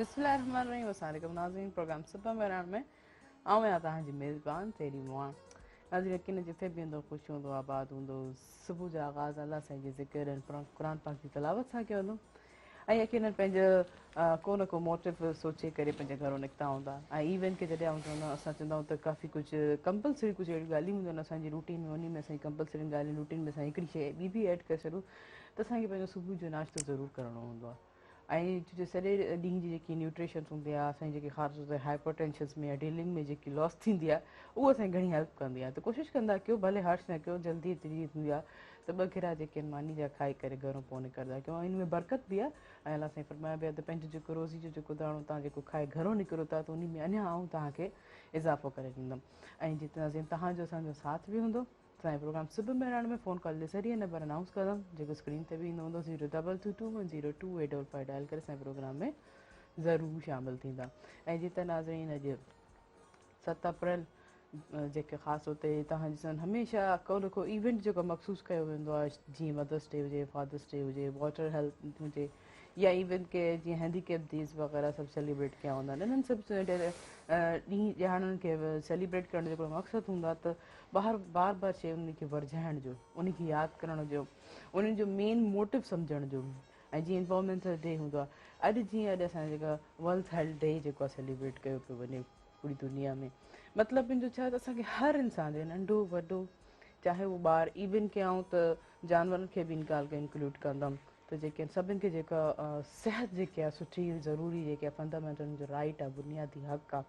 بسم الله الرحمن الرحيم السلام عليڪم ناظرين پروگرام صبح مهراڻ ۾ آئون آهيان توهان جي ميزبان تيري مواڻ. ناظرين يقينن جٿي به هوندو خوش هوندو آباد هوندو. صبح جو آغاز الله سائين جي ذڪر ۽ قرآن پاڪ جي تلاوت سان ڪيو هوندو ۽ يقينن پنهنجو ڪو نه ڪو موٽو سوچي ڪري پنهنجي گهرو نڪتا هوندا ۽ ايون ڪي جڏهن آئون چوندو اسان چوندا آهيون ته ڪافي ڪجهه ڪمپلسري ڪجهه اهڙيون ڳالهيون هونديون آهن اسان جي روٽين ۾ انهي ۾ اسان جي ڪمپلسري ڳالهيون روٽين ۾ اسان هڪڙي شيء ٻي به ايڊ ڪري ڇڏون ته اسان کي پنهنجو صبح جو ناشتو ضرور ڪرڻو هوندو آهي ۽ ڇو جو سڄي ڏينهن جي جيڪي نيوٽريشنس هوندي آهي اسان جي جيڪي خاص طور تي هائپر ٽينشنس ۾ يا ڊيلنگ ۾ جيڪي لاس ٿيندي آهي اهو اسان جي گهڻي هيلپ ڪندي آهي ته ڪوشش ڪندا ڪيو ڀلي هرش نه ڪيو جلدي ايتري ٿيندي آهي ته ٻه گرا جيڪي آهن ماني جا کائي ڪري گهرون پوء نڪرندا ڪيو ۽ ان ۾ برڪت به آهي ۽ الله سائين فرمايو به آهي ته پنهنجو جيڪو روزي جو جيڪو داڻو توهان جيڪو کائي گهرون نڪرو ٿا ته انهي ۾ اڃا آئون توهان کي اضافو ڪري ڏيندم ۽ جي ناظرين توهان جو اسان جو ساٿ به هوندو اسان جي پروگرام صبح مهراڻ ۾ فون ڪال جي ذريعي نمبر انائونس ڪندم جيڪو اسڪرين تي به ايندو هوندو zero double two two one zero two eight double five dial ڪري اسان جي پروگرام ۾ ضرور شامل ٿيندا ۽ جي ته ناظرين اڄ 7 اپريل جيڪي خاص طور تي توهان ڏسن هميشه ڪو نه ڪو ايونٽ جيڪو مخصوص ڪيو ويندو آهي جيئن مدرس ڊي هجي فادرس ڊي هجي واٽر هيلٿ هجي يا ايون ڪي جيئن هينڊي ڪيپ ڊيز وغيره سڀ سيليبريٽ ڪيا ويندا آهن انهن سڀ ڏينهن ڏهاڙن کي سيليبريٽ ڪرڻ جو هڪڙو مقصد هوندو آهي ته بار بار بار شيء انهن کي ورجائڻ جو انهن کي ياد ڪرڻ جو انهن جو مين موٽو سمجهڻ جو ۽ جيئن انوائرمينٽل ڊي هوندو آهي اڄ جيئن اڄ اسان جيڪا ورلڊ هيلٿ ڊي جيڪو آهي سيليبريٽ ڪيو پيو وڃي پوري دنيا ۾ مطلب ان جو ڇا ته اسان کي هر انسان جو ننڍو وڏو چاهي اهو ٻار ايون ڪي آئون ته جانورن کي به ان ڳالهه کي انڪلوڊ ڪندم ته جيڪي آهن سڀن کي جيڪا صحت جيڪي آهي سٺي ضروري جيڪي آهي فنڊامينٽل ان جو رائٽ آهي بنيادي حق آهي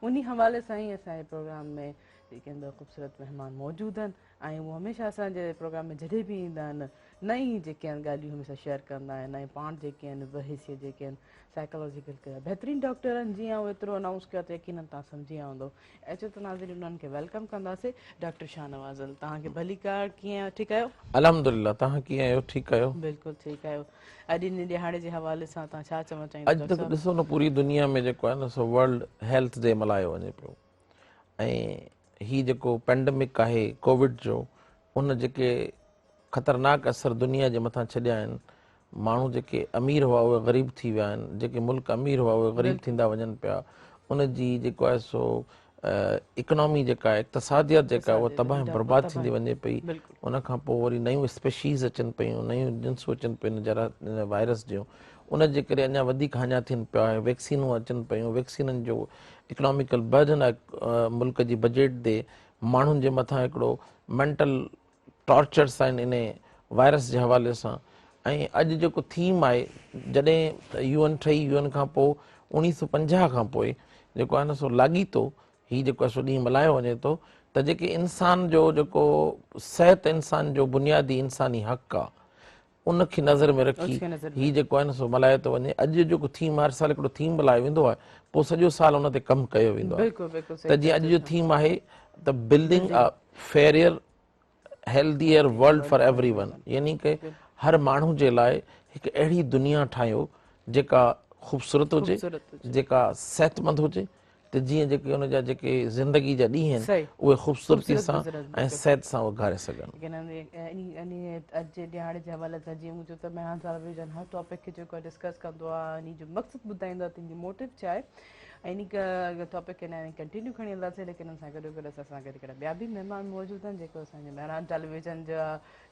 انهي حوالي سان ئي اسان جي پروگرام ۾ جيڪي آهن خوبصورت مهمان موجود آهن ۽ اهو هميشه اسان جي پروگرام ۾ جڏهن به ايندا آهن نئين جيڪي آهن ڳالهيون هميشه شيئر ڪندا آهن ۽ پاڻ جيڪي آهن بحيثيت جيڪي آهن سائيڪالاجيڪل بهترين ڊاڪٽر آهن جيئن آئون ايترو انائونس ڪيو ته يقينن توهان سمجهي ويا هوندو اچو ته ناظرين انهن کي welcome ڪنداسين ڊاڪٽر شاهنواز علي توهان کي ڀليڪار ڪيئن آهيو ٺيڪ آهيو؟ الحمدلله توهان ڪيئن آهيو ٺيڪ آهيو؟ بلڪل ٺيڪ آهيو اڄ ان ڏهاڙي جي حوالي سان توهان ڇا چوڻ چاهيندو اڄ ته ڏسو نه پوري دنيا ۾ جيڪو آهي نه سو ورلڊ هيلٿ ڊي ملهايو وڃي پيو ۽ هي جيڪو پينڊمڪ آهي ڪووڊ جو ان جيڪي خطرناڪ اثر دنيا جي مٿان ڇڏيا آهن ماڻهو جيڪي امير هئا اهي غريب ٿي ويا آهن جيڪي ملڪ امير هئا اهي غريب ٿيندا وڃن پيا ان جي جيڪو آهي سو اڪنامي جيڪا آهي اقتصاديات جيڪا اها تباهه برباد ٿيندي وڃي پئي ان کان پوء وري نيون اسپيشيز اچن پيون نيون جنسون اچن پيون جرا وائرس جون ان جي ڪري اڃا وڌيڪ هاڃا ٿين پيا ۽ ويڪسينون اچن پيون ويڪسينن جو اڪناميڪل برڊن آهي ملڪ جي بجيٽ تي ماڻهن جي مٿان هڪڙو مينٽل ٽارچرس آهن ان وائرس جي حوالي سان ۽ اڄ جيڪو ٿيم آهي جڏهن يو اين ٺهي يو اين کان پوء 1950 کان پوء جيڪو آهي نه سو لاڳيتو هي جيڪو آهي سو ڏينهن ملهايو وڃي ٿو ته جيڪي انسان جو جيڪو صحت انسان جو بنيادي انساني حق آهي ان کي نظر ۾ رکي هي جيڪو آهي نه سو ملهايو ٿو وڃي. اڄ جو جيڪو ٿيم هر سال هڪڙو ٿيم ملهايو ويندو آهي پوء سڄو سال ان تي ڪم ڪيو ويندو آهي ته جيئن اڄ جو ٿيم آهي ته building a fairer healthier world for everyone يعني ڪه هر ماڻهو جي لاء هڪ اهڙي دنيا ٺاهيو جيڪا خوبصورت هجي جيڪا صحتمند هجي ته جيئن جيڪي ان جا جيڪي زندگي جا ڏينهن آهن اهي خوبصورتي سان ۽ صحت سان اهي گهاري سگهن. انهي اڄ جي ڏهاڙي جي حوالي سان جيئن مون چيو ته مهراڻ صاحب جن هر ٽاپڪ کي جيڪو آهي ڊسڪس ڪندو آهي انهي جو مقصد ٻڌائيندو آهي ته ان جو موٽو ڇا آهي ۽ انهي ٽاپڪ کي اڃا ڪنٽينيو کڻي هلنداسين ليڪن ان سان گڏو گڏ اسان سان گڏ هڪڙا ٻيا به مهمان موجود آهن جيڪو اسان جي مهراڻ ٽيليويزن جا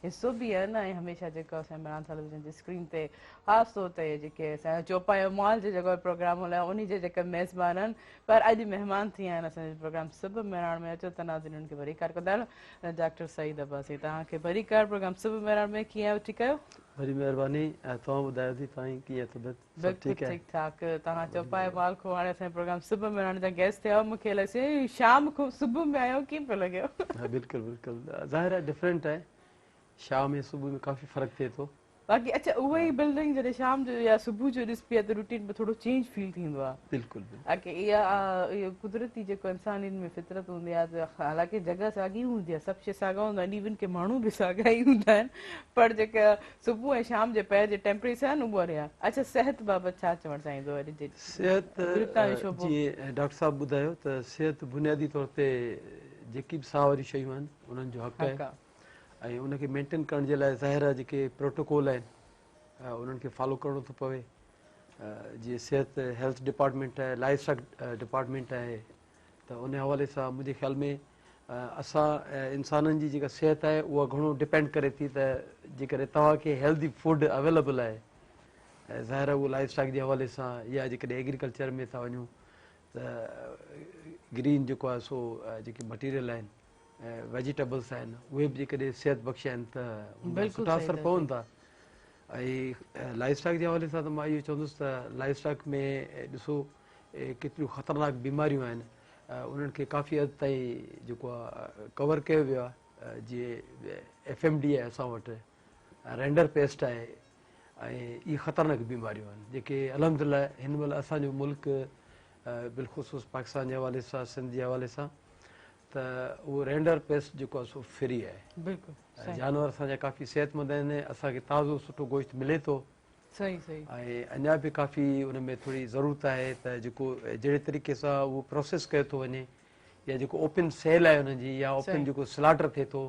حصو به آهن ۽ هميشه جيڪو اسان مهراڻ ٽيليويزن جي اسڪرين تي خاص طور تي جيڪي اسان جو چوپايو مال جو جيڪو پروگرام هلايو انهي جي جيڪي ميزبان آهن پر اڄ مهمان ٿي آيا آهن اسان جي پروگرام صبح مهراڻ ۾ اچو ته ناظرين انهن کي ڀليڪار ڪندا آهيون ڊاڪٽر سعيد عباسي توهان کي ڀليڪار پروگرام صبح مهراڻ ۾ ڪيئن آهيو ٺيڪ آهيو؟ وڏي مهرباني توهان ٻڌايو ٿي توهان ڪيئن طبيعت سڀ ٺيڪ آهي؟ بلڪل ٺيڪ ٺاڪ توهان چوپايو مال کان هاڻي اسان جي پروگرام صبح مهراڻ جا گيسٽ ٿيا آهيو مون کي الائي سائين شام کان صبح ۾ آيا آهيو ڪيئن پيو لڳيو؟ ها بلڪل بلڪل ظاهر آهي ڊفرنٽ آهي شام ۽ صبح ۾ ڪافي فرق ٿئي ٿو. باقي اڇا اها ئي بلڊنگ جڏهن شام جو يا صبح جو ڏسبي آهي ته روٽين ۾ ٿورو چينج فيل ٿيندو آهي. بلڪل بلڪل. باقي اها قدرتي جيڪو انسانين ۾ فطرت هوندي آهي ته حالانڪه جڳهه ساڳي هوندي آهي سڀ شيء ساڳا هوندا آهن ايون ڪي ماڻهو به ساڳا ئي هوندا آهن پر جيڪا صبح ۽ شام جي پهر جي ٽيمپريچر آهن اهو رهيا. اڇا صحت بابت ڇا چوڻ چاهيندو اڄ جي صحت جيئن ڊاڪٽر صاحب ٻڌايو ته صحت بنيادي طور تي جيڪي به ساهه واريون شيون آهن انهن جو حق آهي ۽ ان کي مينٽين ڪرڻ جي لاء ظاهر آهي جيڪي پروٽوڪول آهن انهن کي فالو ڪرڻو ٿو پوي. جيئن صحت هيلٿ ڊپارٽمينٽ آهي لائيو اسٽاڪ ڊپارٽمينٽ آهي ته ان حوالي سان منهنجي خيال ۾ اسان انسانن جي جيڪا صحت آهي اها گهڻو ڊپينڊ ڪري ٿي ته جيڪڏهن توهان کي هيلدي فوڊ اويليبل آهي ظاهر آهي اهو لائيو اسٽاڪ جي حوالي سان يا جيڪڏهن ايگريڪلچر ۾ ٿا وڃون ته گرين جيڪو آهي سو جيڪي مٽيريل آهن ويجيٽيبلس آهن اهي به جيڪڏهن صحت بخش آهن ته ان جا سٺا اثر پون ٿا ۽ لائيو اسٽاڪ جي حوالي سان ته مان اهو چوندس ته لائيو اسٽاڪ ۾ ڏسو ڪيتريون خطرناڪ بيماريون آهن انهن کي ڪافي حد تائين جيڪو آهي ڪور ڪيو ويو آهي جيئن ايف ايم ڊي آهي اسان وٽ رينڊر پيسٽ آهي ۽ اهي خطرناڪ بيماريون آهن جيڪي الحمد لله هن مهل اسان جو ملڪ بالخصوص پاڪستان جي حوالي سان سنڌ جي حوالي سان ته اهو رينڊر پيسٽ جيڪو آهي سو فري آهي. بلڪل صحيح. جانور اسان جا ڪافي صحتمند آهن اسان کي تازو سٺو گوشت ملي ٿو. صحيح صحيح. ۽ اڃا به ڪافي ان ۾ ٿوري ضرورت آهي ته جيڪو جهڙي طريقي سان اهو پروسيس ڪيو ٿو وڃي يا جيڪو اوپن سيل آهي ان جي يا اوپن جيڪو سلاٽر ٿئي ٿو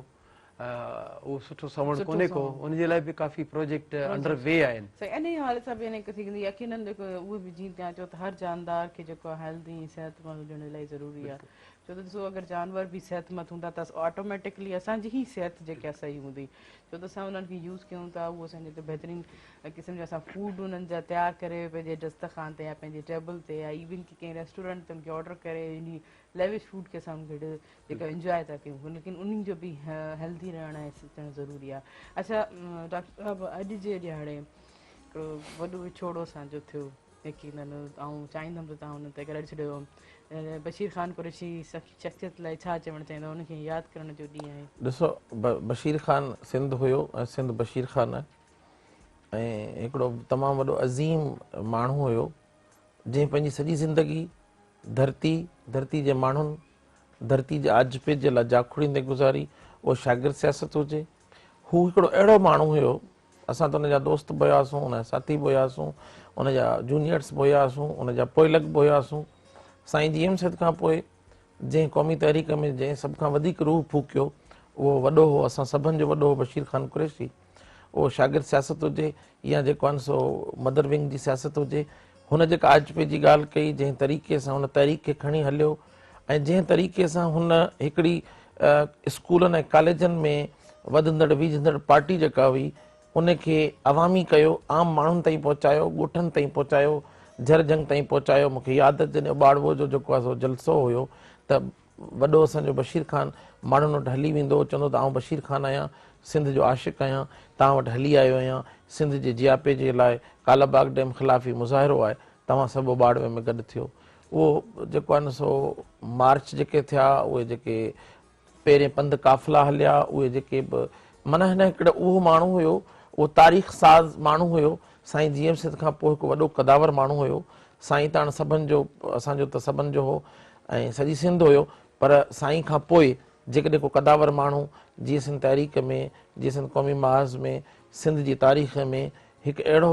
اهو سٺو سوڻ ڪونهي ڪو ان جي لاء به ڪافي پروجيڪٽ انڊر وي آهن. صحيح انهي حوالي سان به انهي ٿي ٿيندي يقينن جيڪو اهو به جيئن تيان چئو ته هر جاندار کي جيڪو هيلدي ۽ صحتمند هجڻ الاهي ضروري آهي ڇو ته ڏسو اگر جانور به صحتمند هوندا ته آٽوميٽڪلي اسان جي ئي صحت جيڪا صحيح هوندي ڇو ته اسان انهن کي يوز ڪيون ٿا اهو اسان جي ته بهترين قسم جا اسان فوڊ انهن جا تيار ڪري پنهنجي دسترخوان تي يا پنهنجي ٽيبل تي يا ايون ڪي ڪنهن ريسٽورنٽ تي ان کي آرڊر ڪري انهي ليوش فوڊ کي اسان ان کي جيڪا انجواء ٿا ڪيون ليڪن انهن جو به هيلدي رهڻ ۽ ٿيڻ ضروري آهي. اڇا ڊاڪٽر صاحب اڄ جي ڏهاڙي هڪڙو وڏو وڇوڙو اسان جو ٿيو يقينن آئون چاهيندم ته توهان ان تي ڳالهائي ڇڏيو بشير خان قريشي شخصيت لاء ڇا چوڻ چاهيندا ان کي ياد ڪرڻ جو ڏينهن آهي. ڏسو بشير خان سنڌ هيو ۽ سنڌ بشير خان آهي ۽ هڪڙو تمام وڏو عظيم ماڻهو هيو جنهن پنهنجي سڄي زندگي ڌرتي ڌرتي جي ماڻهن ڌرتي جي آجپي جي لاء جاکوڙيندي گذاري، اهو شاگرد سياست هجي. هو هڪڙو اهڙو ماڻهو هيو، اسان ته ان جا دوست به هياسون، ان جا ساٿي به هياسون، ان جا جونيئرس به هياسون، ان جا پوئلڳ به هياسون. سائين جي ايم سيد کان پوء جنهن قومي تحريڪ ۾ جنهن سڀ کان وڌيڪ روح ڦوڪيو، اهو وڏو هو، اسان سڀن جو وڏو هو بشير خان قريشي. اهو شاگرد سياست هجي يا جيڪو آهن سو مدر ونگ جي سياست هجي، هن جيڪا آجپي جي ڳالهه ڪئي، جنهن طريقي سان هن تحريڪ کي کڻي هليو ۽ جنهن طريقي سان هن هڪڙي اسڪولن ۽ ڪاليجن ۾ وڌندڙ ويجهندڙ پارٽي جيڪا هئي ان کي عوامي ڪيو، عام ماڻهن تائين پهچايو، ڳوٺن تائين پهچايو، جهر جهنگ تائين پهچايو. مون کي ياد آهي جڏهن اٻاڙوو جو جيڪو آهي سو جلسو هيو ته وڏو اسان جو بشير خان ماڻهن وٽ هلي ويندو هو، چوندو ته آئون بشير خان آهيان، سنڌ جو عاشق آهيان، توهان وٽ هلي آيو آهيان، سنڌ جي جياپي جي لاء ڪالا باغ ڊيم خلاف هي مظاهرو آهي، توهان سڀ اٻاڙوي ۾ گڏ ٿيو. اهو جيڪو آهي نه سو مارچ جيڪي ٿيا، اهي جيڪي پهرين پنڌ قافلا هليا، اهي جيڪي به معنيٰ هن هڪڙو اهو ماڻهو هيو، اهو تاريخ ساز ماڻهو هيو، سائين جي ايم سيد کان پوء هڪ وڏو قداور ماڻهو هيو، سائين ته هاڻ سڀن جو اسان جو ته سڀن جو هو ۽ سڄي سنڌ هيو پر سائين کان پوء جيڪڏهن ڪو قداور ماڻهو جيئي سنڌ تحريڪ ۾ جيئي سنڌ قومي محاذ ۾ سنڌ جي تاريخ ۾ هڪ اهڙو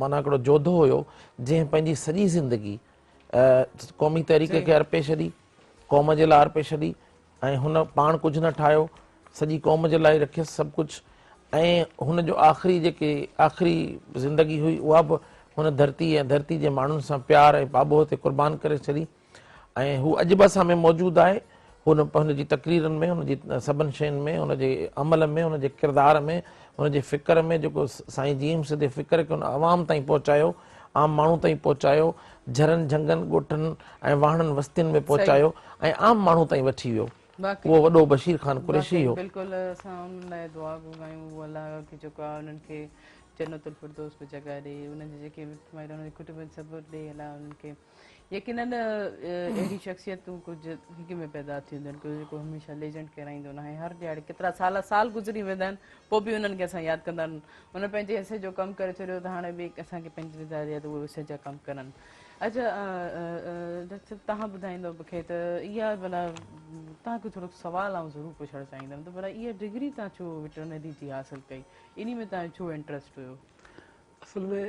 معنيٰ هڪڙو جوڌو هيو جنهن پنهنجي سڄي زندگي قومي تحريڪ کي ارپي ڇڏي قوم جي لاء ارپي ڇڏي ۽ هن پاڻ ڪجهه نه ٺاهيو، سڄي قوم جي لاء رکيس سڀ ڪجهه ۽ هن جو آخري جيڪي آخري زندگي هئي اها به هن ڌرتي ۽ ڌرتي جي ماڻهن سان پيار ۽ پاٻوهه تي قربان ڪري ڇڏي ۽ هو اڄ به اسان ۾ موجود آهي. هن هن جي تقريرن ۾ هن جي سڀن شين ۾ هن جي عمل ۾ هن جي ڪردار ۾ هن جي فڪر ۾ جيڪو سائين جي ايم سيد جي فڪر کي هن عوام تائين پهچايو، عام ماڻهو تائين پهچايو، جهرن جهنگن، ڳوٺن ۽ واهڻن وستين ۾ پهچايو ۽ عام ماڻهو تائين وٺي ويو. اهو وڏو بشير خان قريشي هو. بلڪل اسان انهن لاء دعا گو آهيون اهو الله کي جيڪو آهي انهن کي جنت الفردوس ۾ جڳهه ڏي انهن جي جيڪي مائٽ انهن جي ڪٽنب صبر ڏي الله انهن کي يقينن اهڙي شخصيتون ڪجهه هڪ ۾ پيدا ٿينديون آهن جيڪو هميشه ليجنڊ ڪهرائيندو ناهي هر ڏهاڙي ڪيترا سال سال گذري ويندا آهن پوء به انهن کي اسان ياد ڪندا آهن هن پنهنجي حصي جو ڪم ڪري ڇڏيو ته هاڻي به اسان کي پنهنجي ذميداري آهي ته اهي حصي جا ڪم ڪرن اچا ڊاڪٽر صاحب تهان ٻڌائيندو مون کي ته اها ڀلا تهان کي ٿورو سوال آئون ضرور پڇڻ چاهيندم ته ڀلا اها ڊگري تهان ڇو وٽرنري جي حاصل ڪئي انهي ۾ تهان جو ڇو انٽرسٽ هيو؟ اصل ۾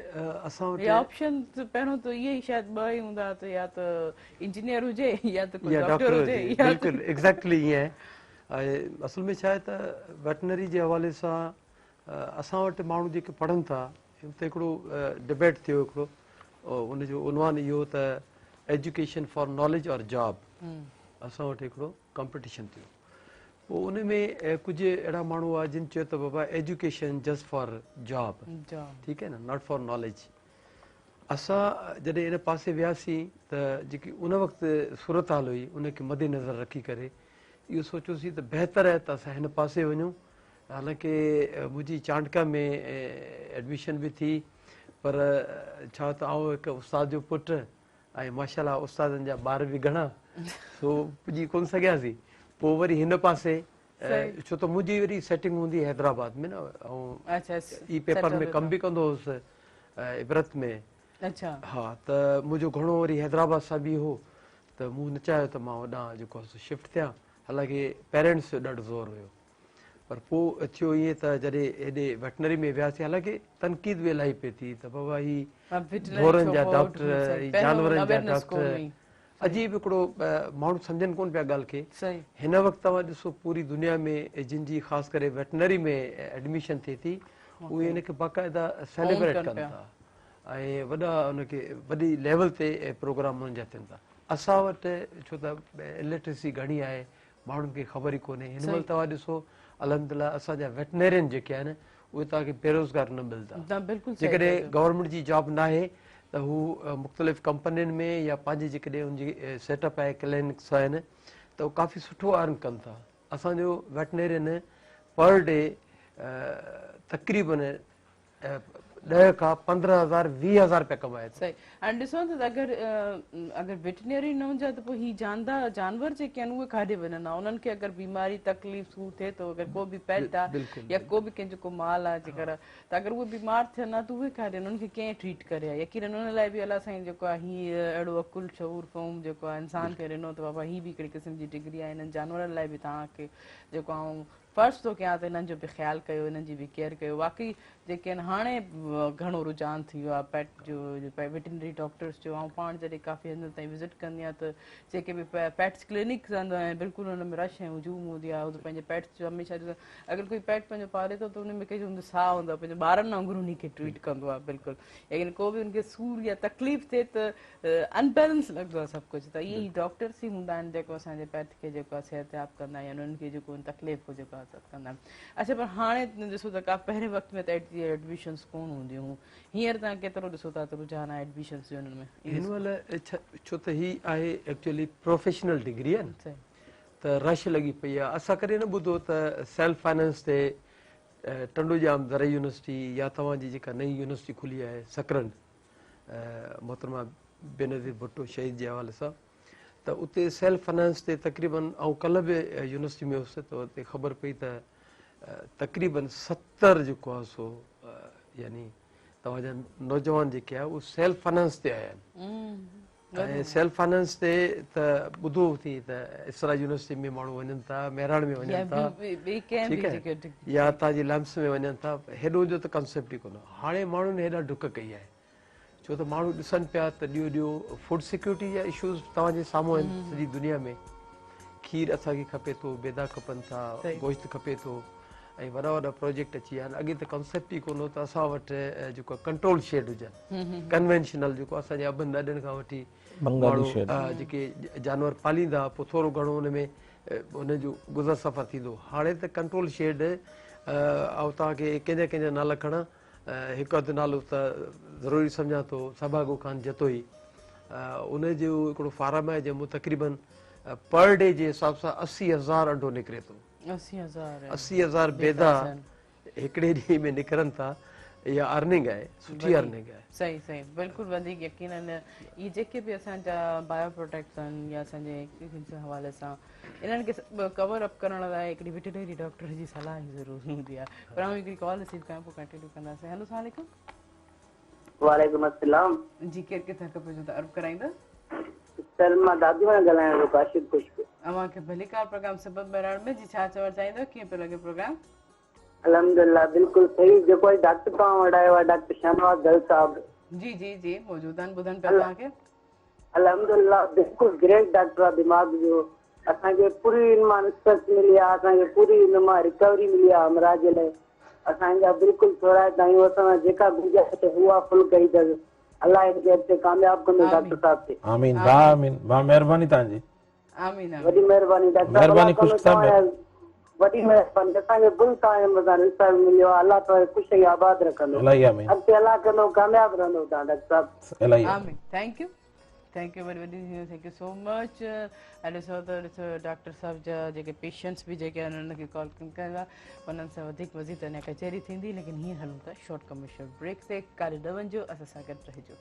اسان وٽ يا آپشن پهريون ته اهي ئي شايد ٻه ئي هوندا ته يا ته انجنيئر هجي يا ته ڪو ڊاڪٽر هجي يا بلڪل ايگزيڪٽلي ائين آهي اصل ۾ ڇا آهي ته ويٽنري جي حوالي سان اسان وٽ ماڻهو جيڪي پڙهن ٿا اتي هڪڙو ڊبيٽ ٿيو هڪڙو ان جو عنوان اهو هو ته ايجوڪيشن فار ناليج اور جاب. اسان وٽ هڪڙو ڪمپٽيشن ٿيو. پوء ان ۾ ڪجهه اهڙا ماڻهو هئا جن چيو ته بابا ايجوڪيشن جسٽ فار جاب، ٺيڪ آهي نه، not for knowledge. اسان جڏهن ان پاسي وياسين ته جيڪي ان وقت صورتحال هئي ان کي مد نظر رکي ڪري اهو سوچيوسين ته بهتر آهي ته اسان هن پاسي وڃون. حالانڪه منهنجي چانڊڪا ۾ ايڊميشن به ٿي پر ڇا ته آئون هڪ استاد جو پٽ ۽ ماشاء الله استادن جا ٻار به گهڻا، سو پڄي ڪونه سگهياسين. پوء وري هن پاسي، ڇو ته منهنجي وري سيٽنگ هوندي حيدرآباد ۾ نه، آئون اي پيپر ۾ ڪم به ڪندو هوس عبرت ۾. ها ته منهنجو گهڻو وري حيدرآباد سان به هو ته مون نه چاهيو ته مان هوڏانهن جيڪو آهي سو شفٽ ٿيان، حالانڪه پيرنٽس جو ڏاڍو زور هيو. پر پوء ٿيو ائين ته جڏهن هيڏي ويٽنري ۾ وياسين، حالانڪه تنقيد به الاهي پئي ٿي ته بابا هي ڍورن جا ڊاڪٽر، هي جانورن جا ڊاڪٽر، عجيب هڪڙو ماڻهو سمجهن ڪونه پيا ڳالهه کي. هن وقت توهان ڏسو پوري دنيا ۾ جن جي خاص ڪري ويٽنري ۾ ايڊميشن ٿئي ٿي اهي ان کي باقاعده سيليبريٽ ڪن ٿا ۽ وڏا ان کي وڏي ليول تي پروگرام انهن جا ٿين ٿا. اسان وٽ ڇو ته الٽريسي گهڻي آهي، ماڻهن کي خبر ئي ڪونهي. هن مهل توهان ڏسو الحمدلله اسان جا ويٽنرين جيڪي آهن اهي توهان کي بيروزگار نه ملندا. جيڪڏهن گورنمينٽ جي جاب ناهي ته هو مختلف ڪمپنين ۾ يا پنهنجي جيڪڏهن ان جي سيٽ اپ آهي ڪلينڪس آهن ته هو ڪافي سٺو ارن ڪن ٿا. اسان جو ويٽنرين پر ڊي تقريبن 10 کان 15 هزار 20 هزار رپيا ڪمائي ٿو. صحيح هاڻي ڏسو نه ته اگر اگر ويٽنري نه هجي ته پوء هي جاندار جانور جيڪي آهن اهي ڪاڏي وڃن ها انهن کي اگر بيماري تڪليف سور ٿئي ٿو اگر ڪو به پيٽ آهي يا ڪو به ڪنهن جو ڪو مال آهي جيڪر ته اگر اهي بيمار ٿين ها ته اهي ڪاڏي انهن کي ڪئين ٽريٽ ڪري ها يقينن ان لاء به الله سائين جيڪو آهي هي اهڙو عقل شعور فهم جيڪو آهي انسان کي ڏنو ته بابا هي به هڪڙي قسم جي ڊگري آهي انهن جانورن لاء به توهان کي جيڪو آئون فرض ٿو ڪيان ته انهن جو به خيال ڪيو انهن جي به ڪيئر ڪيو. واقعي جيڪي آهن هاڻي گهڻو رجحان ٿي ويو آهي پيٽ جو ويٽرنري ڊاڪٽرس جو. آئون پاڻ جڏهن ڪافي هنڌن تائين وزٽ ڪندي آهيان ته جيڪي به پيٽس ڪلينڪس هوندا آهن بلڪل ان ۾ رش ۽ هجوم هوندي آهي. هو ته پنهنجي پيٽس جو هميشه ڏسو اگر ڪوئي پيٽ پنهنجو پالي ٿو ته ان ۾ ڪنهن جو ساهه هوندو آهي پنهنجي ٻارن وانگر انهي کي ٽريٽ ڪندو آهي بلڪل ليڪن ڪو به ان کي سور يا تڪليف ٿئي ته ان بيلنس لڳندو آهي سڀ ڪجهه ته اهي ئي ڊاڪٽرس ئي هوندا آهن جيڪو اسان جي پيٽ کي جيڪو آهي صحتياب ڪندا آهن يا انهن کي جيڪو ان تڪليف کان جيڪو آزاد ڪندا آهن. اڇا پر هاڻي ڏسو ته ڪا پهرين وقت ۾ ته ايڊميشنس ڪونه هونديون هيون هينئر توهان ڪيترو ڏسو ٿا ته رجحان آهي ايڊميشنس جو انهن ۾؟ هن مهل ڇو ته هي آهي ايڪچوئلي پروفيشنل ڊگري آهي نه ته رش لڳي پئي آهي. اسان ڪڏهن نه ٻڌو ته سيلف فائنانس تي ٽنڊو ڄام زرعي يونيورسٽي يا توهان جي جيڪا نئين يونيورسٽي کلي آهي سڪرنڊ محترمه بينظير ڀٽو شهيد جي حوالي سان ته اتي سيلف فنانس تي تقريبن آئون ڪلهه به يونيورسٽي ۾ هوس ته اتي خبر پئي ته تقريبن 70 جيڪو آهي سو يعني توهان جا نوجوان جيڪي آهي اهي سيلف فنانس تي آيا آهن ۽ سيلف فنانس تي ته ٻڌو ٿي ته اسرا يونيورسٽي ۾ ماڻهو وڃن ٿا، مهراڻ ۾ وڃن ٿا، ٺيڪ آهي، يا تان جي لمس ۾ وڃن ٿا، هيڏو جو ته ڪانسيپٽ ئي ڪونه. هاڻي ماڻهن هيڏا ڊڪ ڪئي آهي ڇو ته ماڻهو ڏسن پيا ته ڏينهون ڏينهون فوڊ سيڪيورٽي جا اشوز توهان جي سامهون آهن سڄي دنيا ۾. کير اسان کي کپي ٿو، بيدا کپن ٿا، گوشت کپي ٿو ۽ وڏا وڏا پروجيڪٽ اچي ويا آهن. اڳي ته ڪانسيپٽ ئي ڪونه هو ته اسان وٽ جيڪو ڪنٽرول شيڊ هجن، ڪنوينشنل جيڪو اسان جي ابن ڏاڏن کان وٺي ماڻهو جيڪي جانور پاليندا هئا پوء ٿورو گهڻو ان ۾ ان جو گذر سفر ٿيندو. هاڻي ته ڪنٽرول شيڊ آئون توهان کي ڪنهن جا ڪنهن جا نالا کڻان، هڪ اڌ نالو ته ضروري سمجهان ٿو، سڀاڳو خان جتوئي، ان جو هڪڙو فارم آهي جنهن مان تقريبن پر ڊي جي حساب سان 80,000 انڊو نڪري ٿو. 80,000 بيدا هڪڙي ڏينهن ۾ نڪرن ٿا. اها ارننگ آهي، سٺي ارننگ آهي. صحيح صحيح بلڪل وڌيڪ يقينن اهي جيڪي به اسان جا بايو پروڊڪٽس آهن يا اسان جي حوالي سان انهن کي سڀ ڪور اپ ڪرڻ لاء هڪڙي ويٽرنري ڊاڪٽر جي صلاح ئي ضرور هوندي آهي. پر آئون هڪڙي ڪال رسيو ڪيان پوء ڪنٽينيو ڪنداسين. هيلو السلام عليڪم. وعليڪم السلام. جي ڪير ڪٿان کان پنهنجو تعارف ڪرائيندا؟ سر مان دادو مان ڳالهايان ٿو ڪاشف خشڪ. اوهان کي ڀليڪار پروگرام سبب مهراڻ ۾. جي ڇا چوڻ چاهيندو ڪيئن پيو لڳي پروگرام؟ الحمدلله بلڪل صحيح جيڪو اڄ ڊاڪٽر توهان وٽ آيو آهي ڊاڪٽر شاهنواز گل صاحب. جي جي جي موجود آهن ٻڌن پيا توهان کي. الحمدلله بلڪل گريٽ ڊاڪٽر آ دماغ جو اسان کي پوري ان مان رسپيڪٽ ملي آ اسان کي پوري ان مان ريڪوري ملي آ همراھ جي لاء اسان جا بلڪل ٿورائتا آهيون اسان سان جيڪا گنجائش اها فل ڪئي اٿس. الله هن کي اڳتي ڪامياب ڪندو ڊاڪٽر صاحب کي. آمين ڀاء آمين ڀاء مهرباني توهان جي. آمين آمين. وڏي مهرباني ڊاڪٽر صاحب مهرباني الله خوش ڪندو صاحب توهان وڏي مهرباني اسان کي بل توهان جي مٿان رسپانس مليو آهي الله توهان کي خوش ۽ آباد رکندو الاهي آمين اڳتي الله ڪندو ڪامياب رهندو توهان ڊاڪٽر صاحب. الاهي آمين. آمين thank you thank you وڏي وڏي thank you سو مچ ۽ ڏسو ته ڏسو ڊاڪٽر صاحب جا جيڪي پيشنٽس به جيڪي آهن انهن کي ڪال ڪندا انهن سان وڌيڪ مزيد اڃا ڪچهري ٿيندي ليڪن هينئر هلون ٿا شارٽ ڪمرشل بريڪ تي ڪاڏي نه وڃجو اسان سان گڏ رهجو.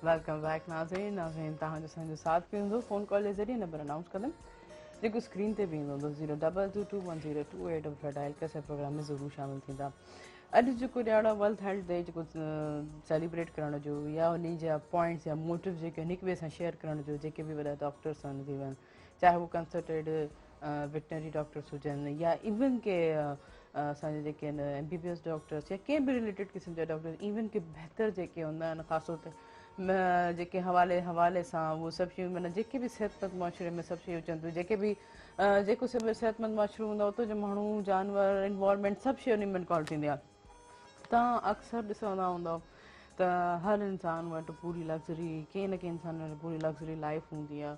Welcome back ناظرين ناظرين توهان جو اسان جو ساٿ به هوندو فون ڪال جي ذريعي نمبر انائونس ڪندم جيڪو اسڪرين تي به ايندو هوندو zero double two two one zero two eight double five dial ڪري پروگرام ۾ ضرور شامل ٿيندا اڄ جيڪو ڏهاڙو ورلڊ هيلٿ ڊي جيڪو سيليبريٽ ڪرڻ جو يا ان جا پوائنٽس يا موٽو جيڪي هڪ ٻئي سان شيئر ڪرڻ جو جيڪي به وڏا ڊاڪٽرس آهن ٿي وڃن چاهي هو ڪنسلٽيڊ ويٽنري ڊاڪٽرس هجن يا ايون ڪي اسان جا جيڪي آهن M B B S doctors يا ڪنهن به رليٽيڊ قسم جا ڊاڪٽرس ايون ڪي بهتر جيڪي هوندا آهن خاص طور تي جيڪي حوالي حوالي سان اهو سڀ شيون معنيٰ جيڪي به صحتمند معاشري ۾ سڀ شيون اچن ٿيون جيڪي به جيڪو سڀ صحتمند معاشرو هوندو آهي اتي جو ماڻهو جانور انوائرمينٽ سڀ شيء ان ۾ انڪلوڊ ٿيندي آهي تان اڪثر ڏسندا هوندؤ ته هر انسان وٽ پوري لگزري ڪنهن نه ڪنهن انسان وٽ پوري لگزري لائف هوندي آهي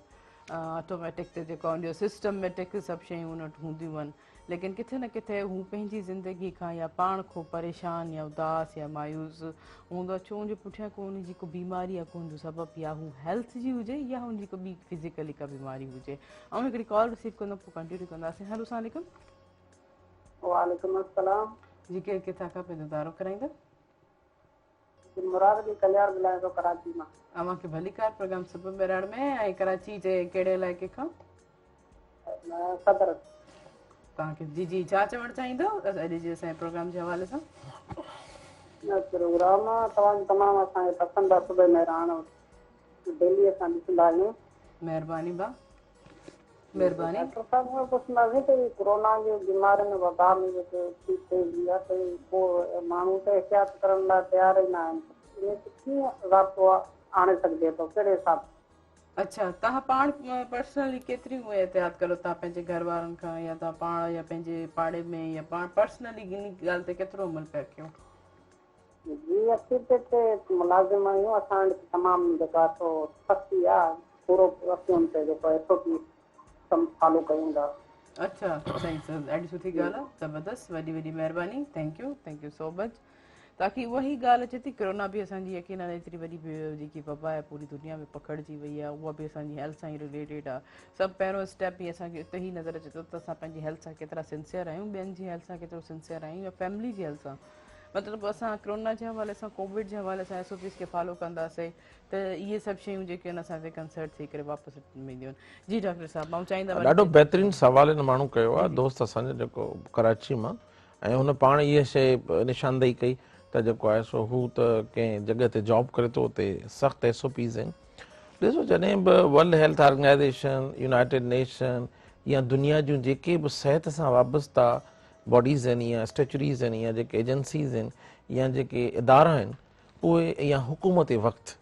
آٽوميٽڪ تي جيڪو ان جو سسٽميٽڪ سڀ شيون ان وٽ هونديون آهن ليڪن ڪٿي نه ڪٿي هو پنهنجي زندگي کان يا پاڻ کان پريشان يا اداس يا مايوس هوندو آهي ڇو ان جي پٺيان ڪو ان جي ڪو بيماري يا ڪو ان جو سبب يا هو هيلٿ جي هجي يا ان جي ڪو ٻي فزيڪلي ڪا بيماري هجي آئون هڪڙي ڪال رسيو ڪندم پوء ڪنٽينيو ڪنداسين هلو السلام عليڪم. وعليڪم السلام. جي ڪير ڪٿان کان پنهنجو تعارف ڪرائيندا. جي مراد علي ڪليار ڳالهايان ٿو ڪراچي مان. اوهان کي ڀليڪار پروگرام صبح مهراڻ ۾ ۽ ڪراچي جي ڪهڙي علائقي کان؟ صدر. توهان کي جي جي ڇا چوڻ چاهيندو اڄ جي اسان جي پروگرام جي حوالي سان؟ نه پروگرام توهان جو تمام اسان کي پسند آ صبح مهراڻ ڊيلي اسان ڏسندا آهيون. مهرباني ڀا. مھرباني. ڊاڪٽر صاحب مون پڇنداسين ته هي ڪورونا جي بيمارين وبا ۾ جيڪي ٿي پئي آهي ته ڪو ماڻهو ته احتياط ڪرڻ لاء تيار ئي نه آهن ته ان تي ڪيئن ضابطو آڻي سگهجي ٿو ڪهڙي حساب سان. اڇا توهان پاڻ پرسنلي ڪيتري احتياط ڪريو ٿا پنهنجي گهر وارن کان يا توهان پاڻ يا پنهنجي پاڙي ۾ يا پاڻ پرسنلي ان ڳالهه تي ڪيترو عمل پيا ڪيو. جي اسين ته هتي ملازم آهيون اسان وٽ تمام جيڪو آهي سو سختي آهي پورو اسين ان تي جيڪو ايس او پي سم فالو ڪيون ٿا. اڇا صحيح سر ڏاڍي سٺي ڳالهه آهي زبردست وڏي وڏي مهرباني thank you thank you so much تاڪي اها ئي ڳالهه اچي ٿي ڪرونا به اسان جي يقينا ايتري وڏي جيڪي وبا آهي پوري دنيا ۾ پکڙجي وئي آهي اها به اسان جي هيلٿ سان ئي رليٽيڊ آهي سڀ پهريون اسٽيپ ئي اسان کي اتي ئي نظر اچي ٿو ته اسان پنهنجي هيلٿ سان ڪيترا سنسيئر آهيون ٻين جي هيلٿ سان ڪيترو سنسيئر آهيون يا فيملي جي هيلٿ سان مطلب اسان ڪرونا جي حوالي سان ڪووڊ جي حوالي سان ايس او پيز کي فالو ڪنداسين ته اهي سڀ شيون جيڪي آهن اسان تي ڪنسرٽ ٿي ڪري واپس اينديون آهن جي ڊاڪٽر صاحب آئون چاهيندم ڏاڍو بهترين سوال هن ماڻهو ڪيو آهي دوست اسان جو جيڪو ڪراچي مان ۽ هن پاڻ اها شيء نشاندهي ڪئي ته جيڪو آهي سو هو ته ڪنهن جڳهه تي جاب ڪري ٿو اتي سخت ايس او پيز آهن ڏسو جڏهن به world health organization united nation يا دنيا جون جيڪي به صحت سان وابسته باڊيز آهن يا اسٽيچريز آهن يا جيڪي ايجنسيز آهن يا جيڪي ادارا آهن اهي يا حڪومت وقت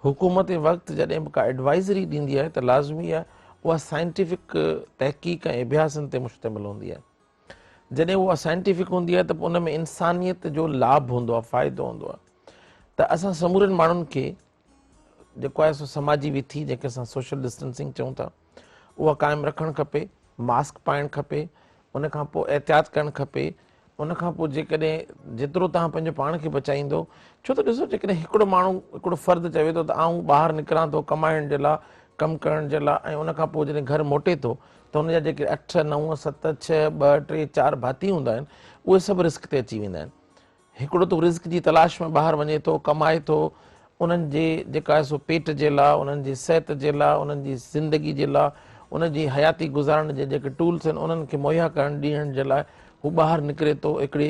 حڪومت وقت جڏهن به ڪا ايڊوائزري ڏيندي آهي ته لازمي آهي اها سائنٽيفڪ تحقيق ۽ اڀياسن تي مشتمل هوندي آهي جڏهن اها سائنٽيفڪ هوندي آهي ته ان ۾ انسانيت جو لاڀ هوندو آهي فائدو هوندو آهي ته اسان سمورن ماڻهن کي جيڪو آهي سو سماجي وٿي جنهن کي اسان سوشل ڊسٽنسنگ چئون ٿا اها قائم رکڻ کپي ماسڪ پائڻ کپي ان کان پوء احتياط ڪرڻ کپي ان کان پوء جيڪڏهن جيترو توهان پنهنجو پاڻ کي بچائيندو ڇو ته ڏسو جيڪڏهن هڪڙو ماڻهو هڪڙو فرد چوي ٿو ته آئون ٻاهر نڪران ٿو ڪمائڻ جي لاء ڪم ڪرڻ جي لاء ۽ ان کان پوء جڏهن گهر موٽي ٿو ته ان جا جيڪي اٺ نو ست ڇهه ٻه ٽي چار ڀاتي هوندا آهن اهي سڀ رسڪ تي اچي ويندا آهن هڪڙو ته رزق جي تلاش ۾ ٻاهر وڃي ٿو، ڪمائي ٿو، انهن جي جيڪا آهي سو پيٽ جي لاء، انهن جي صحت جي لاء، انهن جي زندگي جي لاء، انهن جي حياتي گذارڻ جي جيڪي ٽولس آهن انهن کي مهيا ڪرڻ ڏيڻ جي لاء هو ٻاهر نڪري ٿو هڪڙي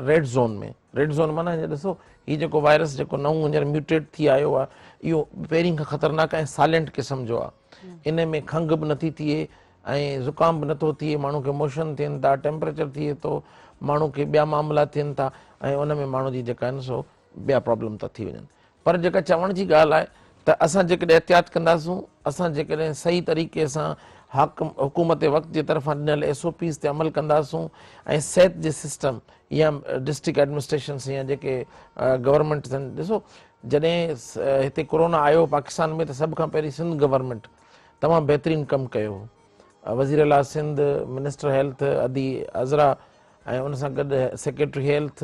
ريڊ زون ۾. ريڊ زون معنيٰ هينئر ڏسو هي جيڪو وائرس جيڪو نئون هينئر ميوٽيٽ ٿي آيو آهي اهو پهرين کان خطرناڪ ۽ سائلنٽ قسم جو آهي. ان ۾ کنگهه به نٿي ٿئي ۽ زڪام به نٿو ٿئي، ماڻهو کي موشن ٿين ٿا، ٽيمپريچر ٿئي ٿو، ماڻهو کي ٻيا معاملا ٿين ٿا ۽ ان ۾ ماڻهو جي جيڪا آهن سو ٻيا پرابلم ٿا ٿي وڃن. پر جيڪا چوڻ جي ڳالهه آهي ته اسان جيڪڏهن احتياط ڪنداسون، اسان جيڪڏهن صحيح طريقي سان حاڪم حڪومت وقت جي طرفان ڏنل ايس او پيز تي عمل ڪنداسون ۽ صحت جي سسٽم يا ڊسٽرڪٽ ايڊمنسٽريشنس يا جيڪي گورنمينٽس آهن ڏسو جڏهن هتي ڪورونا آيو پاڪستان ۾ ته سڀ کان پهرين سنڌ گورنمينٽ تمام بهترين ڪم ڪيو هو وزير اعليٰ سنڌ منسٽر هيلٿ ادي عذرا ۽ ان سان گڏ سيڪريٽري هيلٿ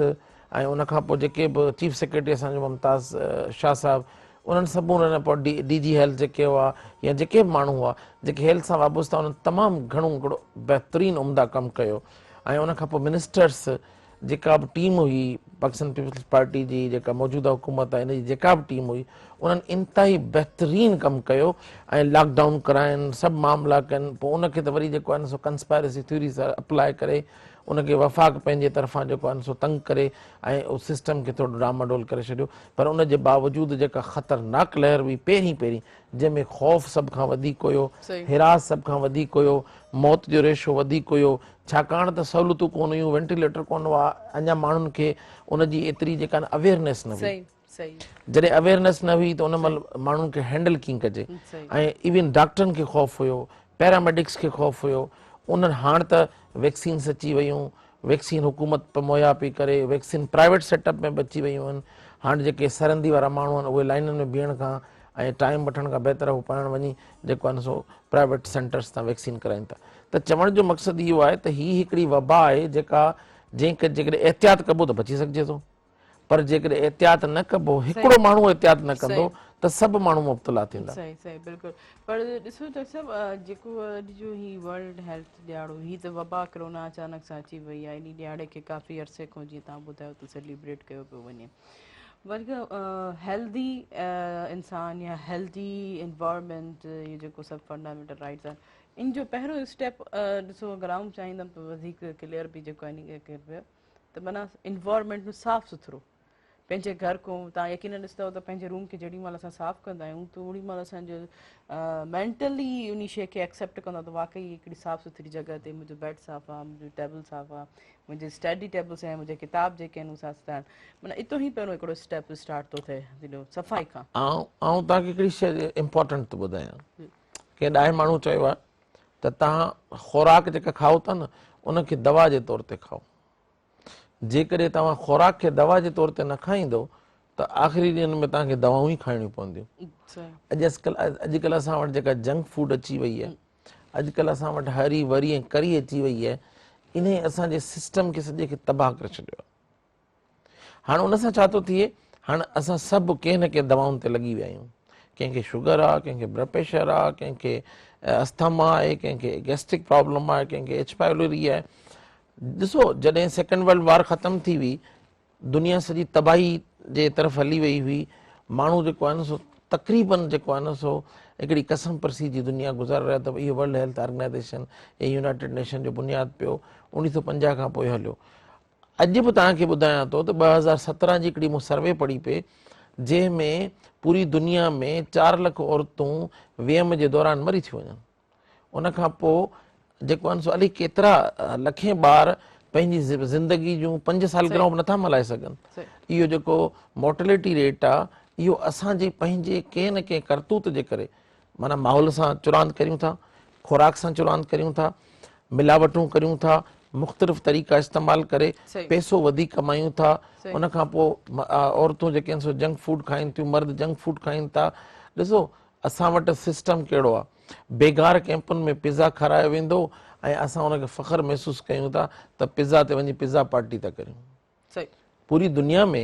۽ ان کان پوء جيڪي به چيف سيڪريٽري اسان جو ممتاز شاهه صاحب انهن سڀ پوء ڊي جي هيلٿ جيڪي هئا يا جيڪي به ماڻهو هئا جيڪي هيلٿ سان وابسته انهن تمام گهڻو هڪڙو بهترين عمده ڪم ڪيو ۽ ان کان پوء منسٽرس جيڪا به ٽيم هئي پاڪستان پيپلز پارٽي جي جيڪا موجوده حڪومت آهي ان جي جيڪا به ٽيم هئي انهن انتهائي بهترين ڪم ڪيو ۽ لاڪ ڊائون ڪرائن سڀ معاملا ڪن پوء ان کي ته وري جيڪو آهي سو ڪنسپائرسي ٿيوري سان اپلاء ڪري ان کي وفاق پنهنجي طرفان جيڪو آهي سو تنگ ڪري ۽ سسٽم کي ٿورو ڊاماڊول ڪري ڇڏيو پر ان جي باوجود جيڪا خطرناڪ لهر هئي پهرين پهرين جنهن ۾ خوف سڀ کان وڌيڪ هيو هراس سڀ کان وڌيڪ هيو موت جو ريشو وڌيڪ هيو ڇاڪاڻ ته سهولتون ڪونه هيون، وينٽيليٽر ڪونه هئا، اڃا ماڻهن کي ان جي ايتري جيڪا نه اويئرنيس نه هئي. جڏهن اويئرنيس نه هئي ته ان مهل ماڻهن کي هينڊل ڪيئن ڪجي ۽ ايون ڊاڪٽرن کي خوف هيو، پيراميڊڪس کي خوف هيو، انهن هاڻ ته ويڪسينس اچي ويون، ويڪسين حڪومت مهيا پئي ڪري، ويڪسين پرائيويٽ سيٽ اپ ۾ به اچي ويون آهن، هاڻ جيڪي سرندي وارا ماڻهو آهن اهي لائنن ۾ بيهڻ کان ۽ ٽائيم وٺڻ کان بهتر هو پاڻ وڃي جيڪو آهي نه سو پرائيويٽ سينٽرس تان ويڪسين ڪرائين ٿا ته چوڻ جو مقصد اهو آهي ته هي هڪڙي وبا آهي جيڪا جنهن کي جيڪڏهن احتياط ڪبو ته بچي سگهجي ٿو پر جيڪڏهن احتياط نه ڪبو هڪڙو ماڻهو احتياط نه ڪندو ته سڀ ماڻهو مبتلا ٿيندا. صحيح صحيح بلڪل پر ڏسو ڊاڪٽر صاحب جيڪو اڄ جو هي ورلڊ هيلٿ ڏياڙو هي ته وبا ڪرونا اچانڪ سان اچي وئي آهي انهي ڏياڙي کي ڪافي عرصي کان جيئن توهان ٻڌايو ته سيليبريٽ ڪيو پيو وڃي بلڪه هيلدي انسان يا هيلدي انوائرمينٽ اهي جيڪو سڀ فنڊامينٽل رائٽس آهن ان جو پهريون اسٽيپ ڏسو اگر آئون چاهيندم ته وڌيڪ ڪليئر به جيڪو آهي ڪري ته معنيٰ انوائرمينٽ نو صاف سٿرو پنهنجي گهر کان تان يقينن ڏسندو ته پنهنجي روم کي جيڏي مهل اسان صاف ڪندا آهيون ته اوڏي مهل اسان جو مينٽلي ان شي کي ايڪسيپٽ ڪندا ته واقعي هڪڙي صاف سٿري جڳهه تي منهنجو بيڊ صاف آهي منهنجو ٽيبل صاف آهي منهنجي اسٽڊي ٽيبلس ۽ منهنجا ڪتاب جيڪي آهن اهي ساٿ آهن معنيٰ اتو ئي پهريون هڪڙو اسٽيپ اسٽارٽ ٿو ٿئي جيڏو صفائي کان. آئون توهان کي هڪڙي شيء امپورٽنٽ ٿو ٻڌايان ڪنهن ڏاهي ماڻهو چيو آهي ته توهان خوراڪ جيڪا کائو ٿا نه ان کي دوا جي طور تي کائو جيڪڏهن توهان خوراڪ کي دوا جي طور تي نه کائيندو ته آخري ڏينهن ۾ توهان کي دوائون ئي کائڻيون پونديون اڄ اڄڪلهه اسان وٽ جيڪا جنڪ فوڊ اچي وئي آهي اڄڪلهه اسان وٽ هري وري ۽ ڪري اچي وئي آهي انهي اسان جي سسٽم کي سڄي کي تباهه ڪري ڇڏيو آهي هاڻ ان سان ڇا ٿو ٿئي هاڻ اسان سڀ ڪنهن نه ڪنهن دوائن تي لڳي ويا آهيون ڪنهن کي شگر آهي ڪنهن کي بلڊ پريشر آهي ڪنهن کي اسٿما آهي ڪنهن کي گيسٽرڪ پرابلم آهي ڪنهن کي ايڇ پائلوري آهي ڏسو جڏهن سيڪنڊ ورلڊ وار ختم ٿي وئي دنيا سڄي تباهي جي طرف هلي وئي هئي، ماڻهو جيڪو آهي نه سو تقريبن جيڪو آهي نه سو هڪڙي قسم پرسي جي دنيا گذاري رهيا ته اهو ورلڊ هيلٿ آرگنائيزيشن يا يونائيٽيڊ نيشن جو بنياد پيو 1950 کان پوء هليو. اڄ به توهان کي ٻڌايان ٿو ته 2017 جي هڪڙي مون سروي پڙهي پئي جنهن ۾ پوري دنيا ۾ 4 لک عورتون ويم جي دوران مري ٿيون وڃن. ان کان پوء جيڪو آهن سو الائي ڪيترا لکين ٻار پنهنجي زندگي جون 5 سالگرهون به نٿا ملهائي سگهن. اهو جيڪو مورٽلٽي ريٽ آ اهو اسان جي پنهنجي ڪنهن نه ڪنهن ڪرتوت جي ڪري معنيٰ ماحول سان چراند ڪريون ٿا، خوراڪ سان چراند ڪريون ٿا، ملاوٽون ڪريون ٿا، مختلف طريقا استعمال ڪري پئسو وڌيڪ ڪمايون ٿا، ان کان پوء عورتون جيڪي آهن سو جنڪ فوڊ کائين ٿيون، مرد جنڪ فوڊ کائين ٿا. ڏسو اسان وٽ سسٽم ڪهڙو آ. بيگار ڪئمپن ۾ پزا کارايو ويندو ۽ اسان ان کي فخر محسوس ڪيون ٿا ته پزا تي وڃي پزا پارٽي ٿا ڪريون. پوري دنيا ۾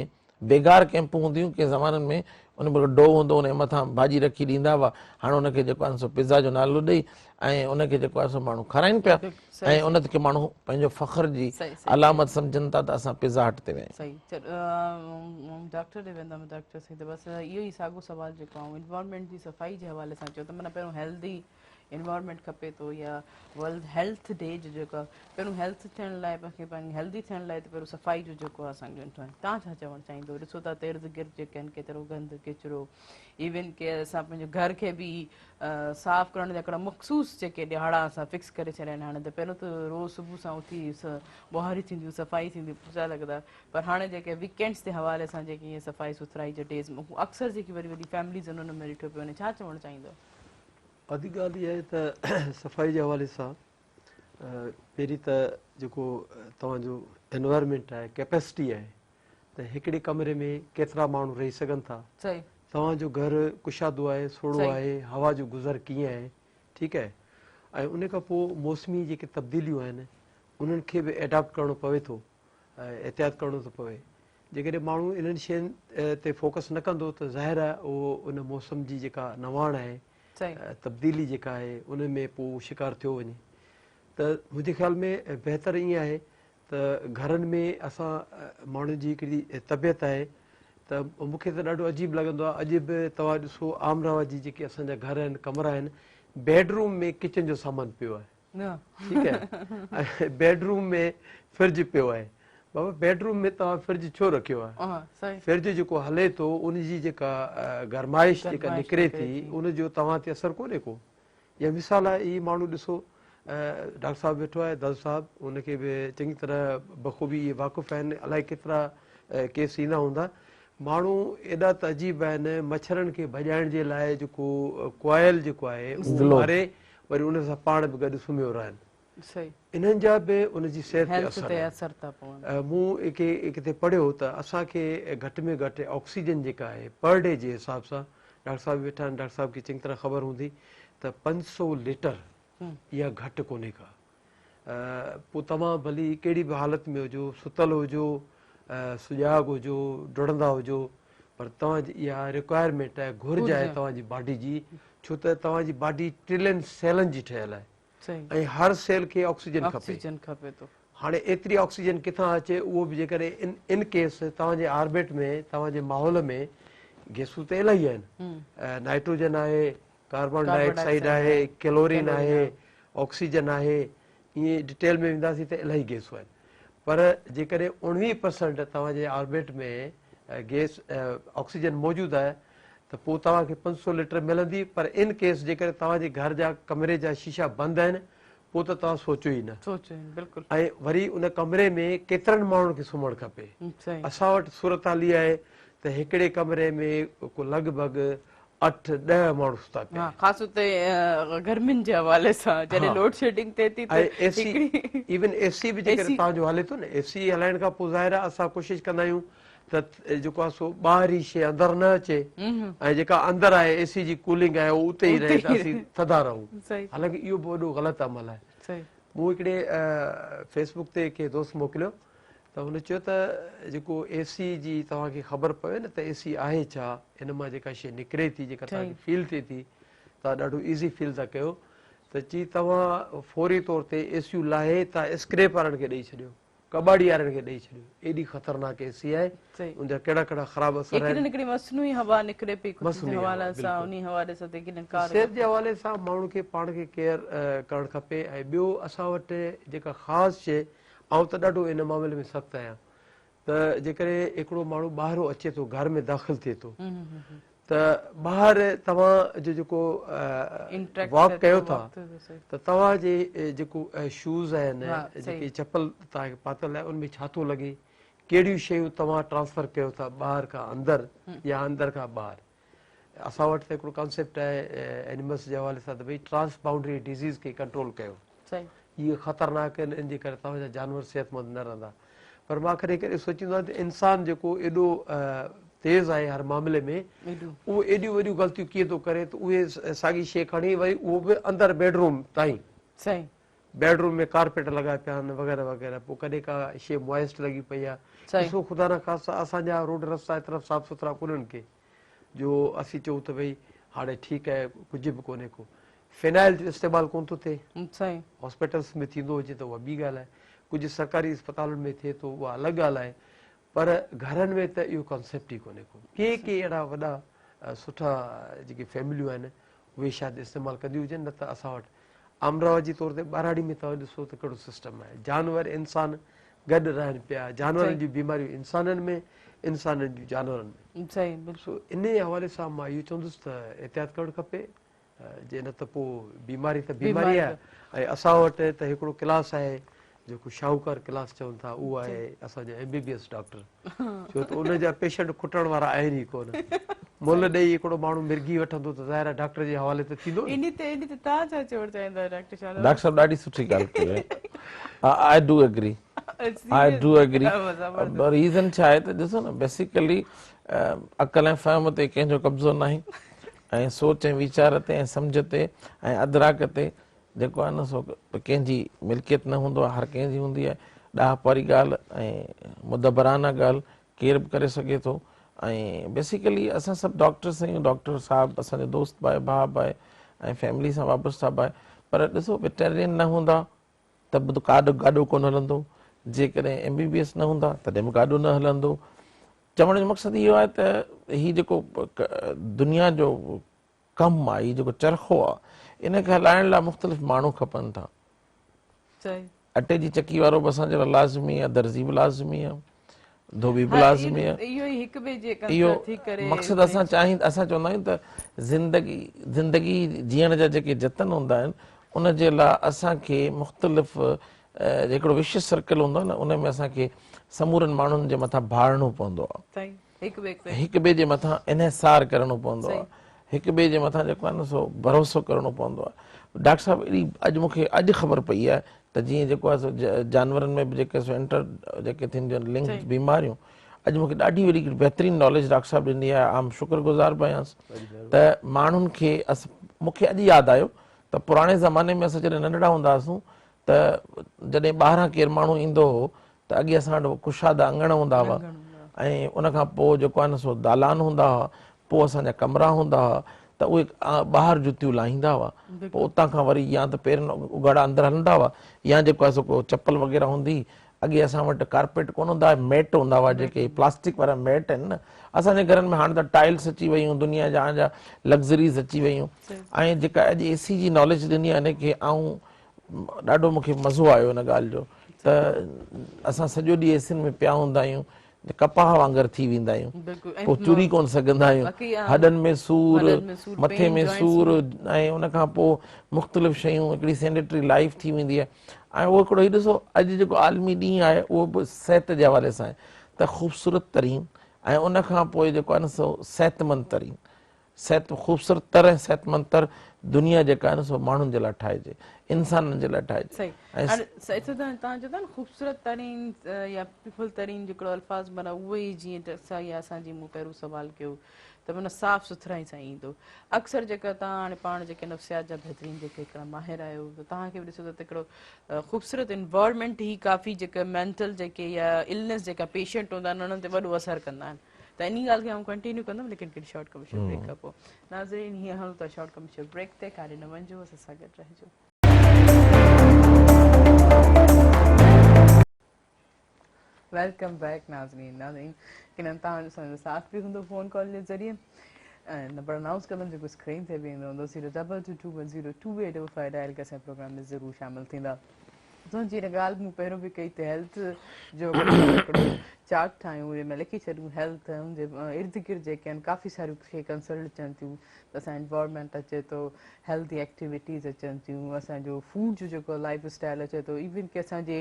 بيگار ڪئمپون هونديون ڪنهن زمانن ۾ ان ۾ ڊو هوندو ان جي مٿان ڀاڄي رکي ڏيندا هئا هاڻ ان کي جيڪو آهي سو پزا جو نالو ڏئي ۽ ان کي جيڪو آهي سو ماڻهو کارائين پيا ۽ ان کي ماڻهو پنهنجو فخر جي علامت سمجهن ٿا ته اسان پزا هٽ تي ويا آهيون. صحيح ڊاڪٽر ڏي ويندم ڊاڪٽر سائين ته بس اهو ئي ساڳو سوال جيڪو آئون انوائرمينٽ جي صفائي جي حوالي سان چيو ته معنيٰ پهريون هيلدي انوائرمينٽ کپي ٿو يا ورلڊ هيلٿ ڊي جو جيڪو آهي پهريون هيلٿ ٿيڻ لاء پاڻ کي پنهنجي هيلدي ٿيڻ لاء ته پهريون صفائي جو جيڪو آهي اسان کي تان ڇا چوڻ چاهيندو ڏسو ٿا ته ارد گرد جيڪي آهن ڪيترو گند ڪچرو ايون ڪي اسان پنهنجي گهر کي به صاف ڪرڻ جا هڪڙا مخصوص جيڪي ڏهاڙا اسان فڪس ڪري ڇڏيا آهن هاڻي ته پهريون ته روز صبح سان اٿي ٻهاري ٿينديون صفائي ٿيندي پوچا لڳندا پر هاڻي جيڪي ويڪينڊس جي حوالي سان جيڪي ائين صفائي سٿرائي جا ڊيز اڪثر جيڪي وڏي وڏي فيمليز آهن ان ۾ ڏٺو پيو وڃي ڇا چوڻ چاهيندو؟ ادي ڳالهه اها آهي ته صفائي جي حوالي سان پهرين ته جيڪو توهان جو انوائرمينٽ آهي ڪيپيسٽي آهي ته هڪڙي ڪمري ۾ ڪيترا ماڻهو رهي سگهن ٿا توهان جو گهر ڪشادو آهي سوڙهو آهي هوا جو گذر ڪيئن آهي ٺيڪ آهي ۽ ان کان پوء موسمي جيڪي تبديليون آهن انهن کي به ايڊاپٽ ڪرڻو پوي ٿو احتياط ڪرڻو ٿو پوي جيڪڏهن ماڻهو انهن شين تي فوڪس نه ڪندو ته ظاهر آهي اهو ان موسم جي جيڪا نواڻ آهي تبديلي جيڪا آهي ان ۾ پوء شڪار ٿيو وڃي ته منهنجي خيال ۾ بهتر ائين آهي ته گهرن ۾ اسان ماڻهن جي هڪڙي طبيعت آهي ته مون کي ته ڏاڍو عجيب لڳندو آهي اڄ به توهان ڏسو عام رواجي جيڪي اسان جا گهر آهن ڪمرا آهن بيڊ روم ۾ ڪچن جو سامان پيو آهي ٺيڪ آهي ۽ بيڊ روم ۾ فرج پيو آهي بابا بيڊ روم ۾ توهان فرج ڇو رکيو آهي فرج جيڪو هلي ٿو ان جي جيڪا گرمائش جيڪا نڪري ٿي ان جو توهان تي اثر ڪونهي ڪو يا مثال آهي هي ماڻهو ڏسو ڊاڪٽر صاحب ويٺو آهي دل صاحب ان کي به چڱي طرح بخوبي اهي واقف آهن الائي ڪيترا ڪيس ايندا هوندا ماڻهو ايڏا ته عجيب آهن مڇرن کي ڀڄائڻ جي لاء جيڪو ڪوائل جيڪو آهي اهو ماري وري ان سان پاڻ به گڏ سمهيو رهن انهن جا به ان جي صحت تي اثر آهن مون ڪٿي پڙهيو ته اسان کي گهٽ ۾ گهٽ آڪسيجن جيڪا آهي پر ڊي جي حساب سان ڊاڪٽر صاحب ويٺا آهن ڊاڪٽر صاحب کي چڱي طرح خبر هوندي ته 500 ليٽر اها گهٽ ڪونهي ڪا پوء توهان ڀلي ڪهڙي به حالت ۾ هجو ستل هجو سجاڳ هجو ڊوڙندا هجو پر توهان جي اها رڪوائرمينٽ آهي گهرج آهي توهان جي باڊي جي ڇو ته توهان جي باڊي ٽريلين سيلن جي ٺهيل آهي ۽ هر سيل کي آڪسيجن کپي. آڪسيجن کپي ٿو. هاڻي ايتري آڪسيجن ڪٿان اچي اهو به جيڪڏهن ان ڪيس توهان جي آربٽ ۾ توهان جي ماحول ۾ گيسون ته الاهي آهن نائٽروجن آهي ڪاربان ڊاء آڪسائيڊ آهي ڪلورين آهي آڪسيجن آهي ائين ڊيٽيل ۾ وينداسين ته الاهي گيسون آهن پر جيڪڏهن 19 پرسنٽ توهان جي آربٽ ۾ گيس آڪسيجن موجود آهي ته پوء توهان کي 500 ليٽر ملندي پر ان ڪيس جيڪڏهن توهان جي گهر جا ڪمري جا شيشا بند آهن پوء ته توهان سوچو ئي نه. سوچو ئي نه بلڪل. ۽ وري ان ڪمري ۾ ڪيترن ماڻهن کي سمهڻ کپي. اسان وٽ صورتحال اها آهي ته هڪڙي ڪمري ۾ ڪو لڳ ڀڳ اٺ ڏهه ماڻهو ستا پيا آهن. ها خاص طور تي گرمين جي حوالي سان جڏهن لوڊ شيڊنگ ٿئي ٿي ته ۽ اي سي ايون اي سي به جيڪڏهن توهان جو هلي ٿو نه اي سي هلائڻ کان پوء ظاهر آهي اسان ڪوشش ڪندا آهيون ته جيڪو آهي سو ٻاهرين شيء اندر نه اچي ۽ جيڪا اندر آهي اي سي جي ڪولنگ آهي اهو اتي ئي رهي ته اسين ٿڌا رهون حالانڪه اهو به وڏو غلط عمل آهي مون هڪڙي فيس بڪ تي ڪنهن دوست موڪليو ته هن چيو ته جيڪو اي سي جي توهان کي خبر پوي نه ته اي سي آهي ڇا ان مان جيڪا شيء نڪري ٿي جيڪا توهان کي فيل ٿئي ٿي توهان ڏاڍو ايزي فيل ٿا ڪيو ته چي توهان فوري طور تي اي سيون لاهي توهان اسڪريپ وارن کي ڏئي ڇڏيو ڪٻاڙي وارن کي ڏئي ڇڏيو ايڏي خطرناڪ اي سي آهي ان جا ڪهڙا ڪهڙا خراب اثر آهن. يقينن هڪڙي مصنوعي هوا نڪري پئي ڪجهه جي حوالي سان انهي حوالي سان ته يقينن ڪار صحت جي حوالي سان ماڻهو کي پاڻ کي ڪيئر ڪرڻ کپي ۽ ٻيو اسان وٽ جيڪا خاص شيء آئون ته ڏاڍو ان معاملي ۾ سخت آهيان ته جيڪڏهن هڪڙو ماڻهو ٻاهرو اچي ٿو گهر ۾ داخل ٿئي ٿو ته ٻاهر توهان جو جيڪو واڪ ڪيو ٿا ته توهان جي جيڪو شوز آهن جيڪي چپل توهان کي پاتل آهي ان ۾ ڇا ٿو لڳي ڪهڙيون شيون توهان ٽرانسفر ڪيو ٿا ٻاهر کان اندر يا اندر کان ٻاهر اسان وٽ ته هڪڙو ڪانسيپٽ آهي اينيملس جي حوالي سان ته ڀئي ٽرانس بائونڊري ڊزيز کي ڪنٽرول ڪيو اهي خطرناڪ آهن ان جي ڪري توهان جا جانور صحتمند نه رهندا پر مان ڪڏهن ڪڏهن سوچيندو آهيان ته انسان جيڪو ايڏو تيز آهي هر معاملي ۾ اهو ايڏيون وڏيون غلطيون ڪيئن ٿو ڪري ته اهي ساڳي شيء کڻي وري اهو به اندر بيڊ روم تائين صحيح بيڊ روم ۾ ڪارپيٽ لڳا پيا آهن وغيره وغيره پوء ڪڏهن ڪا شيء موائسٽ لڳي پئي آهي ڏسو خدا نخواسته اسان جا روڊ رستا ايترا صاف سٿرا ڪونهن ڪي جو اسين چئون ته ڀئي هاڻي ٺيڪ آهي ڪجهه به ڪونهي ڪو فينائل جو استعمال ڪونه ٿو ٿئي هاسپيٽلس ۾ ٿيندو هجي ته اها ٻي ڳالهه آهي ڪجهه سرڪاري اسپتالن ۾ ٿئي ٿو اها الڳ ڳالهه آهي پر گهرن ۾ ته اهو ڪانسيپٽ ئي ڪونهي ڪو ڪي ڪي اهڙا وڏا سٺا جيڪي فيمليون آهن اهي شايد استعمال ڪنديون هجن نه ته اسان وٽ عام رواجي طور تي ٻهراڙي ۾ توهان ڏسو ته ڪهڙو سسٽم آهي جانور انسان گڏ رهن پيا جانورن جون بيماريون انسانن ۾ انسانن جون جانورن ۾ سو انهي حوالي سان مان اهو چوندس ته احتياط ڪرڻ کپي جي نه ته پوء بيماري ته بيماري آهي ۽ اسان وٽ ته هڪڙو ڪلاس آهي جيڪو شاهوڪار ڪلاس چون ٿا اهو آهي اسان جو M B B S doctor ڇو ته ان جا پيشنٽ کٽڻ وارا آهن ئي ڪونه. ملهه ڏئي هڪڙو ماڻهو مرگي وٺندو ته ظاهر آهي ڊاڪٽر جي حوالي ته ٿيندو نه. انهي تي انهي تي توهان ڇا چوڻ چاهيندا آهيو ڊاڪٽر شاهنواز؟ ڊاڪٽر صاحب ڏاڍي سٺي ڳالهه ڪئي آهي. I do agree. I do agree. Reason ڇا آهي ته ڏسو نه بيسيڪلي عقل ۽ فهم تي ڪنهن جو قبضو ناهي ۽ سوچ ۽ ويچار تي ۽ سمجهه تي ۽ ادراڪ تي جيڪو آهي نه سو ڪنهن جي ملڪيت نه هوندو آهي هر ڪنهن جي هوندي آهي ڏاهپ واري ڳالهه ۽ مدبرانه ڳالهه ڪير به ڪري سگهي ٿو ۽ بيسيڪلي اسان سڀ ڊاڪٽرس آهيون ڊاڪٽر صاحب اسان جو دوست به آهي ڀاء به آهي ۽ فيملي سان وابسته به آهي پر ڏسو ويٽرنرين نه هوندا ته به ڪاڏو گاڏو ڪونه هلندو جيڪڏهن ايم بي بي ايس نه هوندا تڏهن به گاڏو نه هلندو چوڻ جو مقصد اهو آهي ته هي جيڪو دنيا جو ڪم آ، هي جيڪو چرخو آ، ان کي هلائڻ لاء مختلف ماڻهو کپن ٿا. اٽي جي چڪي وارو به اسان جي لاء لازمي آ، درزي به لازمي آ، ڌوٻي به لازمي آ. اهو مقصد اسان چاهين اسان چوندا آهيون ته زندگي زندگي جيئڻ جا جيڪي جتن هوندا آهن ان جي لاء اسان کي مختلف هڪڙو وشس سرڪل هوندو آهي نه ان ۾ اسان کي سمورن ماڻهن جي مٿان ڀاڙڻو پوندو آ. هڪ ٻئي جي مٿان انحصار ڪرڻو پوندو آهي هڪ ٻئي جي مٿان جيڪو آهي نه سو ڀروسو ڪرڻو پوندو آهي ڊاڪٽر صاحب اهڙي اڄ مون کي اڄ خبر پئي آهي ته جيئن جيڪو آهي سو جانورن ۾ به جيڪي سو انٽر جيڪي ٿينديون آهن لنڪ بيماريون اڄ مون کي ڏاڍي وڏي هڪڙي بهترين ناليج ڊاڪٽر صاحب ڏني آهي آئون شڪر گذار به آهيانس ته ماڻهن کي مون کي اڄ ياد آيو ته پراڻي زماني ۾ اسان جڏهن ننڍڙا هوندا هئاسون ته جڏهن ٻاهران ڪير ماڻهو ايندو هو ته اڳي اسان وٽ ڪشادا اڱڻ هوندا هئا ۽ ان کان پوء جيڪو آهي نه سو دالان هوندا هئا پوء اسان جا ڪمرا هوندا هئا ته اهي ٻاهر جتيون لاهيندا هئا پوء اتان کان وري يا ته پيرن اگهاڙا اندر هلندا هئا يا جيڪو آهي سو ڪو چپل وغيره هوندي هئي اڳي اسان وٽ ڪارپيٽ ڪونه هوندا هئا ميٽ هوندا هئا جيڪي پلاسٽڪ وارا ميٽ آهن نه اسان جي گهرن ۾ هاڻي ته ٽائلس اچي ويون دنيا جهان جا لگزريز اچي ويون ۽ جيڪا اڄ اي سي جي ناليج ڏني آهي ان کي آئون ڏاڍو مون کي مزو آيو ان ڳالهه جو ته اسان سڄو ڏينهن ايسين ۾ پيا هوندا آهيون ڪپاهه وانگر ٿي ويندا آهيون پوء چري ڪونه سگهندا آهيون هڏن ۾ سور مٿي ۾ سور ۽ ان کان پوء مختلف شيون هڪڙي سينيٽري لائف ٿي ويندي آهي ۽ اهو هڪڙو هي ڏسو اڄ جيڪو عالمي ڏينهن آهي اهو به صحت جي حوالي سان آهي ته خوبصورت ترين ۽ ان کان پوء جيڪو آهي نه سو صحتمند ترين صحت خوبصورت تر ۽ صحتمند تر دنيا جيڪا آهي نه سو ماڻهن جي لاء ٺاهجي انسانن جي لاء ٺاهجي. صحيح هاڻي سعيد صاحب توهان چئو ٿا نه خوبصورت ترين يا بيوٽيفل ترين جيڪڙو الفاظ معنيٰ اهو ئي جيئن ته اسان يا اسان جي مون پهريون سوال ڪيو ته معنيٰ صاف سٿرائي سان ايندو اڪثر جيڪا توهان هاڻي پاڻ جيڪي نفسيات جا بهترين جيڪي هڪڙا ماهر آهيو ته توهان کي به ڏسو ته هڪڙو خوبصورت انوائرمينٽ هي ڪافي جيڪا مينٽل جيڪي يا النس جيڪا پيشنٽ هوندا آهن انهن تي وڏو اثر ڪندا آهن ته انهي ڳالهه کي آئون ڪنٽينيو ڪندم ليڪن هڪڙي شارٽ ڪمرشل بريڪ کان پوء ناظرين هيئن هلون ٿا شارٽ ڪمرشل بريڪ تي ڪاڏي نه وڃجو اسان سان گڏ رهجو. Welcome back ناظرين ناظرين ڪنن توهان جو اسان جو ساٿ به هوندو فون ڪال جي ذريعي ۽ نمبر انائونس ڪندم جيڪو اسڪرين تي به ايندو هوندو 0222102 2855 ڊائل ڪري اسان پروگرام ۾ ضرور شامل ٿيندا. تنهنجي ان ڳالهه مون پهريون به ڪئي ته هيلٿ جو هڪڙو چارٽ ٺاهيون جنهن ۾ لکي ڇڏيون هيلٿ ۽ ان جي ارد گرد جيڪي آهن ڪافي ساريون شيون ڪنسلٽ اچن ٿيون ته اسان انوائرمينٽ اچي ٿو هيلٿي ايڪٽيوٽيز اچن ٿيون اسان جو فوڊ جو جيڪو لائف اسٽائل اچي ٿو ايون ڪي اسان جي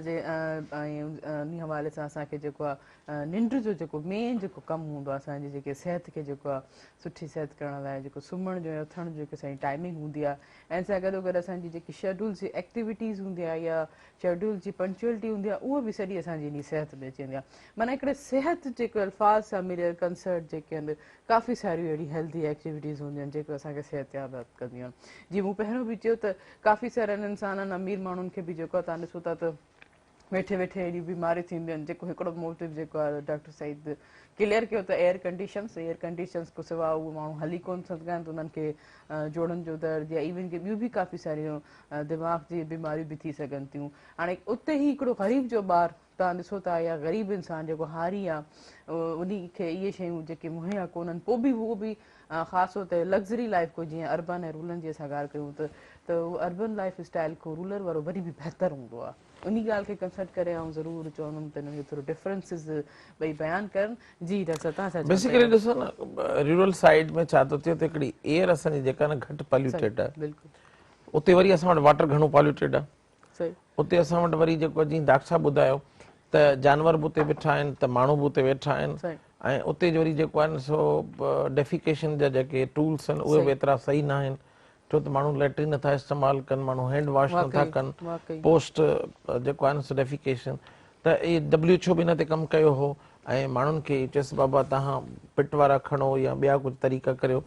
جي ان حوالي سان اسان کي جيڪو آهي ننڊ جو جيڪو مين جيڪو ڪم هوندو آهي اسان جي جيڪي صحت کي جيڪو آهي سٺي صحت ڪرڻ لاء جيڪو سمهڻ جو ۽ اٿڻ جو جيڪي اسان جي ٽائمنگ هوندي آهي ۽ ان سان گڏو گڏ اسان جي جيڪي شيڊول جي ايڪٽيوٽيز هوندي آهي يا شيڊول جي پنڪچوئلٽي هوندي آهي اهو به سڄي اسان جي انهي صحت ۾ اچي ويندي آهي معنيٰ هڪڙي صحت جيڪو الفاظ سان مليل ڪنسرٽ جيڪي آهن ڪافي ساريون اهڙي هيلدي ايڪٽيوٽيز هونديون آهن جيڪو اسان کي صحتياب ڪنديون آهن جيئن مون پهريون به چيو ته ڪافي سارن انسانن امير ماڻهن کي به جيڪو آهي تان ڏسو ٿا ته ويٺي ويٺي اهڙيون بيماريون ٿينديون آهن جيڪو هڪڙو موٽو جيڪو آهي ڊاڪٽر سعيد ڪليئر ڪيو ته ايئر ڪنڊيشنس ايئر ڪنڊيشنس کان سواء اهي ماڻهو هلي ڪونه سگهندا آهن ته انهن کي جوڙن جو درد يا ايون ڪي ٻيون به ڪافي ساريون دماغ جي بيماريون به ٿي سگهن ٿيون هاڻي اتي ئي هڪڙو غريب جو ٻار توهان ڏسو ٿا يا غريب انسان جيڪو هاري آهي انهي کي اهي شيون جيڪي مهيا ڪونهن پوء به اهو به خاص طور تي لگزري لائف کو جيئن اربن ۽ رولن جي اسان ڳالهه ڪيون ته اربن لائف اسٽائل کان رولر وارو وري به بهتر هوندو آهي انهي ڳالهه کي ڪنسلٽ ڪري آئون ضرور چوندم ته انهن جو ٿورو ڊفرنسز ٻئي بيان ڪرن. جي ڊاڪٽر صاحب توهان ڇا چوڻ بيسيڪلي ڏسو نه رورل سائيڊ ۾ ڇا ٿو ٿئي ته هڪڙي ايئر اسان جي جيڪا نه گهٽ پاليوٽيڊ آهي بلڪل اتي وري اسان وٽ واٽر گهڻو پاليوٽيڊ آهي اتي اسان وٽ وري جيڪو جيئن ڊاڪٽر صاحب ٻڌايو ته جانور به اتي ويٺا آهن ته ماڻهو به اتي ويٺا آهن ۽ اتي وري جيڪو آهي سو ڊيفيڪيشن جا جيڪي ٽولس آهن اهي به ايترا صحيح نه آهن ڇو ته ماڻهو ليٽرين نٿا استعمال ڪن ماڻهو هينڊ واش نٿا ڪن پوسٽ جيڪو آهي سو ڊيفيڪيشن ته اي ڊبليو ايڇ او به ان تي ڪم ڪيو هو ۽ ماڻهن کي چيس بابا توهان پٽ وارا کڻو يا ٻيا ڪجهه طريقا ڪريو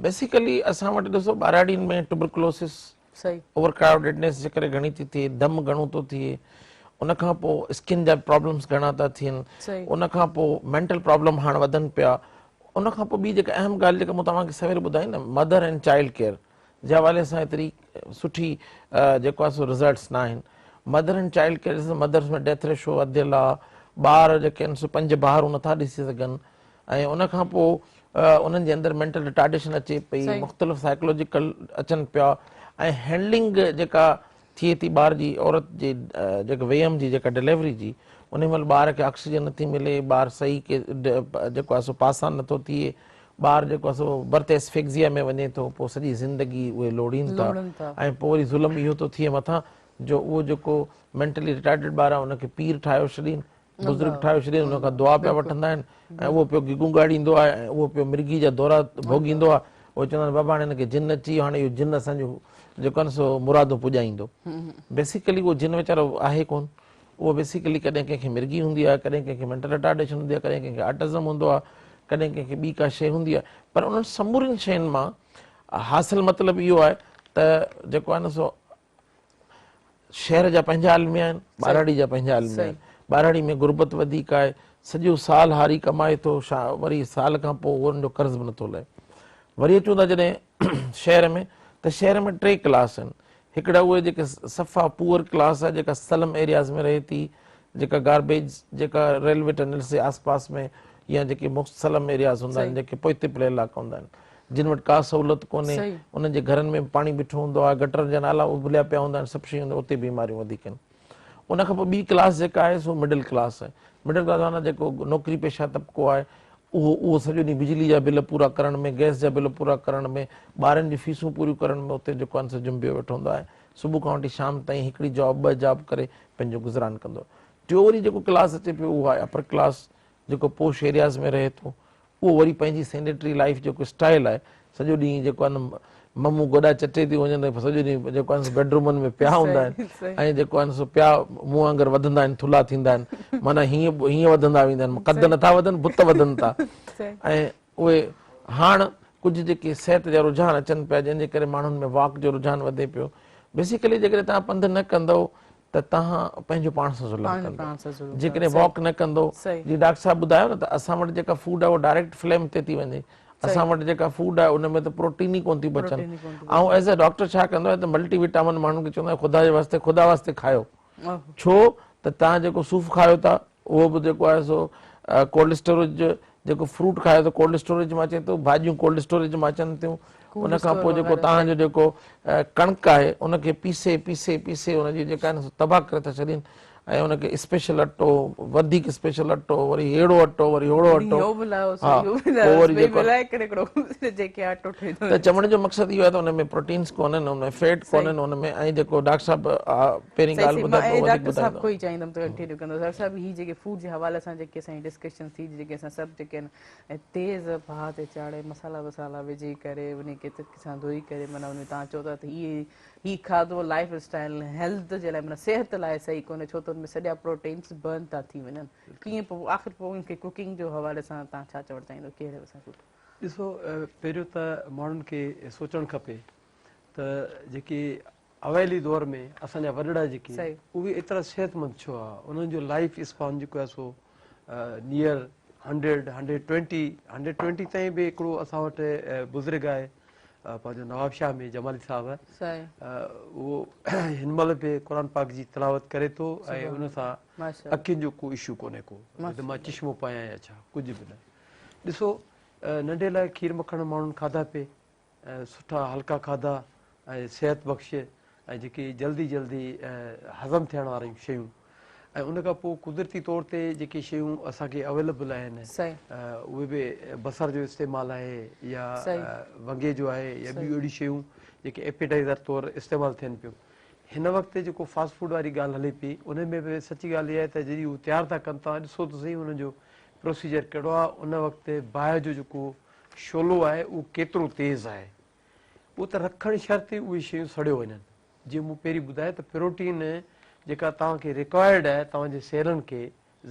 بيسيڪلي اسان وٽ ڏسو ٻهراڙين ۾ ٽيوبرڪلوسس اوور ڪرائوڊيڊنيس جي ڪري گهڻي ٿي ٿئي دم گهڻو ٿو ٿئي ان کان پوء اسڪن جا پرابلمس گهڻا ٿا ٿين ان کان پوء مينٽل پرابلم هاڻ وڌن پيا ان کان پوء ٻي جيڪا اهم ڳالهه جيڪا مون توهان کي سوير ٻڌائي نه مدر اينڊ چائلڊ ڪيئر جي حوالي سان ايتري سٺي جيڪو آهي سو رزلٽس نه آهن mother and child care mothers ۾ death ratio وڌيل آهي ٻار جيڪي آهن سو پنج بهارون نٿا ڏسي سگهن ۽ ان کان پوء انهن جي اندر مينٽل رٽارڊيشن اچي پئي مختلف سائيڪلوجيڪل اچن پيا ۽ هينڊلنگ جيڪا ٿئي ٿي ٻار جي عورت جي جيڪا ويم جي جيڪا ڊليوري جي انهي مهل ٻار کي آڪسيجن نٿي ملي ٻار صحيح جيڪو آهي سو پاسان نٿو ٿئي ٻار جيڪو آهي سو برٿ ايسفيڪزيا ۾ وڃي ٿو پوء سڄي زندگي اهي لوڙين ٿا ۽ پوء وري ظلم اهو ٿو ٿئي مٿان جو اهو جيڪو مينٽلي رٽارڊيڊ ٻار آهي ان کي پير ٺاهيو ڇڏين بزرگ ٺاهيو ڇڏين ان کان دعا پيا وٺندا آهن ۽ اهو پيو گگون ڳاڙيندو آهي ۽ اهو پيو مرگي جا دورا ڀوڳيندو آهي اهي چوندا آهن بابا هاڻي هن کي جن اچي ويو هاڻي اهو جن اسان جون جيڪو آهي نه سو مرادون پڄائيندو بيسيڪلي اهو جن ويچارو آهي ڪون اهو بيسيڪلي ڪڏهن ڪنهن کي مرگي هوندي آهي ڪڏهن ڪنهن کي مينٽل رٽارڊيشن هوندي آهي ڪڏهن ڪنهن کي آٽزم هوندو آهي ڪڏهن ڪنهن کي ٻي ڪا شيء هوندي آهي پر انهن سمورين شين مان حاصل مطلب اهو آهي ته جيڪو آهي نه سو شهر جا پنهنجا الميا آهن ٻهراڙي جا پنهنجا الميا آهن ٻهراڙي ۾ غربت وڌيڪ آهي سڄو سال هاري ڪمائي ٿو وري سال کان پوء ان جو قرض به نٿو لهي وري اچون ٿا جڏهن شهر ۾ ته شهر ۾ ٽي ڪلاس آهن هڪڙا اهي جيڪي صفا پوئر ڪلاس آهي جيڪا سلم ايرياز ۾ رهي ٿي جيڪا گاربيج جيڪا ريلوي ٽنلز جي آس پاس ۾ يا جيڪي سلم ايرياز هوندا آهن جيڪي پوئتي پيل علائقا هوندا آهن جن وٽ ڪا سهولت ڪونهي انهن جي گهرن ۾ به پاڻي بيٺو هوندو آهي گٽرن جا نالا اڀليا پيا هوندا آهن سڀ شيون اتي بيماريون وڌيڪ آهن ان کان پوء ٻي ڪلاس جيڪا آهي سو مڊل ڪلاس آهي مڊل ڪلاس معنيٰ جيڪو نوڪري پيشا طبقو آهي اهو اهو سڄو ڏينهن بجلي جا بل پورا ڪرڻ ۾ گئس جا بل پورا ڪرڻ ۾ ٻارن جون فيسون پوريون ڪرڻ ۾ اتي جيڪو آهي سو جنبيو ويٺو هوندو آهي صبح کان وٺي شام تائين هڪڙي جاب ٻه جاب ڪري پنهنجو گذران ڪندو ٽيو وري جيڪو ڪلاس اچي پيو اهو آهي اپر ڪلاس جيڪو پوش ايرياز ۾ رهي ٿو اهو وري پنهنجي سينيٽري لائيف جيڪو اسٽائيل آهي سڄو ڏينهن جيڪو آهي نه ممون گوڏا چٽي ٿيون وڃن ۽ سڄو ڏينهن جيڪو آهي بيڊ رومن ۾ پيا هوندا آهن ۽ جيڪو آهي سو پيا مون وانگر وڌندا آهن ٿلها ٿيندا آهن معنيٰ هيئن هيئن وڌندا ويندا آهن قد نٿا وڌن بت وڌن ٿا ۽ اهي هاڻ ڪجهه جيڪي صحت جا رجحان اچن پيا جنهن جي ڪري ماڻهن ۾ واڪ جو رجحان وڌي پيو بيسيڪلي جيڪڏهن توهان پنڌ نه ڪندؤ ته توهان پنهنجو پاڻ سان ظلم ڪندو جيڪڏهن واڪ نه ڪندو جي ڊاڪٽر صاحب ٻڌايو نه ته اسان وٽ جيڪا فوڊ آهي اها ڊائريڪٽ فليم تي ٿي وڃي اسان وٽ جيڪا فوڊ آهي ان ۾ ته پروٽين ئي ڪون ٿيون بچن آئون ايز اي ڊاڪٽر ڇا ڪندو آهيان ته ملٽي وٽامن ماڻهن کي چوندو آهيان خدا جي واسطي خدا واسطي کايو ڇو ته توهان جيڪو صوف کايو ٿا اهو به جيڪو آهي سو ڪولڊ اسٽوريج جيڪو فروٽ کايو ته ڪولڊ اسٽوريج مان اچي ٿو ڀاڄيون ڪولڊ اسٽوريج مان اچن ٿيون ان کان پوء جيڪو توهان جو جيڪو ڪڻڪ آهي ان کي پيسي پيسي پيسي ان جي جيڪا آهي تباهه ڪري ٿا ڇڏين ۽ ان کي اسپيشل اٽو وڌيڪ اسپيشل اٽو وري ههڙو اٽو وري ههڙو اٽو ها پوء وري جيڪو ته چوڻ جو مقصد اهو آهي ته ان ۾ پروٽينس ڪونهن ان ۾ فيٽ ڪونهن ان ۾ ۽ جيڪو ڊاڪٽر صاحب پهرين ڳالهه ٻڌائي پوء وڌيڪ ڊاڪٽر صاحب ٻڌائيندو. کان ئي چاهيندم ته ڪنٽينيو ڪندو ڊاڪٽر صاحب هي جيڪي فوڊ جي حوالي سان جيڪي اسان جي ڊسڪشن ٿي جيڪي اسان سڀ جيڪي آهن تيز باهه تي چاڙهي مصالحا وصالحا وجهي ڪري انهي کي ترڪي سان ڌوئي ڪري معنيٰ ان ۾ توهان چئو ٿا ته هي هي کاڌو لائف اسٽائل هيلٿ جي لاء معنيٰ صحت لاء صحيح ڪونهي ڇو ته ان ۾ سڄا پروٽينس برن ٿا ٿي وڃن ڪيئن پوء آخر پوء ان کي ڪوڪنگ جو حوالي سان توهان ڇا چوڻ چاهيندو ڪهڙي اسان کي ڏسو پهريون ته ماڻهن کي سوچڻ کپي ته جيڪي اوائلي دور ۾ اسان جا وڏڙا جيڪي اهي ايترا صحتمند ڇو هئا انهن جو لائف اسپان جيڪو آهي سو near hundred hundred twenty hundred twenty تائين به هڪڙو اسان وٽ بزرگ آهي پنهنجو نواب شاهه ۾ جمالي صاحب اهو هن مهل به قرآن پاڪ جي تلاوت ڪري ٿو ۽ ان سان اکين جو ڪو اشو ڪونهي ڪو ته مان چشمو پايان يا ڇا ڪجهه به نه ڏسو ننڍي لاء کير مکڻ ماڻهن کاڌا پي سٺا هلڪا کاڌا ۽ صحت بخش ۽ جيڪي جلدي جلدي هضم ٿيڻ واريون شيون ۽ ان کان پوء قدرتي طور تي جيڪي شيون اسان کي اويليبل آهن اهي به بصر جو استعمال آهي يا ونگي جو آهي يا ٻيون اهڙيون شيون جيڪي ايپيٽائزر طور استعمال ٿين پيون. هن وقت جيڪو فاسٽ فوڊ واري ڳالهه هلي پئي ان ۾ به سچي ڳالهه اها آهي ته جڏهن هو تيار ٿا ڪن توهان ڏسو ته سهي انهن جو پروسيجر ڪهڙو آهي ان وقت باهه جو جيڪو شعلو آهي اهو ڪيترو تيز آهي اهو ته رکڻ شرط ئي اهي شيون سڙيو وڃن جيئن مون پهرين ٻڌايو ته پروٽين جيڪا توهان کي رڪوائرڊ آهي توهان جي سيلن کي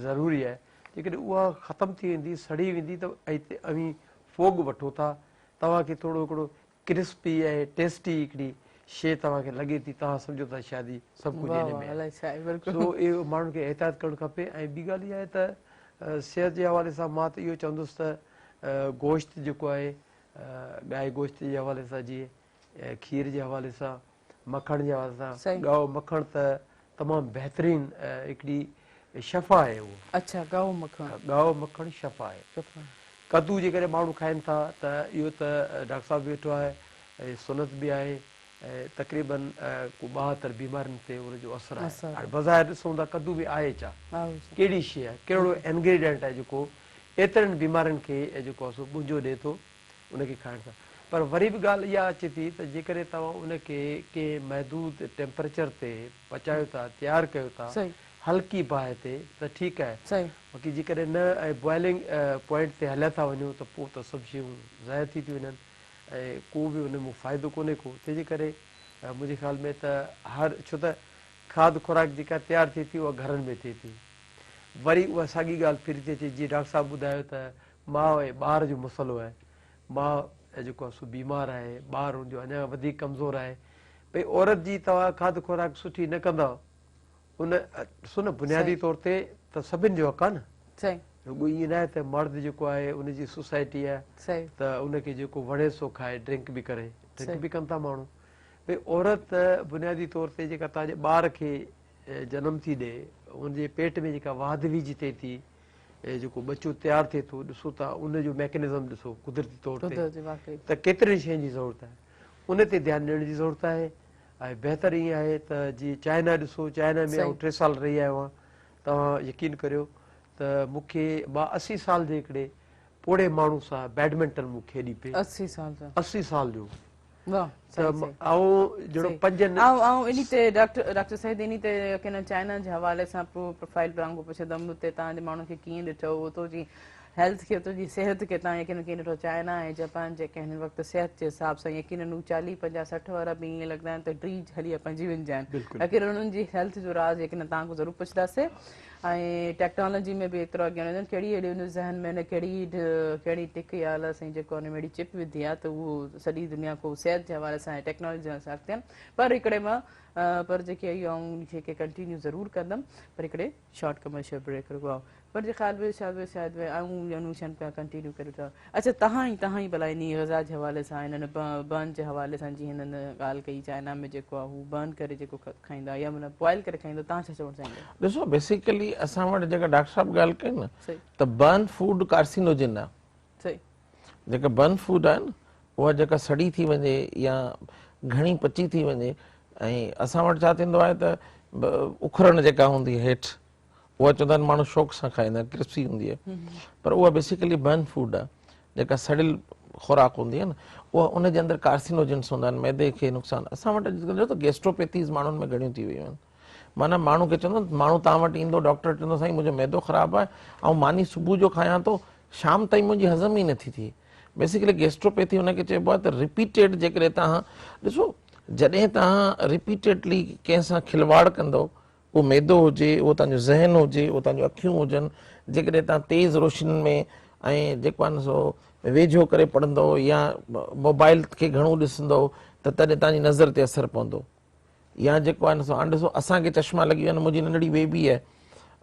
ضروري آهي جيڪڏهن اها ختم ٿي ويندي سڙي ويندي ته اوهين ڦوڳ وٺو ٿا توهان کي ٿورو هڪڙو ڪرسپي ۽ ٽيسٽي هڪڙي شيء توهان کي لڳي ٿي توهان سمجهو ٿا شايد هي سڀ ڪجهه ان ۾ آهي سو اهو ماڻهن کي احتياط ڪرڻ کپي ۽ ٻي ڳالهه اها آهي ته صحت جي حوالي سان مان ته اهو چوندس ته گوشت جيڪو آهي ڳائي گوشت جي حوالي سان جيئن کير جي حوالي سان مکڻ جي حوالي سان ڳائو مکڻ ته تمام بهترين هڪڙي شفا آهي اهو. اڇا ڳائو مکڻ. ڳائو مکڻ شفا آهي. ڪدو جيڪڏهن ماڻهو کائن ٿا ته اهو ته ڊاڪٽر صاحب به ويٺو آهي ۽ سنت به آهي ۽ تقريبن ڪو 72 بيمارين تي ان جو اثر آهي. هاڻي بظاهر ڏسون ٿا ڪدو ۾ آهي ڇا؟ ڪهڙي شيء آهي؟ ڪهڙو انگريڊينٽ آهي جيڪو ايترين بيمارين کي جيڪو آهي سو ٻنجو ڏئي ٿو ان کي کائڻ سان. پر وري به ڳالهه اها اچي ٿي ته جيڪڏهن توهان ان کي ڪنهن محدود ٽيمپريچر تي پچايو ٿا، تيار ڪيو ٿا، هلڪي باهه تي ته ٺيڪ آهي، باقي جيڪڏهن نه ۽ بوائلنگ پوائنٽ تي هليا ٿا وڃو ته پوء ته سڀ شيون ضايع ٿي ٿيون وڃن ۽ ڪو به ان مان فائدو ڪونهي ڪو. تنهن جي ڪري منهنجي خيال ۾ ته هر ڇو ته کاڌ خوراڪ جيڪا تيار ٿئي ٿي اها گهرن ۾ ٿئي ٿي. وري اها ساڳي ڳالهه ڦري ٿي اچي جيئن ڊاڪٽر صاحب ٻڌايو ته ماء ۽ ٻار جو مسئلو آهي. ماء جيڪو آهي سو بيمار آهي، ٻار ان جو اڃا وڌيڪ ڪمزور آهي. ڀئي عورت جي توهان کاڌ خوراڪ سٺي نه ڪندؤ ان ڏسو نه بنيادي طور تي ته سڀن جو حق آهي نه. رڳو ائين ناهي ته مرد جيڪو آهي ان جي سوسائٽي آهي ته ان کي جيڪو وڻي سو کائي ڊرنڪ به ڪري ڊرنڪ به ڪن ٿا ماڻهو. ڀئي عورت بنيادي طور تي جيڪا توهان جي ٻار کي جنم ٿي ڏئي ان جي پيٽ ۾ جيڪا واڌ ويجهه ٿئي ٿي جيڪو ٻچو تيار ٿئي ٿو ڏسو ٿا ان جو ميڪنزم ڏسو قدرتي طور تي ته ڪيترين شين جي ضرورت آهي ان تي ڌيان ڏيڻ جي ضرورت آهي ۽ بهتر ائين آهي ته جي چائنا ڏسو چائنا ۾ آئون 3 سال رهي آيو آهيان توهان يقين ڪريو ته مون کي مان 80 سال جي هڪڙي پوڙهي ماڻهو سان بيڊمنٽن مون کيڏي پئي 80 سال جو 80 سال جو واه ته آئون جهڙو پنجن آئون آئون انهي تي ڊاڪٽر ڊاڪٽر سعيد انهي تي ڪن چائنا جي حوالي سان پروفائل پلان کان پڇندم اتي توهان جي ماڻهن کي ڪيئن ڏٺو اتو جي هيلٿ کي اتو جي صحت کي توهان يقينن ڪيئن ڏٺو چائنا ۽ جاپان جيڪي هن وقت صحت جي حساب سان يقينن هو 40 50 60 وارا به ائين لڳندا آهن ته ڊريج هلي پنهنجي وڃجان يقينن انهن جي هيلٿ جو راز يقينن توهان کان ضرور پڇنداسين ۽ ٽيڪنالاجي ۾ به ايترو اڳيان وڃن ڪهڙي اهڙي ان ذهن ۾ ڪهڙي ڪهڙي ٽڪ يا الله سائين جيڪو ان ۾ اهڙي چپ وڌي آهي ته اهو سڄي دنيا کو صحت جي حوالي سان ۽ ٽيڪنالاجي جي حوالي سان اڳتي آهن پر هڪڙي مان پر جيڪي اهو آئون ان کي ڪنٽينيو ضرور ڪندم پر هڪڙي شارٽ ڪمرشل بريڪ رڳو آئون پر جي خيال ۾ شايد ۾ شايد ۾ آئون يعني شن پيا ڪنٽينيو ڪريو ٿا اڇا تهان ئي تهان ئي ڀلا انهي غذا جي حوالي سان انهن برن جي حوالي سان جيئن هنن ڳالهه ڪئي چائنا ۾ جيڪو آهي هو برن ڪري جيڪو کائيندا يا معنيٰ بوائل ڪري کائيندا تهان ڇا چوڻ چاهيندا؟ ڏسو بيسيڪلي اسان وٽ جيڪا ڊاڪٽر صاحب ڳالهه ڪئي نه ته برن فوڊ ڪارسينوجن آهي جيڪا برن فوڊ آهي نه اها جيڪا سڙي ٿي وڃي يا گهڻي پچي ٿي وڃي ۽ اسان وٽ ڇا ٿيندو آهي ته اکرڻ جيڪا هوندي هيٺ اها چوندا آهن ماڻهو شوق سان کائيندا آهن ڪرسپي هوندي آهي پر اها بيسيڪلي برن فوڊ آهي جيڪا سڙيل خوراڪ هوندي آهي نه اها ان جي اندر ڪارسينوجنس هوندا آهن معدي کي نقصان اسان وٽ اڄڪلهه ته گيسٽروپيٿيز ماڻهن ۾ گهڻيون ٿي ويون آهن معنيٰ ماڻهو کي چوندو ماڻهو توهان وٽ ايندو ڊاڪٽر وٽ چوندو سائين منهنجو معدو خراب آهي آئون ماني صبح جو کايان ٿو شام تائين منهنجي هضم ئي نٿي ٿئي بيسيڪلي گيسٽروپيٿي ان کي چئبو آهي ته رپيٽيڊ جيڪڏهن توهان ڏسو جڏهن توهان رپيٽيڊلي ڪنهن سان کلواڙ ڪندو اهو معدو هجي، اهو توهان جو ذهن هجي، اهو توهان جون اکيون هجن، جيڪڏهن توهان تيز روشنين ۾ ۽ جيڪو آهي نه سو ويجهو ڪري پڙهندؤ يا موبائل کي گهڻو ڏسندؤ ته تڏهن توهان جي نظر تي اثر پوندو يا جيڪو آهي نه سو هاڻي ڏسو اسان کي چشما لڳي ويا آهن منهنجي ننڍڙي بيبي آهي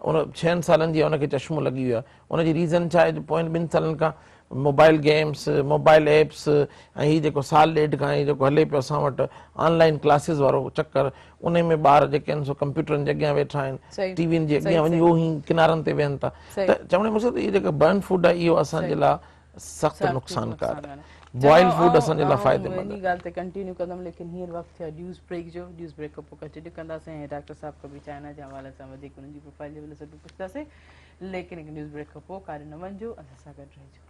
ان ڇهن سالن جي ان کي چشمو لڳي ويو آهي ان جي ريزن ڇا آهي جو پوين ٻن سالن کان موبائل گيمس موبائل ايپس ۽ هي جيڪو سال ڏيڍ کان هي جيڪو هلي پيو اسان وٽ آن لائن ڪلاسز وارو چڪر ان ۾ ٻار جيڪي آهن سو ڪمپيوٽرن جي اڳيان ويٺا آهن ٽي وين جي اڳيان وڃي اهو هي ڪنارن تي ويهن ٿا ته چوڻ جو مقصد هي جيڪا برن فوڊ آهي اهو اسان جي لاء سخت نقصانڪار آهي بوائل فوڊ اسان جي لاء فائديمند آهي. انهي ڳالهه تي ڪنٽينيو ڪندم ليڪن هينئر وقت ٿيو آهي نيوز بريڪ جو نيوز بريڪ کان پوء ڪنٽينيو ڪنداسين ۽ ڊاڪٽر صاحب کان به چائنا جي حوالي سان وڌيڪ انهن جي پروفائيل جي حوالي سان به پڇنداسين ليڪن هڪ نيوز بريڪ کان پوء ڪاڏي نه وڃجو اسان سان گڏ رهجو.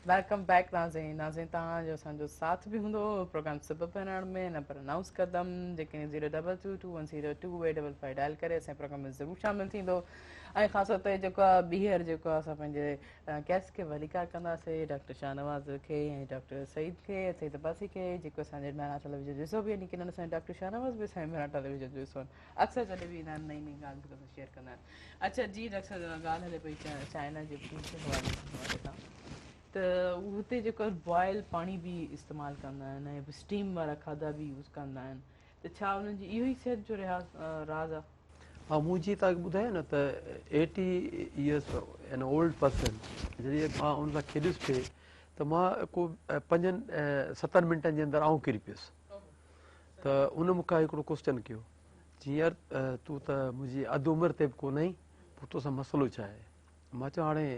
Welcome back ناظرين ناظرين توهان جو اسان جو ساٿ به هوندو پروگرام سبب بنائڻ ۾ نمبر انائونس ڪندم جيڪڏهن zero double two two one zero two eight double five dial ڪري اسان پروگرام ۾ ضرور شامل ٿيندو ۽ خاص طور تي جيڪو آهي ٻيهر جيڪو آهي اسان پنهنجي گيسٽ کي ڀليڪار ڪنداسين ڊاڪٽر شاهنواز کي ۽ ڊاڪٽر سعيد کي سعيد عباسي کي جيڪو اسان جي مهراڻ ٽيليويزن جو حصو به آهن يقينن اسان ڊاڪٽر شاهنواز به اسان جي مهراڻ ٽيليويزن جو حصو آهن اڪثر جڏهن به ايندا آهن نئين نئين ڳالهه مون سان شيئر ڪندا آهن. اڇا جي ڊاڪٽر صاحب ڳالهه هلي پئي چائنا جي فوڊ جي حوالي سان ته هتي جيڪو بوائل پاڻي به استعمال ڪندا آهن ۽ اسٽيم وارا کاڌا به يوز ڪندا آهن ته ڇا انهن جي اهو ئي صحت جو راز آهي؟ ها مون جيئن توهان کي ٻڌايو نه ته eighty years an old person جڏهن مان ان سان کيڏيس پئي ته مان ڪو پنجن ستن منٽن جي اندر آئون ڪري پيس ته ان مون کان هڪڙو ڪوسچن ڪيو چيائين يار تون ته منهنجي اڌ عمر تي به ڪونه آهين پوء توسان مسئلو ڇا آهي؟ مان چيو هاڻي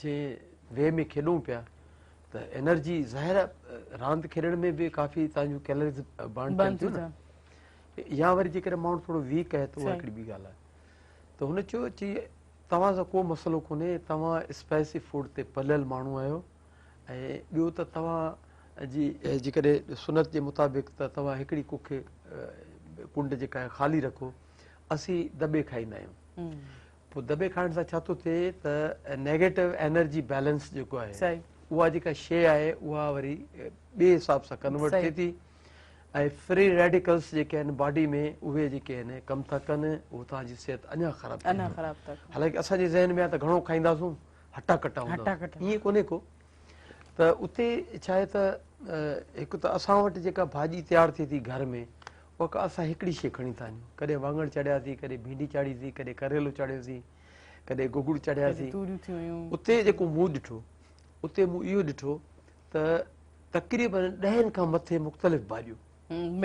جنهن وي ۾ کيڏون پيا ته انرجي ظاهر آهي راند کيڏڻ ۾ به ڪافي تان جون ڪيلريز برن ٿين ٿيون نه يا وري جيڪڏهن ماڻهو ٿورو ويڪ آهي ته اها هڪڙي ٻي ڳالهه آهي ته هن چيو چي توهان سان ڪو مسئلو ڪونهي توهان اسپائسي فوڊ تي پليل ماڻهو آهيو ۽ ٻيو ته توهان جي جيڪڏهن سنت جي مطابق ته توهان هڪڙي ڪک ڪنڊ جيڪا آهي خالي رکو اسين دٻي کائيندا آهيون پوء دٻي کائڻ سان ڇا ٿو ٿئي ته نيگيٽو انرجي بيلنس جيڪو آهي اها جيڪا شيء آهي اها وري ٻئي حساب سان ڪنورٽ ٿئي ٿي ۽ فري ريڊيڪلس جيڪي آهن باڊي ۾ اهي جيڪي آهن ڪم ٿا ڪن اهو توهان جي صحت اڃا خراب ٿي حالانڪه اسان جي ذهن ۾ آهي ته گهڻو کائينداسون هٽا ڪٽا هوندا ائين ڪونهي ڪو ته اتي ڇا آهي ته هڪ ته اسان وٽ جيڪا ڀاڄي تيار ٿئي ٿي گهر ۾ اها ڪا اسان هڪڙي شيء کڻي ٿا وڃون ڪڏهن واڱڻ چاڙهياسين ڪڏهن ڀينڊي چاڙهيسين ڪڏهن ڪريلو چاڙهيوسين ڪڏهن گوگڙ چاڙهياسين اتي جيڪو مون ڏٺو اتي مون اهو ڏٺو ته تقريبن ڏهن کان مٿي مختلف ڀاڄيون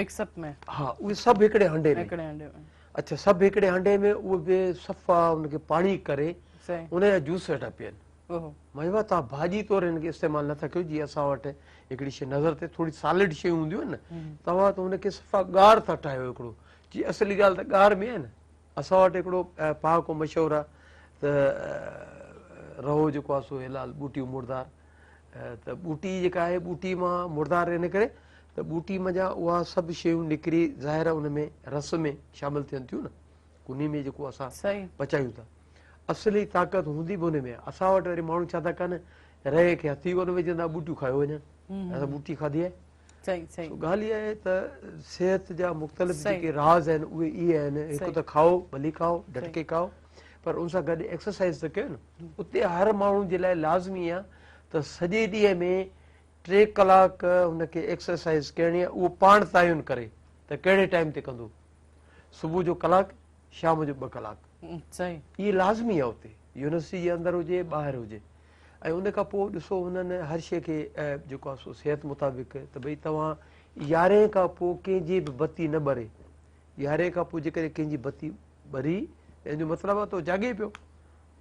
مڪس اپ ۾ ها اهي سڀ هڪڙي هنڊي ۾ هڪڙي هنڊي ۾ اڇا سڀ هڪڙي هنڊي ۾ اهي به صفا ان کي پاڻي ڪري ان جا جوس ويٺا پيئن. مان چيو توهان ڀاڄي طور هن کي استعمال نٿا ڪيو جيئن اسان وٽ هڪڙي شيء نظر تي ٿوري سالڊ شيون هونديون آهن نه توهان ته هن کي صفا ڳار ٿا ٺاهيو هڪڙو جي اصلي ڳالهه ته ڳار ۾ آهي نه اسان وٽ هڪڙو پهاڪو مشهور آهي ته رهو جيڪو آهي سو حلال ٻوٽي مردار ته ٻوٽي جيڪا آهي ٻوٽي مان مردار ان ڪري ته ٻوٽي منجهان اها سڀ شيون نڪري ظاهر ان ۾ رس ۾ شامل ٿين ٿيون نه انهي ۾ جيڪو اسان پچايون ٿا اصلي طاقت هوندي به ان ۾ آهي. اسان وٽ وري ماڻهو ڇا ٿا ڪن رهي کي هٿ ئي ڪونه وجهندا ٻوٽيون کايو وڃن اسان ٻوٽي کاڌي آهي. سو ڳالهه اها آهي ته صحت جا مختلف جيڪي راز آهن اهي اهي آهن هڪ ته کائو ڀلي کائو ڍٽڪي کائو پر ان سان گڏ ايڪسرسائز ته ڪيو نه اتي هر ماڻهو جي لاء لازمي آهي ته سڄي ڏينهن ۾ 3 ڪلاڪ هن کي ايڪسرسائز ڪرڻي آهي اهو پاڻ تعين ڪري ته ڪهڙي ٽائيم تي ڪندو صبح جو ڪلاڪ شام جو 2 ڪلاڪ اهي لازمي آهي اتي يونيورسٽي جي اندر هجي ٻاهر هجي ۽ ان کان پوء ڏسو هنن هر شيء کي جيڪو آهي سو صحت مطابق ته ڀئي توهان يارهين کان پوء ڪنهن جي به بتي نه ٻري يارهين کان پوء جيڪڏهن ڪنهن جي بتي ٻري ته ان جو مطلب آهي ته جاڳي پيو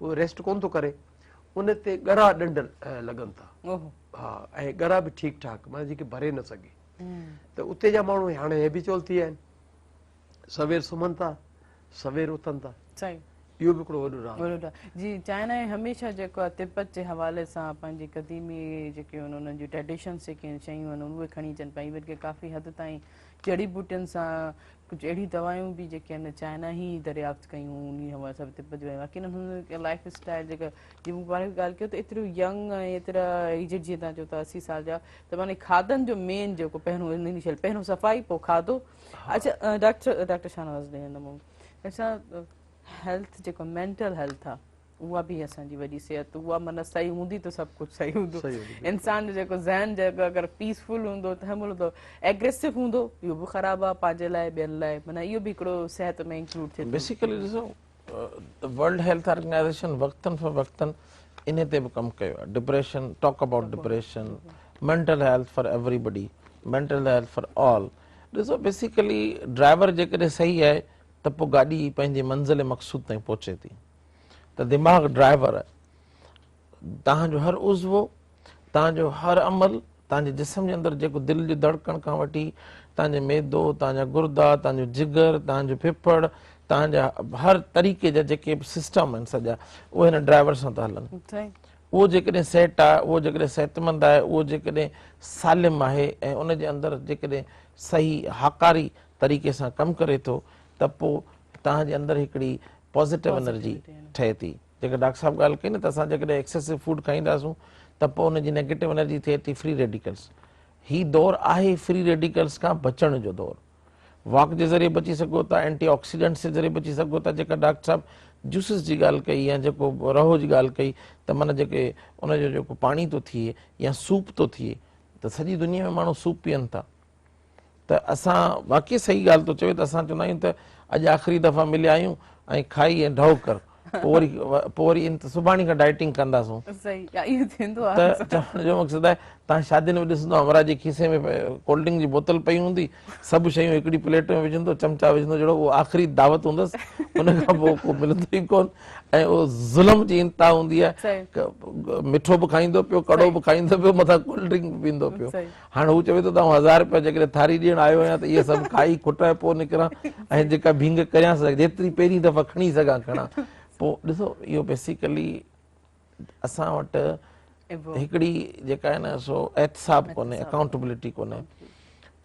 اهو ريسٽ ڪونه ٿو ڪري ان تي ڳرا ڏنڊ لڳن ٿا ها ۽ ڳرا به ٺيڪ ٺاڪ معنيٰ جيڪي ڀري نه سگهي ته اتي جا ماڻهو هاڻي هيبيچوئل ٿي ويا آهن سوير سمهن ٿا سوير اٿن ٿا. اهو به هڪڙو وڏو راز آهي. جي چائنا هميشه جيڪو آهي تبت جي حوالي سان پنهنجي قديمي جيڪي آهن انهن جون ٽريڊيشنس جيڪي آهن شيون آهن اهي کڻي اچن پيا ايون ڪي ڪافي حد تائين جڙي ٻوٽين سان ڪجهه اهڙيون دوائون به جيڪي آهن چائنا ئي دريافت ڪيون انهي حوالي سان تبت جي باقي انهن جي لائف اسٽائل جيڪا جي مون پاڻ ڳالهه ڪيو ته ايترو ينگ ۽ ايترا ايجڊ جيئن توهان چئو ٿا 80 سال جا ته معني کاڌن جو مين جيڪو پهريون انيشل پهريون صفائي پوء کاڌو اچھا ڊاڪٽر ڊاڪٽر شاهنواز ڏي ويندم ڊاڪٽر صاحب هيلٿ جيڪو مينٽل هيلٿ آ اها به اسان جي وڏي صحت اها معنيٰ صحيح هوندي ته سڀ ڪجهه صحيح هوندو انسان جو جيڪو ذهن جيڪو اگر پيسفل هوندو تحمل هوندو اگريسو هوندو اهو به خراب آ پنهنجي لاء ٻين لاء معنيٰ اهو به هڪڙو صحت ۾ انڪلوڊ ٿئي ٿو. بيسيڪلي ڏسو ورلڊ هيلٿ آرگنائيزيشن وقتن فوقتن انهي تي به ڪم ڪيو آهي depression talk about depression mental health for everybody mental health for all ڏسو بيسيڪلي ڊرائيور جيڪڏهن صحيح آهي ته پوء گاڏي پنهنجي منزل مقصود تائين پهچي ٿي ته دماغ ڊرائيور آهي تهان جو هر عضوو تهان جو هر عمل تهان جي جسم جي اندر جيڪو دل جو ڌڙڪڻ کان وٺي تهان جي معدو تهان جا گردا تهان جو جگر تهان جو ڦڦڙ تهان جا هر طريقي جا جيڪي به سسٽم آهن سڄا اهي هن ڊرائيور سان ٿا هلن. اهو جيڪڏهن سيٽ آهي، اهو جيڪڏهن صحتمند آهي، اهو جيڪڏهن سالم آهي ۽ ان جي اندر جيڪڏهن صحيح هاڪاري طريقي سان ڪم ڪري ٿو ته پوء توهان جي اندر هڪڙي پازيٽو انرجي ٺهي ٿي. جيڪا ڊاڪٽر صاحب ڳالهه ڪئي نه ته اسان جيڪڏهن ايڪسيسو فوڊ کائينداسون ته پوء ان جي نيگيٽو انرجي ٿئي ٿي فري ريڊيڪلس. هي دور آهي فري ريڊيڪلس کان بچڻ جو دور. واڪ جي ذريعي بچي سگهو ٿا، اينٽي آڪسيڊنٽس جي ذريعي بچي سگهو ٿا، جيڪا ڊاڪٽر صاحب جوسز جي ڳالهه ڪئي يا جيڪو رهو جي ڳالهه ڪئي ته معنيٰ جيڪي ان جو جيڪو پاڻي ٿو ٿئي يا سوپ ٿو ٿئي ته سڄي دنيا ۾ ماڻهو سوپ پيئن ٿا ته اسان واقعي صحيح ڳالهه ٿو چوي ته اسان چوندا آهيون ته اڄ آخري دفعا مليا آهيون ۽ کائي ۽ ڍؤ ڪر پوء وري پوء وري سڀاڻي کان ڊائٽنگ ڪنداسون. صحيح اهو ٿيندو آهي. ته چوڻ جو مقصد آهي توهان شادين ۾ ڏسندو همراهه جي کيسي ۾ ڪولڊ ڊرنڪ جي بوتل پئي هوندي سڀ شيون هڪڙي پليٽ ۾ وجهندو چمچا وجهندو جهڙو اهو آخري دعوت هوندس ان کان پوء ڪو ملندو ئي ڪون ۽ اهو ظلم جي انتها هوندي آهي مٺو به کائيندو پيو ڪڙو به کائيندو پيو مٿان ڪولڊ ڊرنڪ به پيئندو پيو. هاڻ هو چوي ٿو ته آئون هزار رپيا جيڪڏهن ٿاري ڏيڻ آيو آهيان ته اهي سڀ کائي کٽائي پوء نڪران ۽ جيڪا ڀينگ ڪريان سا جيتري پهرين دفعا کڻي سگهان کڻان. پوء ڏسو اهو بيسيڪلي اسان وٽ هڪڙي جيڪا آهي نه سو احتساب ڪونهي، اڪائونٽبلٽي ڪونهي.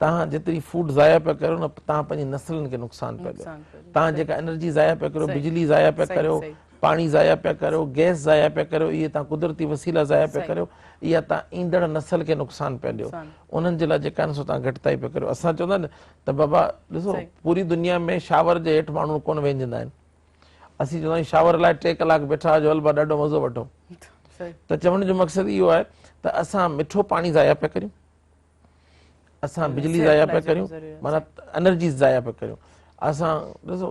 توهان جيتري فوڊ ضايع پيا ڪريو نه توهان پنهنجي نسلن کي نقصان پيا ڏيو. توهان جيڪا انرجي ضايع پيا ڪريو، بجلي ضايع پيا ڪريو، پاڻي ضايع پيا ڪريو، گئس ضايع پيا ڪريو، اهي توهان قدرتي وسيلا ضايع پيا ڪريو، اها توهان ايندڙ نسل کي نقصان پيا ڏيو. انهن جي لاء جيڪا آهن سو توهان گهٽتائي پيا ڪريو. اسان چوندا آهن ته بابا ڏسو پوري دنيا ۾ شاور جي هيٺ ماڻهو ڪونه وهنجندا آهن. اسين چوندا آهيون شاور لاء 3 ڪلاڪ بيٺا هجو هل با ڏاڍو مزو وٺو. ته چوڻ جو مقصد اهو آهي ته اسان مٺو پاڻي ضايع پيا ڪريون. اسان بجلي ضايع پيا ڪريون معنيٰ انرجي ضايع پيا ڪريون اسان ڏسو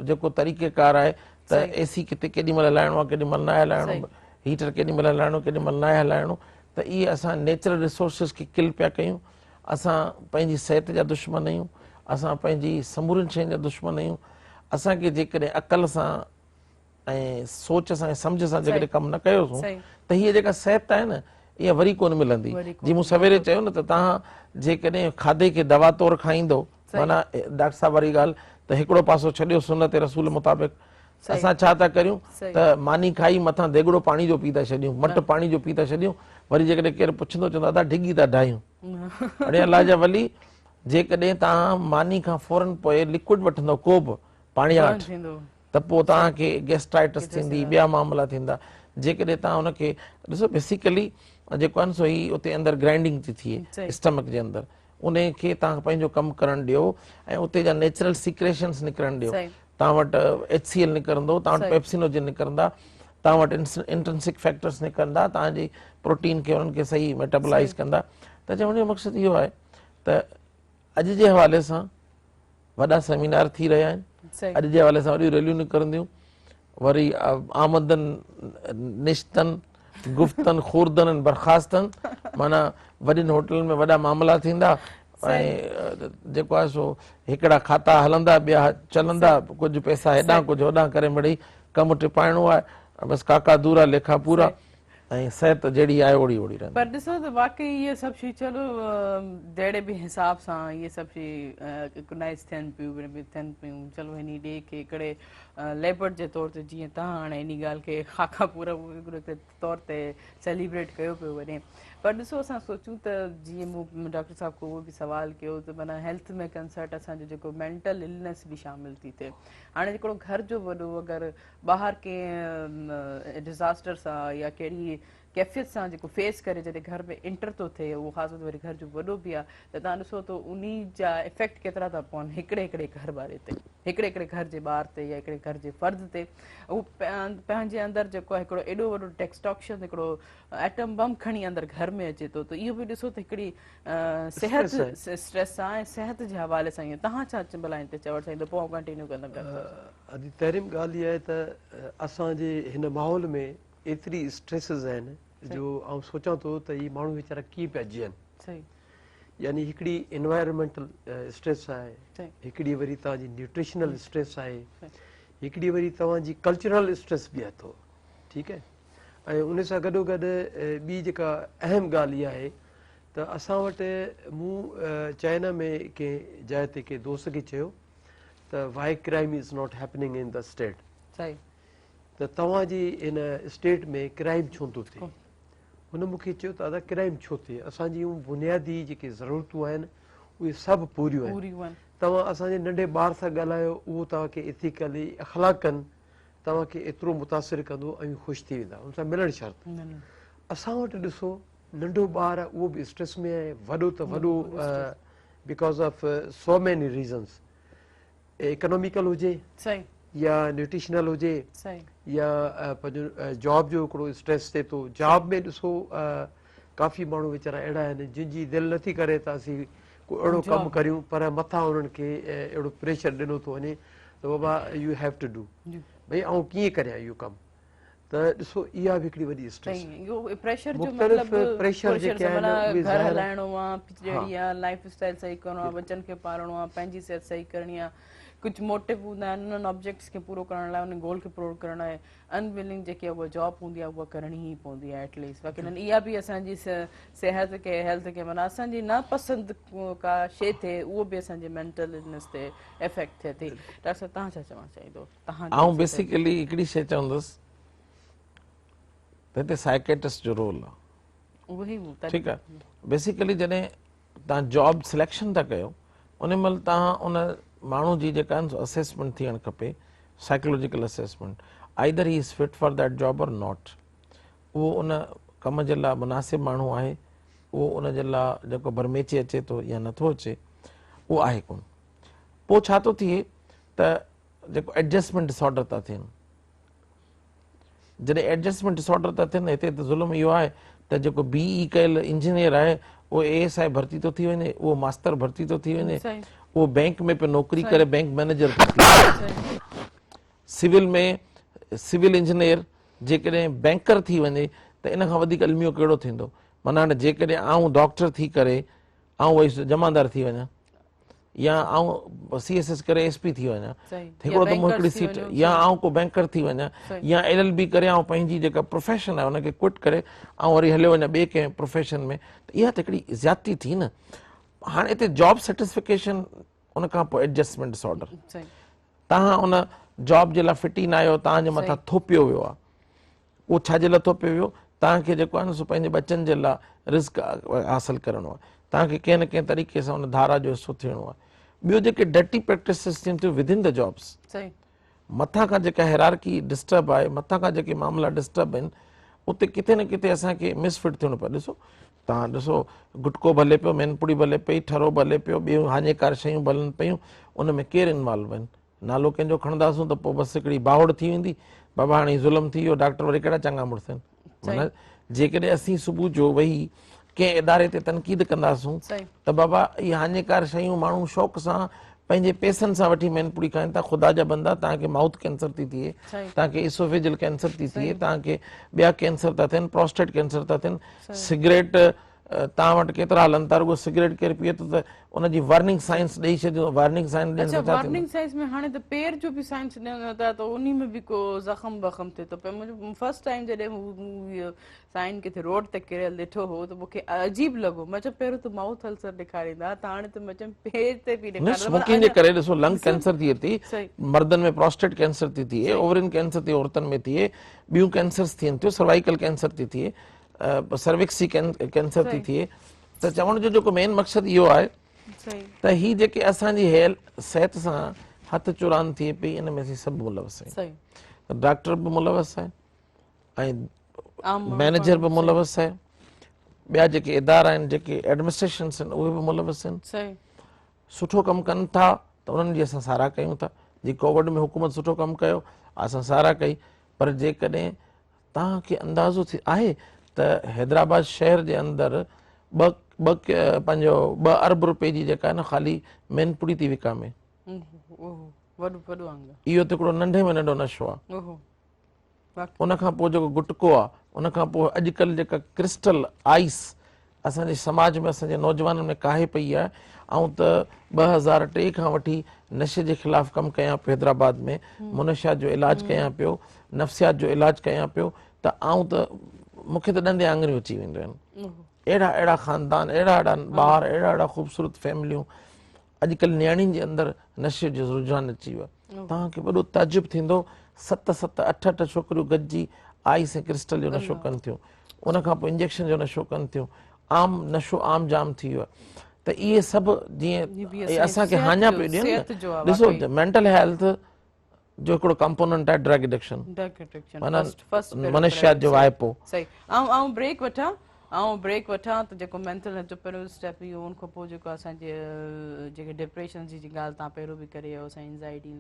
جيڪو طريقه ڪار آهي ته اي سي ڪٿي ڪيڏي مهل هلائڻو آهي ڪيڏي مهل ناهي هلائڻو هيٽر ڪيڏي مهل هلائڻو ڪيڏي مهل ناهي هلائڻو ته اهي اسان نيچرل ريسورسز کي ڪل پيا ڪيون اسان پنهنجي صحت جا دشمن آهيون اسان پنهنجي سمورين شين جا دشمن آهيون اسان کي جيڪڏهن عقل سان ۽ سوچ سان ۽ سمجهه سان جيڪڏهن ڪم نه ڪيوسون ته هيء جيڪا صحت آهي نه اها وري ڪونه ملندي. جيئن مون سويري چيو نه ته توهان جيڪڏهن کاڌي کي دوا طور کائيندو معنيٰ ڊاڪٽر صاحب واري ڳالهه ته هڪڙو پاسو ڇڏيو سنت رسول مطابق اسان ڇا ٿا ڪريون ته ماني کائي مٿان ديڳڙو پاڻي جو پي ٿا ڇڏيون مٽ پاڻي جو پي ٿا ڇڏيون وري جيڪڏهن ڪير پڇندو چوندو ادا ڍڳي ٿا ڍايون اڙي الله جا ولي جيڪڏهن توهان ماني کان فورن پوء لڪوئڊ وٺندو ڪو به پاڻياٺ ته پوء توهان کي گيسٽرائٽس ٿيندي ٻيا معاملا ٿيندا جيڪڏهن توهان ان کي ڏسو بيسيڪلي جيڪو آهي نه سو هي اتي اندر گرائنڊنگ ٿي ٿئي اسٽمڪ جي اندر ان کي توهان پنهنجو ڪم ڪرڻ ڏيو ۽ اتي جا نيچرل سيڪريشنس نڪرڻ ڏيو توهان وٽ ايچ سي ايل نڪرندو توهان وٽ پيپسينوجن نڪرندا توهان وٽ انٽرنسڪ فيڪٽرس نڪرندا توهان جي پروٽين کي انهن کي صحيح ميٽابولائز ڪندا ته چوڻ جو مقصد اهو آهي ته اڄ جي حوالي سان وڏا سيمينار ٿي رهيا آهن اڄ جي حوالي سان وڏيون ريليون نڪرنديون وري آمدن نشتن گفتن خوردن ۽ برخاستن معنيٰ وڏين هوٽلن ۾ وڏا معاملا ٿيندا ۽ جيڪو آهي سو هڪڙا کاتا هلندا ٻيا چلندا ڪجهه پئسا هيڏانهن ڪجهه هوڏانهن ڪري مڙئي ڪم ٽپائڻو آهي بس ڪاڪا دورا ليکا پورا ۽ صحت جهڙي آهي اوڙي اوڙي رهندي. پر ڏسو ته واقعي اهي سڀ شيون چلو جهڙي به حساب سان اهي سڀ شيون ريڪگنائز ٿين پيون به ٿين پيون چلو هن ڊي کي هڪڙي ليبر جي طور تي جيئن تهان هاڻي انهي ڳالهه کي خاڪا پورا هڪڙي طور تي سيليبريٽ ڪيو پيو وڃي پر ڏسو اسان سوچون ته جيئن مون ڊاڪٽر صاحب کان اهو به سوال ڪيو ته معنيٰ هيلٿ ۾ ڪنسرٽ اسان جو جيڪو مينٽل النس به شامل ٿي ٿئي هاڻي هڪڙو گهر جو وڏو اگر ٻاهر ڪنهن ڊزاسٽر سان يا ڪهڙي ڪيفيت سان جيڪو فيس ڪري جڏهن گهر ۾ انٽر ٿو ٿئي اهو خاص طور تي وري گهر جو وڏو به آهي ته تان ڏسو ته انهي جا افيڪٽ ڪيترا ٿا پون هڪڙي هڪڙي گهر واري تي هڪڙي هڪڙي گهر جي ٻار تي يا هڪڙي گهر جي فرد تي هو پنهنجي اندر جيڪو آهي هڪڙو ايڏو وڏو ڊسٽاڪشن هڪڙو ايٽم بم کڻي اندر گهر ۾ اچي ٿو ته اهو به ڏسو ته هڪڙي صحت اسٽريس آهي صحت جي حوالي سان اهو تهان ڇا ڀلا هن تي چوڻ چاهيندو پوء آئون ڪنٽينيو ڪندم ڊاڪٽر صاحب. ادي تحريم ڳالهه اها آهي ته اسان جي هن ماحول ۾ ايتري اسٽريسز آهن جو آئون سوچان ٿو ته هي ماڻهو ويچارا ڪيئن پيا جيئن. يعني هڪڙي انوائرمينٽل اسٽريس آهي، هڪڙي وري توهان جي نيوٽريشنل اسٽريس آهي، هڪڙي وري توهان جي ڪلچرل اسٽريس به اٿو، ٺيڪ آهي. ۽ ان سان گڏو گڏ ٻي جيڪا اهم ڳالهه اها آهي ته اسان وٽ مون چائنا ۾ ڪنهن جاء تي ڪنهن دوست کي چيو ته why crime is not happening in the state. صحيح. ته توهان جي هن اسٽيٽ ۾ ڪرائيم ڇو نٿو ٿئي؟ هن مون کي چيو ته ادا ڪرائيم ڇو ٿئي؟ اسان جون بنيادي جيڪي ضرورتون آهن اهي سڀ پوريون آهن. توهان اسان جي ننڍي ٻار سان ڳالهايو اهو توهان کي ايٿيڪلي اخلاقن توهان کي ايترو متاثر ڪندو اوهين خوش ٿي ويندا ان سان ملڻ شرط. اسان وٽ ڏسو ننڍو ٻار آهي اهو به اسٽريس ۾ آهي وڏو ته وڏو because of so many reasons economical هجي يا نيوٽريشنل هجي يا پنهنجو جاب جو هڪڙو اسٽريس ٿئي ٿو جاب ۾ ڏسو ڪافي ماڻهو ويچارا اهڙا آهن جن جي دل نٿي ڪري ته اسين ڪو اهڙو ڪم ڪريون پر مٿان انهن کي اهڙو پريشر ڏنو ٿو وڃي ته بابا يو have to do ڀئي آئون ڪيئن ڪريان اهو ڪم ته ڏسو اها به هڪڙي وڏي اسٽريس آهي. اهو پريشر جو مطلب پريشر جيڪي آهن اهي گهر هلائڻو آهي جهڙي آهي لائف اسٽائل صحيح ڪرڻو آهي ٻچن کي پالڻو آهي پنهنجي صحت صحيح ڪرڻي آهي ڪجهه موٽو هوندا آهن انهن آبجيڪٽس کي پورو ڪرڻ لاء انهن گول کي پورو ڪرڻ لاء ان ولنگ جيڪي اها جاب هوندي آهي اها ڪرڻي ئي پوندي آهي ايٽ ليسٽ باقي اها به اسان جي صحت کي هيلٿ کي معنيٰ اسان جي نا پسند ڪا شي ٿئي اهو به اسان جي مينٽل النس تي افيڪٽ ٿئي ٿي. ڊاڪٽر صاحب توهان ڇا چوڻ چاهيندو؟ آئون بيسيڪلي هڪڙي شيء چوندس ته هتي سائيڪيٽرسٽ جو رول آ. ٺيڪ آ بيسيڪلي جڏهن تان جاب سليڪشن ٿا ڪيو ان مهل تان ان ماڻهو جي جيڪا اسيسمينٽ ٿيڻ کپي psychological assessment either he is fit for that job or not اهو ان ڪم جي لاء مناسب ماڻهو آهي اهو ان جي لاء جيڪو برميچي اچي ٿو يا نٿو اچي اهو آهي ڪون پوء ڇا ٿو ٿئي ته جيڪو ايڊجسٽمينٽ ڊس آرڊر ٿا ٿين جڏهن ايڊجسٽمينٽ ڊس آرڊر ٿا ٿين هتي ته ظلم اهو آهي ته جيڪو بي اي ڪيل انجنيئر آهي اهو اي ايس I ڀرتي ٿو ٿي وڃي اهو ماستر ڀرتي ٿو ٿي وڃي اهو بينڪ ۾ پيو نوڪري ڪري بينڪ مئنيجر ٿو ٿي وڃي سول ۾ سول انجنيئر جيڪڏهن بينڪر ٿي وڃي ته ان کان وڌيڪ الميو ڪهڙو ٿيندو معنيٰ هاڻي جيڪڏهن آئون ڊاڪٽر ٿي ڪري آئون وئي جمعدار ٿي وڃان يا آئون سي ايس ايس ڪري ايس پي ٿي وڃان هڪڙو ته مون هڪڙي سيٽ يا آئون ڪو بينڪر ٿي وڃان يا ايل ايل بي ڪري آئون پنهنجي جيڪا پروفيشن آهي ان کي ڪوئٽ ڪري آئون وري هليو وڃان ٻئي ڪنهن پروفيشن ۾ ته اها ته هڪڙي زيادتي ٿي نه هاڻي هتي جاب سيٽسفڪيشن ان کان پوء ايڊجسٽمينٽ ڊس آرڊر تهان ان جاب جي لاء فٽ ئي نه آهيو تهان جي مٿان ٿوپيو ويو آهي اهو ڇا جي لاء ٿوپيو ويو؟ توهان کي جيڪو آهي نه سو پنهنجي ٻچن جي لاء رزق حاصل ڪرڻو آهي. توهان کي ڪنهن نه ڪنهن طريقي سان ان ڌارا جو حصو ٿيڻو آهي. ٻيو جيڪي ڊرٽي پريڪٽسز ٿين ٿيون ود ان the jobs. مٿان کان جيڪا هيرارڪي ڊسٽرب آهي، مٿان کان جيڪي معاملا ڊسٽرب آهن، اتي ڪٿي نه ڪٿي اسان کي مس فٽ ٿيڻو پيو. ڏسو توهان ڏسو گٽڪو به هلي پيو، مين پڙي به هلي پئي، ٺرو به هلي پيو، ٻيون هاڃيڪار شيون به هلن پيون، ان ۾ ڪير انوالو آهن؟ نالو ڪنهن جو کڻنداسون ته پوء بس هڪڙي باهوڙ ٿي ويندي، بابا هاڻي ظلم ٿي ويو، ڊاڪٽر وري ڪهڙا چڱا مڙس آهن. معنيٰ جيڪڏهن اسين صبح جو ويهي ڪنهن اداري تي تنقيد ڪنداسون ته بابا اهي هاڃيڪار شيون ماڻهو شوق سان پنهنجي پئسن سان وٺي مين پڙي کائن ٿا، خدا جا بندا توهان کي مائوٿ ڪينسر ٿي ٿئي، توهان کي ايسوفيجل ڪينسر ٿي ٿئي، توهان کي ٻيا ڪينسر ٿا ٿين، پروسٽيٽ ڪينسر ٿا ٿين، سگريٽ توهان وٽ ڪيترا هلن ٿا رڳو سگريٽ ڪير پيئي ٿو ته ان جي وارننگ سائنس ڏئي ڇڏيو وارننگ سائنس ڏيڻ سان ڇا ٿيندو؟ وارننگ سائنس ۾ هاڻي ته پير جو به سائنس ڏين ٿا ته انهي ۾ به ڪو زخم وخم ٿئي ٿو پيو منهنجو فرسٽ ٽائيم جڏهن مون سائن ڪٿي روڊ تي ڪريل ڏٺو هو ته مونکي عجيب لڳو مان چيو پهريون ته مائوٿ السر ڏيکاريندا ته هاڻي ته مان چيم پير تي به ڏيکاريندا اسموڪنگ جي ڪري ڏسو لنگ ڪينسر ٿئي ٿي مردن ۾ پروسٽيٽ ڪينسر ٿي ٿئي اوورين ڪينسر ٿي عورتن ۾ ٿئي ٻيون ڪينسرز ٿين ٿيون سروائيڪل ڪينسر ٿي ٿئي سروڪس جي ڪينسر ٿي ٿئي ته چوڻ جو جيڪو مين مقصد اهو آهي ته هي جيڪي اسان جي هيل صحت سان هٿ چوران ٿئي پئي ان ۾ اسين سڀ ملوث آهيون ڊاڪٽر به ملوث آهي ۽ مئنيجر به ملوث آهي ٻيا جيڪي ادارا آهن جيڪي ايڊمنسٽريشنس آهن اهي به ملوث آهن سٺو ڪم ڪن ٿا ته انهن جي اسان ساراهه ڪيون ٿا جي ڪووڊ ۾ حڪومت سٺو ڪم ڪيو اسان ساراهه ڪئي پر جيڪڏهن توهان کي اندازو ٿي آهي ته حيدرآباد شهر جي اندر ٻه ٻه پنهنجو 2 ارب روپئي جي جيڪا آهي نه خالي مين پڙي ٿي وڪامي. اهو ته هڪڙو ننڍي ۾ ننڍو نشو آهي. ان کان پوء جيڪو گٽڪو آهي ان کان پوء اڄڪلهه جيڪا ڪرسٽل آئس اسان جي سماج ۾ اسان جي نوجوانن ۾ ڪاهي پئي آهي. آئون ته 2003 کان وٺي نشي جي خلاف ڪم ڪيان پيو حيدرآباد ۾ منشيات جو علاج ڪيان پيو نفسيات جو علاج ڪيان پيو ته آئون ته مون کي ته ڏندي آڱريون اچي وينديون آهن اهڙا اهڙا خاندان اهڙا اهڙا ٻار اهڙا اهڙا خوبصورت فيمليون اڄڪلهه نياڻين جي اندر نشي جو رجحان اچي ويو آهي توهان کي وڏو تعجب ٿيندو. ست ست اٺ اٺ ڇوڪريون گڏجي آئس ۽ ڪرسٽل جو نشو ڪن ٿيون ان کان پوء انجيڪشن جو نشو ڪن ٿيون عام نشو عام جام ٿي ويو آهي ته اهي سڀ جيئن اسان کي هاڃا پيو ڏين ڏسو مينٽل هيلٿ جو هڪڙو ڪمپوننٽ آهي ڊرگ ايڊڪشن معنيٰ منشيات جو واهپو. صحيح آئون آئون بريڪ وٺان آئون بريڪ وٺان ته جيڪو مينٽل هيلٿ جو پهريون اسٽيپ اهو ان کان پوء جيڪو اسان جي جيڪي ڊپريشن جي ڳالهه تان پهريون به ڪري آيو اسان انزائٽي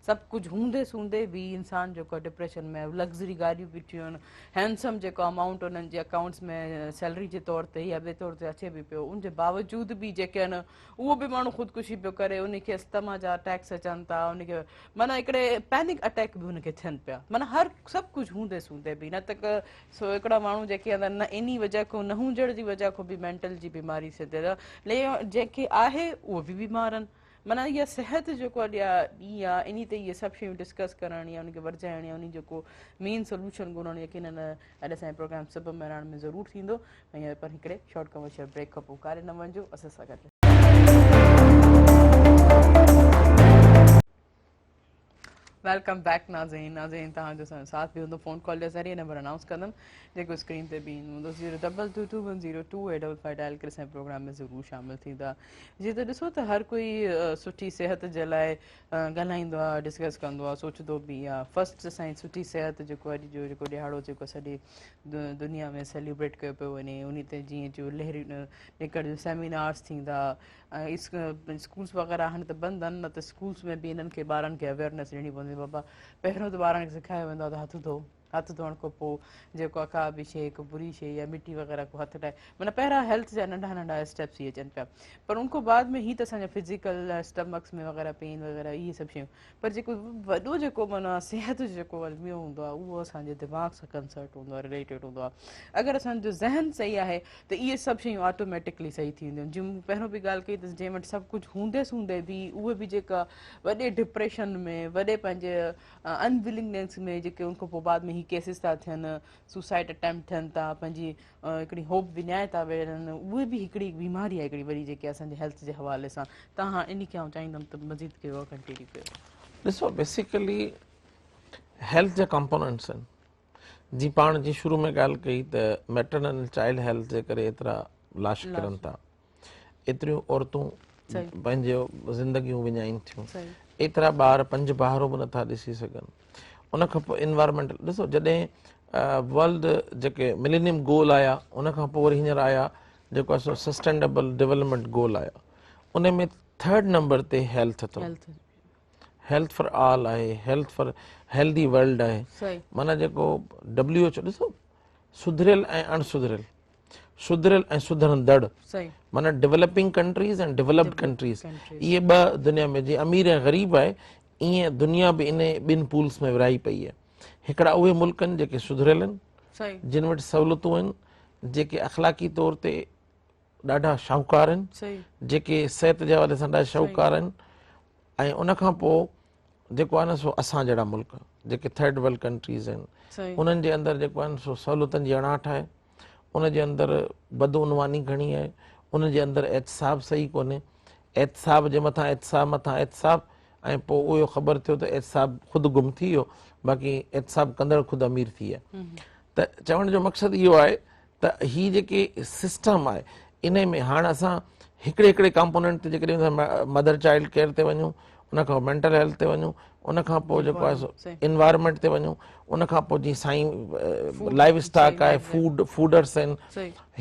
سڀ ڪجهه هوندي سوندي به انسان جيڪو ڊپريشن ۾ لگزري گاڏيون بيٺيون آهن هينسم جيڪو امائونٽ انهن جي اڪائونٽس ۾ سيلري جي طور تي يا ٻئي طور تي اچي به پيو ان جي باوجود به جيڪي آهن اهو به ماڻهو خودڪشي پيو ڪري ان کي استما جا اٽيڪس اچن ٿا ان کي معنيٰ هڪڙي پينڪ اٽيڪ به ان کي ٿين پيا معنيٰ هر سڀ ڪجهه هوندي سوندي به نه ته سو هڪڙا ماڻهو جيڪي اندر نه انهي وجه کان نه هجڻ جي وجه کان به مينٽل جي بيماري ٿئي ٿي لي جنهن کي آهي اهو به بيمار آهن معنيٰ اها صحت جيڪو اڄ ڏينهن آهي انهي تي اهي سڀ شيون ڊسڪس ڪرڻ يا ان کي ورجائڻ يا انهي جو ڪو مين سوليوشن ڳولڻ يقينن اڄ اسان جي پروگرام صبح مهراڻ ۾ ضرور ٿيندو ۽ پر هڪڙي شارٽ ڪمرشل بريڪ کان پوء ڪاڏي نه وڃجو اسان سان گڏ. Welcome back ناظرين ناظرين توهان جو اسان جو ساٿ به هوندو فون ڪال جي ذريعي نمبر انائونس ڪندم جيڪو اسڪرين تي به ايندو هوندو zero double two two one zero two eight double five dial ڪري اسان پروگرام ۾ ضرور شامل ٿيندا جي ته ڏسو ته هر ڪوئي سٺي صحت جي لاء ڳالهائيندو آهي ڊسڪس ڪندو آهي سوچندو به آهي فرسٽ اسان جي سٺي صحت جيڪو اڄ جو جيڪو ڏهاڙو جيڪو سڄي دنيا ۾ سيليبريٽ ڪيو پيو وڃي انهي تي جيئن جو لهريون نڪرنديون سيمينارز ٿيندا ۽ اسڪولس وغيره هاڻي ته بند آهن نه ته اسڪولس ۾ به انهن کي ٻارن کي اويئرنيس ڏيڻي پوندي بابا پهريون ته ٻارن کي سکايو ويندو آهي ته هٿ ڌو هٿ ڌوئڻ کان پوء جيڪو آهي ڪا به شيء هڪ بري شيء يا مٽي وغيره ڪو هٿ لائي معنيٰ پهريان هيلٿ جا ننڍا ننڍا اسٽيپس هي اچن پيا پر ان کان بعد ۾ هي ته اسان جا فزيڪل اسٽمڪس ۾ وغيره پين وغيره اهي سڀ شيون پر جيڪو وڏو جيڪو معنيٰ صحت جو جيڪو الميو هوندو آهي اهو اسان جي دماغ سان ڪنسرٽ هوندو آهي رليٽيڊ هوندو آهي اگر اسان جو ذهن صحيح آهي ته اهي سڀ شيون آٽوميٽڪلي صحيح ٿي وينديون آهن جيئن مون پهريون به ڳالهه ڪئي ته جنهن وٽ سڀ ڪجهه هوندي سوندي به اهي به جيڪا وڏي ڊپريشن ۾ وڏي پنهنجي انولنگنيس ۾ جيڪي ان کان پوء بعد ۾ هي ڪيسز ٿا ٿين سوسائڊ اٽيمپٽ ٿين ٿا پنهنجي هڪڙي هوپ وڃائي ٿا ويهن اهي به هڪڙي بيماري آهي هڪڙي وڏي جيڪي اسان جي هيلٿ جي حوالي سان تان انهي کي آئون چاهيندم ته مزيد ڪيو ڪنٽينيو ڪيو. ڏسو بيسيڪلي هيلٿ جا ڪمپوننٽس آهن جي پاڻ جي شروع ۾ ڳالهه ڪئي ته ميٽرنل چائلڊ هيلٿ جي ڪري ايترا لاش ڪرن ٿا ايتريون عورتون پنهنجو زندگيون وڃائين ٿيون ايترا ٻار پنج بهارون به نٿا ڏسي سگهن ان کان پوء انوائرمينٽل ڏسو جڏهن ورلڊ جيڪي ملينيم گول آيا ان کان پوء وري هينئر آيا جيڪو آهي سو سسٽينڊبل ڊولپمينٽ گول آيا ان ۾ ٿرڊ نمبر تي هيلٿ اٿو هيلٿ فار آل آهي هيلٿ فار هيلدي ورلڊ آهي معنيٰ جيڪو ڊبليو ايڇ او ڏسو سڌريل ۽ اڻ سڌريل سڌريل ۽ سڌرندڙ معنيٰ ڊولپنگ ڪنٽريز ۽ ڊولپڊ ڪنٽريز اهي ٻه دنيا ۾ جيئن امير ۽ غريب آهي ائين دنيا به ان ٻن پولس ۾ ورهائي پئي آهي هڪڙا اهي ملڪ آهن جيڪي سڌريل آهن جن وٽ سهولتون آهن جيڪي اخلاقي طور تي ڏاڍا شاهوڪار آهن جيڪي صحت جي حوالي سان ڏاڍا شاهوڪار آهن ۽ ان کان پوء جيڪو آهي نه سو اسان جهڙا ملڪ جيڪي ٿرڊ ورلڊ ڪنٽريز آهن انهن جي اندر جيڪو آهي سو سهولتن جي اڻاٺ آهي ان جي اندر بدعنواني گهڻي آهي ان جي اندر احتساب صحيح ڪونهي احتساب جي مٿان احتساب مٿان احتساب ۽ پوء اهو خبر ٿيو ته احتساب خود گم ٿي ويو باقي احتساب ڪندڙ خود امير ٿي ويا ته چوڻ جو مقصد اهو آهي ته هي جيڪي سسٽم آهي انهي ۾ هاڻ اسان هڪڙي هڪڙي ڪمپونينٽ تي جيڪڏهن مدر چائلڊ ڪيئر تي وڃون ان کان مينٽل هيلٿ تي وڃون ان کان پوء جيڪو آهي سو انوائرمينٽ تي وڃون ان کان پوء جي سائين لائيو اسٽاڪ آهي فوڊ فوڊرس آهن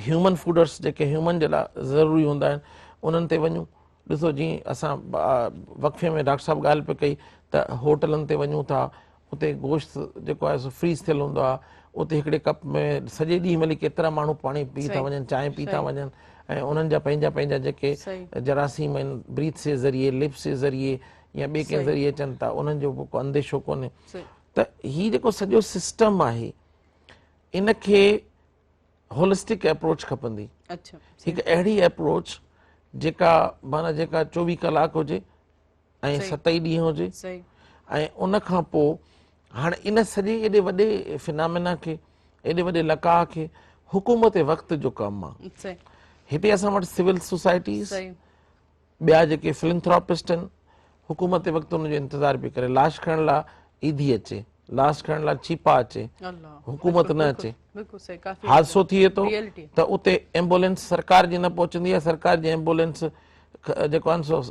هيومن فوڊرس جيڪي هيومن جي لاء ضروري هوندا آهن انهن تي وڃون ڏسو جي اسان وقفي ۾ ڊاڪٽر صاحب ڳالهه پئي ڪئي ته هوٽلن تي وڃون ٿا اتي گوشت جيڪو آهي سو فريز ٿيل هوندو آهي اتي هڪڙي ڪپ ۾ سڄي ڏينهن ملي ڪيترا ماڻهو پاڻي پي ٿا وڃن چانهه پي ٿا وڃن ۽ انهن جا پنهنجا پنهنجا جيڪي جراثيم آهن بريٿ جي ذريعي لپس جي ذريعي يا ٻئي ڪنهن ذريعي اچن ٿا انهن جو به ڪو انديشو ڪونهي ته هي جيڪو سڄو سسٽم آهي ان کي هولسٽڪ اپروچ کپندي هڪ اهڙي اپروچ جيڪا معنيٰ جيڪا 24 ڪلاڪ هجي ۽ ست ئي ڏينهن هجي ۽ ان کان پوء هاڻي ان سڄي ايڏي وڏي فنامينا کي ايڏي وڏي لقاء کي حڪومت وقت جو ڪم آ هتي اسان وٽ سول سوسائٽيز ٻيا جيڪي فلنٿراپسٽ آهن حڪومت وقت ان جو انتظار پئي ڪري لاش کڻڻ لاء ايڌي اچي، لاش کڻڻ لاء چيپا اچي، حڪومت نه اچي. حادثو ٿئي ٿو ته اتي ايمبولينس سرڪار جي نه پهچندي آهي، سرڪار جي ايمبولينس جيڪو آهي سو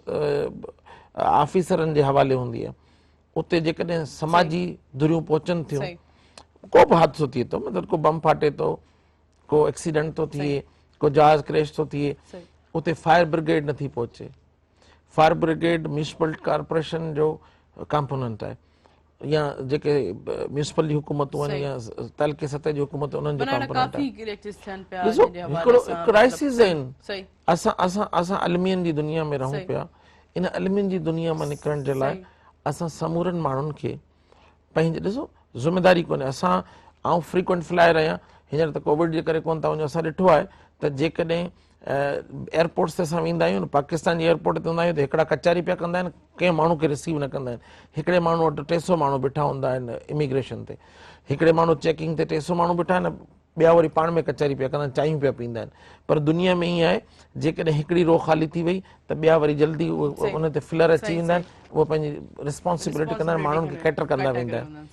آفيسرن جي حوالي هوندي آهي. اتي جيڪڏهن سماجي ڌريون پهچن ٿيون، ڪو به حادثو ٿئي ٿو، مطلب ڪو بم ڦاٽي ٿو، ڪو ايڪسيڊنٽ ٿو ٿئي، ڪو جهاز ڪريش ٿو ٿئي، اتي فائر برگيڊ نٿي پهچي. فائر برگيڊ ميونسپل ڪارپوريشن جو ڪمپوننٽ آهي يا جيڪي ميونسپل جي حڪومتون آهن يا تعلقي سطح جي حڪومت انهن جو ڪمپوننٽ آهي. ڏسو هڪڙو ڪرائسز آهن. اسان اسان اسان المين جي دنيا ۾ رهون پيا. ان المين جي دنيا مان نڪرڻ جي لاء اسان سمورن ماڻهن کي پنهنجي ڏسو ذميداري ڪونهي. اسان آئون فريڪوئنٽ فلائر آهيان، هينئر ته ڪووڊ جي ڪري ڪونه ٿا وڃون. اسان ڏٺو آهي ته جيڪڏهن ايئرپورٽس تي اسان ويندا آهيون، پاڪستان جي ايئرپورٽ تي هوندا آهيون ته هڪڙا ڪچهري پيا ڪندا آهن، ڪنهن ماڻهو کي رسيو نه ڪندا آهن. هڪڙي ماڻهو وٽ 300 ماڻهو بيٺا هوندا آهن اميگريشن تي، هڪڙي ماڻهو چيڪنگ تي 300 ماڻهو بيٺا آهن، ٻيا وري پاڻ ۾ ڪچهري پيا ڪندا آهن، چانهيون پيا پيئندا آهن. پر دنيا ۾ ائين آهي جيڪڏهن هڪڙي رو خالي ٿي وئي ته ٻيا وري جلدي ان تي فلر اچي ويندا آهن، اهي پنهنجي ريسپانسبلٽي ڪندا آهن، ماڻهن کي ڪيٽر ڪندا ويندا آهن.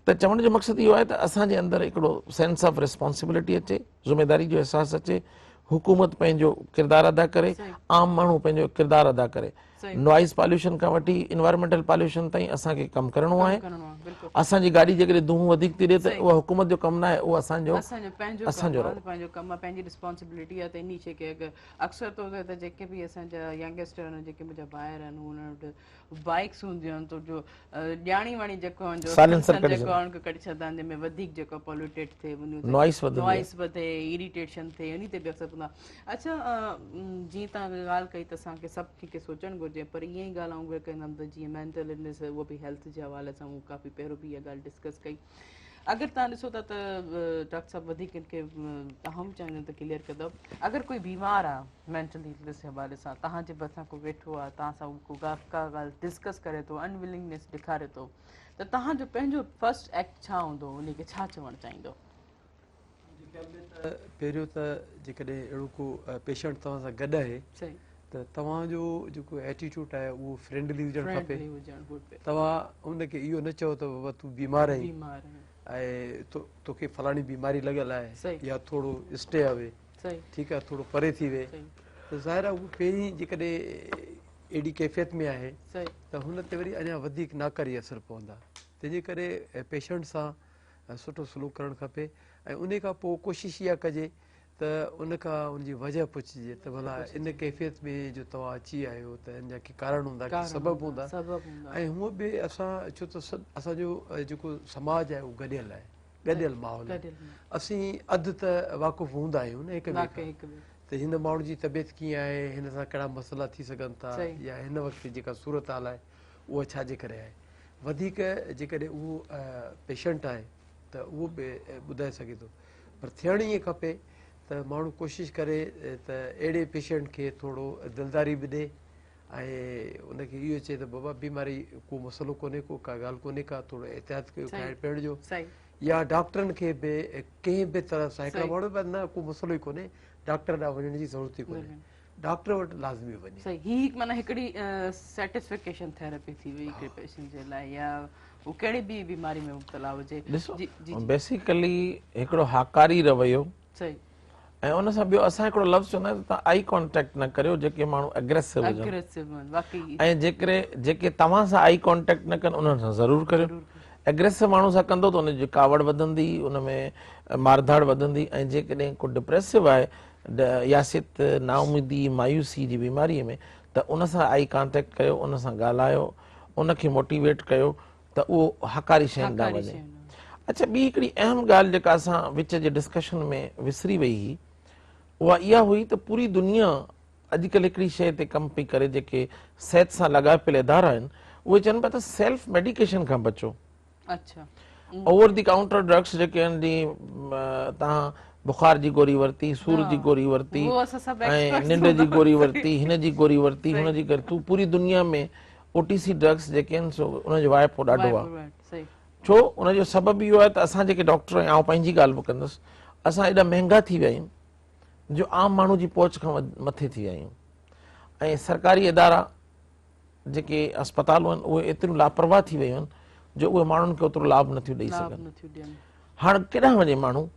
ته چوڻ جو مقصد اهو آهي ته اسان جي اندر هڪڙو سينس آف ريسپانسبلٽي اچي، ذميداري جو احساس اچي، حڪومت پنهنجو ڪردار ادا ڪري، عام ماڻهو پنهنجو ڪردار ادا ڪري. نوائز پاليوشن کان وٺي انوائرمينٽل پاليوشن تائين اسان کي ڪم ڪرڻو آهي. اسان جي گاڏي جيڪڏهن دونهون وڌيڪ ٿي ڏي ته اها حڪومت جو ڪم ناهي، اهو اسان جو اسان جو پنهنجو ڪم آهي، پنهنجي ريسپانسبلٽي آهي ته انهي شي کي اگر اڪثر طور تي ته جيڪي به اسان جا ينگسٽر آهن، جيڪي منهنجا ڀائر آهن، انهن وٽ بائيڪس هونديون آهن ته جو ڄاڻي واڻي جيڪو آهن جو سائلنسر ڪڍي جيڪو آهن ڪڍي ڇڏندا آهن جنهن ۾ وڌيڪ جيڪو پوليوٽيڊ ٿئي وڃي، نوائس وڌندي نوائس وڌي، اريٽيشن ٿئي، انهي تي به اثر پوندو آهي. اڇا جيئن توهان ڳالهه ڪئي ته اسان کي سڀ کي سوچڻ گهرجي، پر ائين ئي ڳالهه آئون به ڪندم ته جيئن مينٽل النيس اهو به هيلٿ جي حوالي سان مون ڪافي پهريون به اها ڳالهه ڊسڪس ڪئي. اگر توهان ڏسو ٿا ته ڊاڪٽر صاحب وڌيڪ ان کي توهان به چاهيندم ته ڪليئر ڪندو، اگر ڪوئي بيمار آهي مينٽل النيس جي حوالي سان توهان جي ڀرسان ڪو ويٺو آهي، توهان سان ڪو ڪا ڳالهه ڊسڪس ڪري ٿو، انولنگنيس ڏيکاري ٿو، ته توهان جو پنهنجو فرسٽ ايڪٽ ڇا هوندو، ان کي ڇا چوڻ چاهيندو؟ منهنجي خيال ۾ ته پهريون ته جيڪڏهن اهڙو ڪو پيشنٽ توهان سان گڏ آهي ته توهان جو جيڪو ايٽيٽيوڊ آهي اهو فرينڊلي هجڻ کپي. توهان ان کي اهو نه چئو ته بابا تون بيمار آهين ۽ توکي فلاڻي بيماري لڳل آهي يا ٿورو اسٽي اوي، ٺيڪ آهي، ٿورو پري ٿي وي، ته ظاهر آهي هو پهرين جيڪڏهن اهڙي ڪيفيت ۾ آهي ته هن تي وري اڃا وڌيڪ ناڪاري اثر پوندا. تنهنجي ڪري پيشنٽ سان سٺو سلوڪ ڪرڻ کپي ۽ انهي کان پوء ڪوشش اها ڪجي ته ان کان ان جي وجه پڇجي ته ڀلا ان ڪيفيت ۾ جو توهان اچي ويا آهيو ته ان جا ڪي ڪارڻ هوندا، ڪي سبب هوندا. ۽ هونء به اسان ڇو ته سڀ اسان جو جيڪو سماج آهي اهو گڏيل آهي، گڏيل ماحول آهي، اسين اڌ ته واقف هوندا آهيون نه هڪ ٻئي کان ته هن ماڻهو جي طبيعت ڪيئن آهي، هن سان ڪهڙا مسئلا ٿي سگهن ٿا يا هن وقت جيڪا صورتحال آهي اها ڇا جي ڪري آهي. وڌيڪ جيڪڏهن اهو پيشنٽ آهي ته اهو به ٻڌائي سگهي ٿو، پر ٿيڻ ائين کپي ته ماڻهو ڪوشش ڪري ته اهڙي پيشنٽ کي ٿورو دلداري به ڏي ۽ ان کي اهو چئي ته بابا بيماري ڪو مسئلو ڪونهي، ڪو ڪا ڳالهه ڪونهي ڪا، ٿورو احتياط ڪيو کائڻ پيئڻ جو، يا ڊاڪٽرن کي به ڪنهن به طرح سان هڪڙا ماڻهو به نه ڪو مسئلو ئي ڪونهي، ڊاڪٽر ڏانهن وڃڻ جي ضرورت ئي ڪونهي، ڊاڪٽر وٽ لازمي وڃي. صحيح، هي هڪ معنيٰ هڪڙي سيٽسفڪيشن ٿيراپي ٿي وئي هڪڙي پيشنٽ جي لاء يا هو ڪهڙي به بيماري ۾ مبتلا هجي. ڏسو بيسيڪلي هڪڙو هاڪاري رويو صحيح ۽ ان سان ٻيو اسان هڪڙو لفظ چوندا آهيون ته توهان آئي ڪانٽيڪٽ نه ڪريو جيڪي ماڻهو اگريسو هجن، اگريسو هجن واقعي، ۽ جيڪري جيڪي توهان سان آئي ڪانٽيڪٽ نه ڪن انهن سان ضرور ڪريو. اگريسو ماڻهو سان ڪندو ته ان جي ڪاوڙ وڌندي، ان ۾ مارڌاڙ وڌندي ۽ جيڪڏهن ڪو ڊپريسو آهي ياسيت، نااميدي، مايوسي جي بيماري ۾ ته ان سان آئي ڪانٽيڪٽ ڪيو، ان سان ڳالهايو، ان کي موٽيويٽ ڪيو ته اهو هاڪاري شين ڏانهن وڃي. اڇا ٻي هڪڙي اهم ڳالهه جيڪا اسان وچ جي ڊسڪشن ۾ وسري وئي هئي اها اها هئي ته پوري دنيا اڄڪلهه هڪڙي شيء تي ڪم پئي ڪري، جيڪي صحت سان لاڳاپيل ادارا آهن اهي چون پيا ته سيلف ميڊيڪيشن کان بچو. اوور the counter drugs جيڪي آهن جي توهان بخار جي گوري ورتي، سور جي گوري ورتي ۽ ننڊ جي گوري ورتي، هن جي گوري ورتي، هن جي گوري، پوري دنيا ۾ او ٽي سي ڊرگس جيڪي آهن سو ان جو واهپو ڏاڍو آهي. ڇو؟ ان جو سبب اهو آهي ته اسان جيڪي ڊاڪٽر آهيون، آئون پنهنجي ڳالهه به ڪندس، اسان ايڏا مهنگا ٿي ويا آهيون جو عام ماڻهو جي پهچ کان مٿي ٿي ويا آهيون ۽ سرڪاري ادارا جيڪي اسپتالون آهن اهي ايتريون لاپرواهه ٿي ويون آهن جو اهي ماڻهن کي اوترو لاڀ نٿيون ڏئي سگهن. هاڻ ڪيڏانهن وڃي ماڻهو؟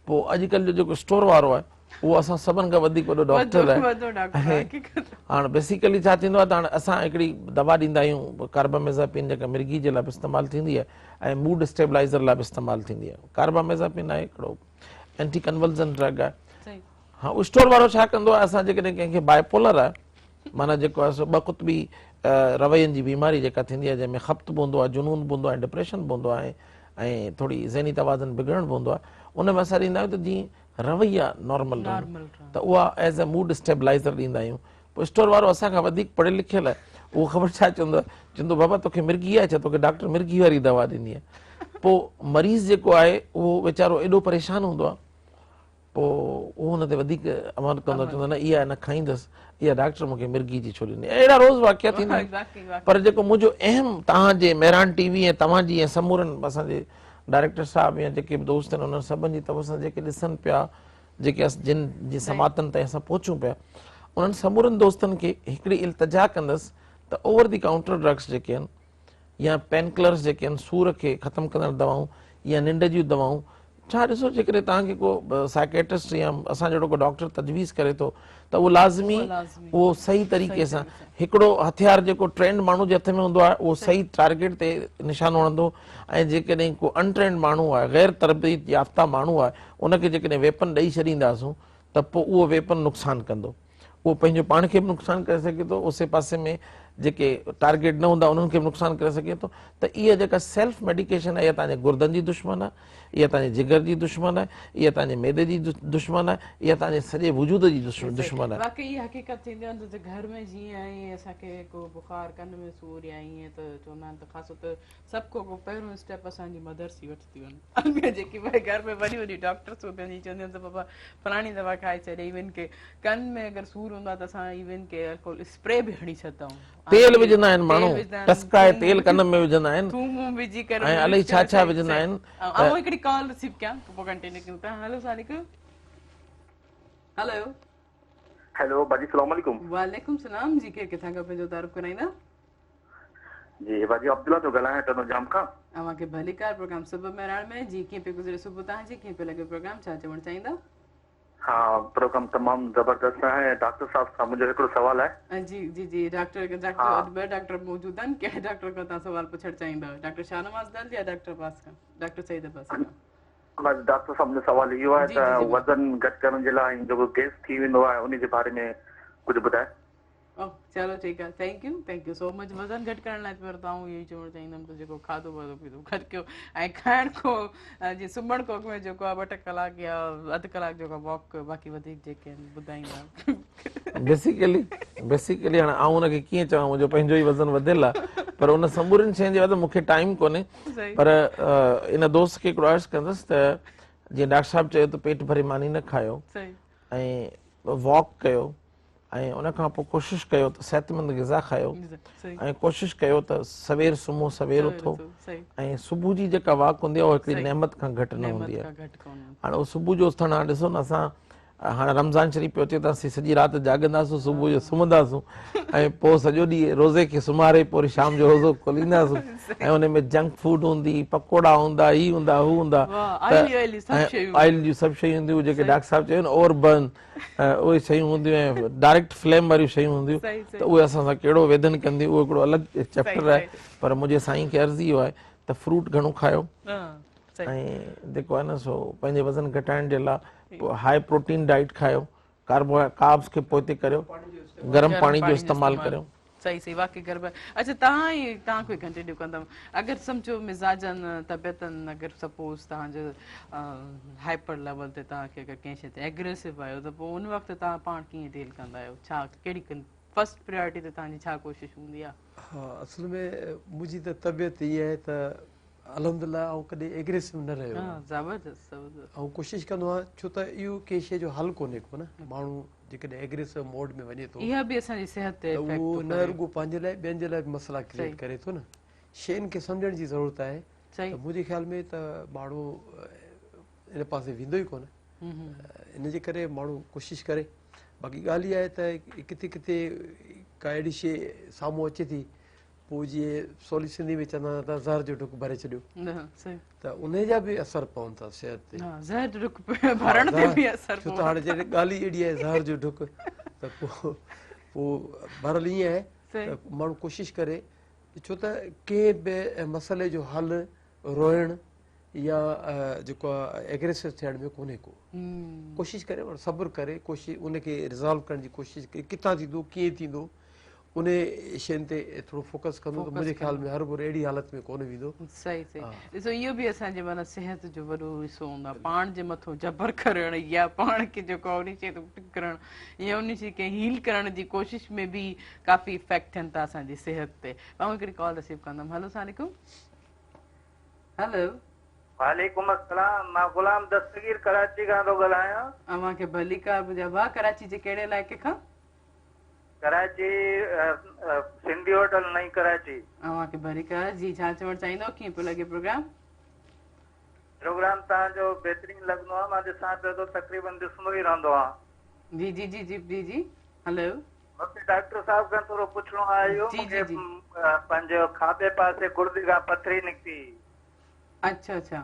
پوء اڄڪلهه جو جيڪو اسٽور وارو آهي اهو اسان سڀن کان وڌيڪ وڏو ڊاڪٽر آهي. هاڻ بيسيڪلي ڇا ٿيندو آهي ته هاڻ اسان هڪڙي دوا ڏيندا آهيون ڪارباميزاپين جيڪا مرگي جي لاء به استعمال ٿيندي آهي ۽ موڊ اسٽيبلائزر لاء به استعمال ٿيندي آهي. ڪارباميزاپين آهي هڪڙو اينٽي ڪنولزن ڊرگ آهي. ها اسٽور وارو ڇا ڪندو آهي اسان جيڪڏهن ڪنهن کي بائيپولر آهي معنيٰ جيڪو آهي سو ٻه قطبي روين جي بيماري جيڪا ٿيندي آهي جنهن ۾ خبط به هوندو آهي جنون به هوندو آهي ڊپريشن به هوندو آهي ۽ ٿوري ذهني توازن بگڙڻ به هوندو آهي ان ۾ اسان ڏيندا آهيون ته جيئن رويا نارمل رهن ته اها ايز اي موڊ اسٽيبلائزر ڏيندا آهيون پوء اسٽور وارو اسان کان وڌيڪ پڙهيل لکيل آهي اهو خبر ڇا چوندو آهي چوندو بابا توکي مرگي آهي ڇا توکي ڊاڪٽر مرگي واري دوا ڏني آهي پوء مريض جيڪو آهي اهو ويچارو ايڏو پريشان هوندو آهي پوء اهو ان تي وڌيڪ عمل ڪندو چوندو نه اها نه کائيندس اها ڊاڪٽر مون کي مرگي جي ڇو ڏني اهڙا روز واقعا ٿيندا آهن پر جيڪو منهنجو اهم توهان جي مهراڻ ٽي وي ۽ توهان جي ۽ سمورن اسان جي ڊائريڪٽر صاحب يا جيڪي به دوست آهن انهن سڀن جي توسط سان جيڪي ڏسن پيا جيڪي جن جي سماعتن تائين اسان پهچون پيا انهن سمورن دوستن کي هڪڙي التجا ڪندس ته اوور the counter drugs جيڪي آهن يا پين ڪلرز جيڪي آهن سور کي ختم ڪندڙ دوائون يا ننڊ جون دوائون ڇا ڏسو جيڪڏهن توهان کي ڪو سائيڪيٽرسٽ يا اسان جهڙو ڪو ڊاڪٽر تجويز ڪري ٿو ته اهو لازمي اهو صحيح طريقي سان هڪڙو هٿيار جيڪو ٽرينڊ ماڻهو جي هٿ ۾ هوندو آهي اهو صحيح ٽارگيٽ تي نشانو هڻندو ۽ جيڪڏهن ڪو ان ٽرينڊ ماڻهو آهي غير تربيت يافته ماڻهو آهي ان کي جيڪڏهن ويپن ڏئي ڇڏينداسون ته پوء اهو ويپن نقصان ڪندو اهو پنهنجو پاڻ کي به نقصان ڪري سگهي ٿو اوسي پاسي ۾ جيڪي ٽارگيٽ نه هوندا انهن کي به نقصان ڪري سگهي ٿو ته اها جيڪا سيلف ميڊيڪيشن آهي اها توهان جي گردن جي دشمن آهي اها توهان جي جگر جي دشمن آهي اها توهان جي معدي جي دشمن آهي اها توهان جي سڄي وجود جي دشمن آهي. واقعي اها حقيقت ٿيندي آهي ته گهر ۾ جيئن ائين اسان کي ڪو بخار ڪن ۾ سور يا ائين ته چوندا آهن ته خاصو ته سڀ کان پهريون اسٽيپ اسان جي مدرس ئي وٺنديون آهن. اڳ جيڪي ڀائي گهر ۾ وڏيون وڏيون ڊاڪٽرس هونديون آهن جي چونديون آهن ته بابا فلاڻي دوا کائي ڇڏ ايون ڪي ڪن ۾ اگر سور هوندو آهي ته اسان ايون ڪي الڪوهل اسپري به هڻي ڇڏندا آهيون تيل وجهندا آهن ماڻهو ٽسڪائي تيل ڪن ۾ وجهندا آهن ٿوم ووم وجهي ڪري ۽ الائي ڇا ڇا وجهندا آهن آئون هڪڙي ڪال رسيو ڪيان پوء ڪنٽينيو ڪيون ٿا هلو السلام عليڪم هلو هيلو باجي سلام عليڪم وعليڪم سلام جي ڪير ڪٿان کان پنهنجو تعارف ڪرائيندا جي باجي عبدالله ٿو ڳالهايان ٽنڊو ڄام کان. اوهان کي ڀليڪار پروگرام صبح مهراڻ ۾ جي ڪيئن پيو گذري صبح توهان جي ڪيئن پيو لڳي پروگرام ڇا چوڻ چاهيندا. ها پروگرام تمام زبردست آهي ۽ ڊاڪٽر صاحب سان منهنجو هڪڙو سوال آهي. جي جي جي ڊاڪٽر ڊاڪٽر اڄ ٻه ڊاڪٽر موجود آهن ڪهڙي ڊاڪٽر کان توهان سوال پڇڻ چاهيندا ڊاڪٽر شاهنواز دل يا ڊاڪٽر عباس کان ڊاڪٽر سعيد عباس کان. بس ڊاڪٽر صاحب منهنجو سوال اهو آهي ته وزن گهٽ ڪرڻ جي لاء ۽ جيڪو گيس ٿي ويندو آهي ان جي باري ۾ ڪجهه ٻڌايو. اوه چلو ٺيڪ آ thank you thank you so much وزن گهٽ ڪرڻ لاء ته آئون اهو ئي چوڻ چاهيندم ته جيڪو کاڌو واڌو پيتو گهٽ ڪيو ۽ کائڻ کان جي سمهڻ کان اڳ ۾ جيڪو آ ٻه ٽي ڪلاڪ يا اڌ ڪلاڪ جيڪو واڪ ڪيو باقي وڌيڪ جيڪي آهن ٻڌائيندا بيسيڪلي بيسيڪلي هاڻي آئون ان کي ڪيئن چوان منهنجو پنهنجو ئي وزن وڌيل آ پر ان سمورين شين جي وجه مون کي ٽائيم ڪونهي پر ان دوست کي هڪڙو عرض ڪندس ته جيئن ڊاڪٽر صاحب چيو ته پيٽ ڀري ماني نه کايو ۽ واڪ ڪيو ۽ ان کان پوء ڪوشش ڪيو ته صحتمند غذا کايو ۽ ڪوشش ڪيو ته سوير سمهو سوير اٿو ۽ صبح جي جيڪا واڪ هوندي آهي اها هڪڙي نعمت کان گهٽ نه هوندي آهي هاڻي اهو صبح جو اٿڻ هاڻي ڏسو نه اسان هاڻي رمضان شريف پيو اچي ته اسين سڄي رات جاڳنداسون صبح جو سمهنداسون ۽ پوء سڄو ڏينهن روزي کي سمهاري پوء وري شام جو روزو کولينداسون ۽ ان ۾ جنڪ فوڊ هوندي پڪوڙا هوندا هي هوندا هو هوندا ته آئل جون سڀ شيون هونديون جيڪي ڊاڪٽر صاحب چيو نه اوور برن اهي شيون هونديون ۽ ڊائريڪٽ فليم واريون شيون هونديون ته اهي اسان سان ڪهڙو ويڌن ڪنديون اهو هڪڙو الڳ چيپٽر آهي پر منهنجي سائين کي عرض اهو آهي ته فروٽ گهڻو کايو ۽ جيڪو آهي نه سو پنهنجي وزن گهٽائڻ جي لاء هاء پروٽين ڊائيٽ کايو ڪاربو ڪاربس کي پوئتي ڪريو گرم پاڻي جو استعمال ڪريو صحيح صحيح واقعي گربا اچھا تهان ئي تهان کي ڪنٽينيو ڪندم اگر سمجھو مزاجن طبيعتن اگر سپوز تهان جو هائپر ليول تي تهان کي اگر ڪنهن شي تي اگريسو آهيو ته پوء ان وقت تهان پاڻ ڪيئن ڊيل ڪندا آهيو ڇا ڪهڙي فرسٽ پريارٽي تي تهان جي ڇا ڪوشش هوندي آهي؟ ها اصل ۾ منهنجي ته طبيعت ائين آهي ته الحمدلله آئون ڪڏهن اگريسو نه رهيو آهيان زبردست زبردست آئون ڪوشش ڪندو آهيان ڇو ته اهو ڪنهن شي جو حل ڪونهي ڪو نه ماڻهو جيڪڏهن اگريسو موڊ ۾ وڃي ٿو اها به اسان جي صحت تي ته اهو نه رڳو پنهنجي لاء ٻين جي لاء به مسئلا ڪريئيٽ ڪري ٿو نه شين کي سمجهڻ جي ضرورت آهي ته منهنجي خيال ۾ ته ماڻهو ان پاسي ويندو ئي ڪونه ان جي ڪري ماڻهو ڪوشش ڪري باقي ڳالهه اها آهي ته ڪٿي ڪٿي ڪا اهڙي شي سامهون اچي ٿي پوء جيئن سولي سنڌي ۾ چوندا آهن ته زهر جو ڍڪ ڀري ڇڏيو ته انهي جا به اثر پون ٿا صحت تي. ها زهر جو ڍڪ ڀرڻ تي به اثر پون ٿا. ڇو ته هاڻي جڏهن ڳالهه ئي اهڙي آهي زهر جو ڍڪ ته پوء پوء بهرحال ائين آهي ته ماڻهو ڪوشش ڪري ڇو ته ڪنهن به مسئلي جو حل روئڻ يا جيڪو آهي ايگريسو ٿيڻ ۾ ڪونهي ڪو. ڪوشش ڪري ماڻهو صبر ڪري ڪوشش ان کي ريزالو ڪرڻ جي ڪوشش ڪري ڪٿان ٿيندو ڪيئن ٿيندو انهي شين تي ٿورو فوڪس ڪندو ته منهنجي خيال ۾ هرڀرو اهڙي حالت ۾ ڪونه ويندو. صحيح صحيح ڏسو اهو به اسان جي معنيٰ صحت جو وڏو حصو هوندو آهي پاڻ جي مٿو جبر ڪرڻ يا پاڻ کي جيڪو آهي انهي شي تي ڪرڻ يا انهي شي کي هيل ڪرڻ جي ڪوشش ۾ به ڪافي افيڪٽ ٿين ٿا اسان جي صحت تي. آئون هڪڙي ڪال رسيو ڪندم. هلو السلام عليڪم. هلو. وعليڪم السلام مان غلام دستگير ڪراچي کان ٿو ڳالهايان. اوهان کي ڀليڪار منهنجا ڀاء ڪراچي جي ڪهڙي علائقي کان؟ ڪراچي سنڌي هوٽل نئين ڪراچي. اوهان کي ڀليڪار جي ڇا چوڻ چاهيندو ڪيئن پيو لڳي پروگرام؟ پروگرام توهان جو بهترين لڳندو آهي مان ڏسان پيو ٿو تقريبن ڏسندو ئي رهندو آهيان. جي جي جي جي جي جي هلو. مونکي ڊاڪٽر صاحب کان ٿورو پڇڻو آهي اهو مونکي پنهنجو کاٻي پاسي گردي کان پٿري نڪتي. اڇا اڇا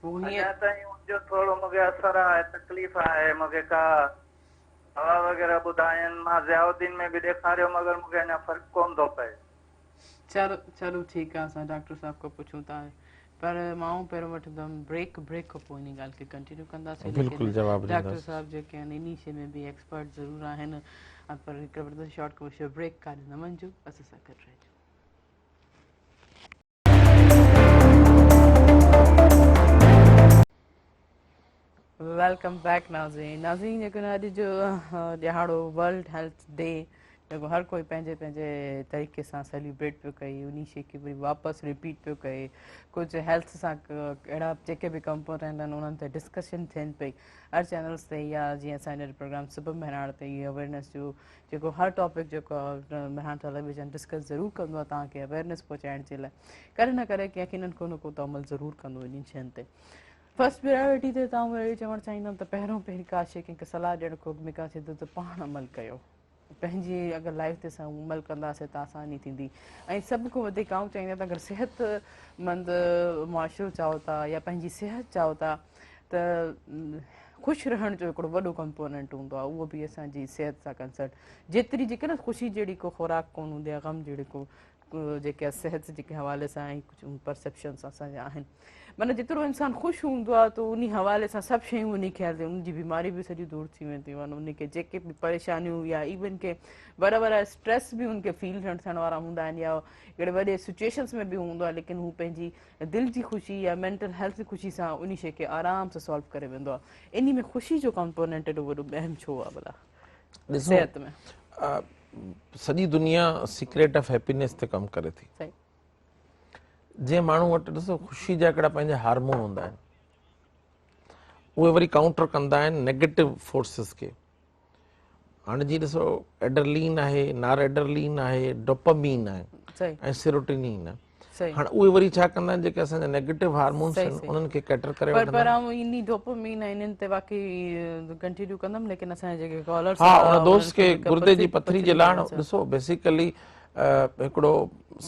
پوء هيئن اڃا تائين ان جو ٿورو مونکي اثر آهي تڪليف آهي مونکي ڪا دوا وغيره ٻڌائين مان ضياء الدين ۾ به ڏيکاريو مگر مونکي اڃا فرق ڪون ٿو پئي. چلو چلو ٺيڪ آ اسان ڊاڪٽر صاحب کان پڇون ٿا پر مان پهريون وٺندم بريڪ بريڪ کان پوء انهي ڳالهه کي ڪنٽينيو ڪنداسين بلڪل جواب ڊاڪٽر صاحب جيڪي آهن انهي شي ۾ به ايڪسپرٽ ضرور آهن پر هڪ وٺنداسين شارٽ ڪمرشل بريڪ ڪاڏي نه وڃجو اسان سان گڏ رهجو. Welcome back ناظرين ناظرين جيڪو اڄ جو ڏهاڙو ورلڊ هيلٿ ڊي جيڪو هر ڪوئي پنهنجي پنهنجي طريقي سان سيليبريٽ پيو ڪري انهي شي کي وري واپس رپيٽ پيو ڪري ڪجهه هيلٿ سان اهڙا جيڪي به ڪمپونينٽ آهن انهن تي ڊسڪشن ٿين پئي هر چينلز تي يا جيئن اسان هن پروگرام صبح مهراڻ تي اويئرنيس جو جيڪو هر ٽاپڪ جيڪو آهي مهراڻ ٽيليويزن ڊسڪس ضرور ڪندو آهي توهان کي اويئرنيس پهچائڻ جي لاء ڪڏهن نه ڪڏهن ڪنهن نه ڪو نه ڪو ته عمل ضرور ڪندو انهن شين تي فرسٽ پرائرٽي تي ته آئون اهو چوڻ چاهيندم ته پهريون پهرين ڪا شيء ڪنهن کي صلاح ڏيڻ کان اڳ ۾ ڪا شيء ته پاڻ عمل ڪيو پنهنجي اگر لائف تي اسان عمل ڪنداسين ته آساني ٿيندي ۽ سڀ کان وڌيڪ آئون چاهيندم ته اگر صحت مند معاشرو چاهو ٿا يا پنهنجي صحت چاهو ٿا ته خوش رهڻ جو هڪڙو وڏو ڪمپوننٽ هوندو آهي اهو به اسان جي صحت سان ڪنسرن جيتري جيڪي نه خوشي جهڙي ڪو خوراڪ ڪونه هوندي آهي غم جهڙي ڪو جيڪي صحت جي حوالي سان ۽ ڪجهه پرسيپشنس اسان جا آهن معنيٰ جيترو انسان خوش هوندو آهي ته انهي حوالي سان سڀ شيون انهي کي هلنديون ان جي بيماري به سڄي دور ٿي وينديون آهن ان کي جيڪي به پريشانيون يا ايون ڪي وڏا وڏا اسٽريس به ان کي فيل ٿيڻ وارا هوندا آهن يا هڪڙي وڏي سچويشنس ۾ به هوندو آهي ليڪن هو پنهنجي دل جي خوشي يا مينٽل هيلٿ جي خوشي سان انهي شيء کي آرام سان سالو ڪري ويندو آهي. انهي ۾ خوشي جو ڪمپونينٽ ايڏو وڏو اهم ڇو آهي ڀلا ڏسو صحت ۾؟ سڄي دنيا سيڪريٽ آف هيپينيس تي ڪم ڪري ٿي. صحيح. جنهن ماڻهو وٽ ڏسو خوشي جا هڪڙا پنهنجا هارمون هوندا آهن اهي وري ڪائونٽر ڪندا آهن نيگيٽو فورسز کي. هاڻي جي ڏسو ايڊرلين آهي نار ايڊرلين آهي ڊوپامين آهي ۽ سيروٽونين آهي هاڻي اهي وري ڇا ڪندا آهن جيڪي اسان جا نيگيٽو هارمونز آهن انهن کي ڪيٽر ڪري وٺندا پر آئون انهي ڊوپامين ۽ انهن تي واقعي ڪنٽينيو ڪندم ليڪن اسان جا جيڪي ڪالرز ها ان دوست کي گردي جي پٿري جي لاء ڏسو بيسيڪلي هڪڙو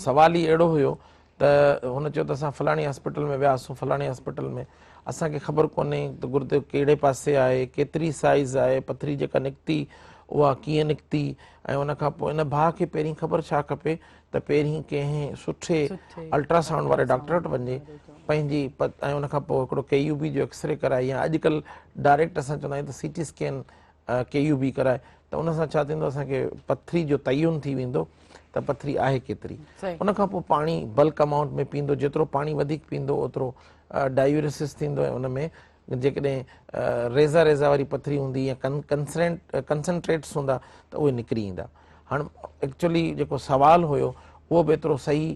سوال ئي اهڙو هيو ته هن چيو ته اسان فلاڻي هاسپيٽل ۾ وياسون فلاڻي هاسپيٽل ۾ اسان کي خبر ڪونهي ته گردو ڪهڙي پاسي آهي ڪيتري سائيز آهي پٿري جيڪا نڪتي اها ڪيئن نڪتي ۽ ان کان پوء ان ڀاء کي پهرين خبر ڇا کپي ته پهرين ڪنهن سٺي الٽراسائونڊ واري ڊاڪٽر وٽ وڃي پنهنجي ۽ ان کان پوء هڪڙو ڪي يو بي جو ايڪسري ڪرائي يا اڄڪلهه ڊائريڪٽ اسان چوندا آهيون ته C T scan K U B ڪرائي ته ان سان ڇا ٿيندو اسان کي پٿري جو تعين ٿي ويندو ته پٿري آهي ڪيتري ان کان پوء پاڻي بلڪ امائونٽ ۾ پيئندو جيترو پاڻي وڌيڪ پيئندو اوترو ڊائيوريسس ٿيندو ۽ ان ۾ جيڪڏهن ريزا ريزا واري پٿري هوندي يا ڪنسنٽريٽس هوندا ته اهي نڪري ايندا هاڻ ايڪچولي جيڪو سوال هيو اهو به ايترو صحيح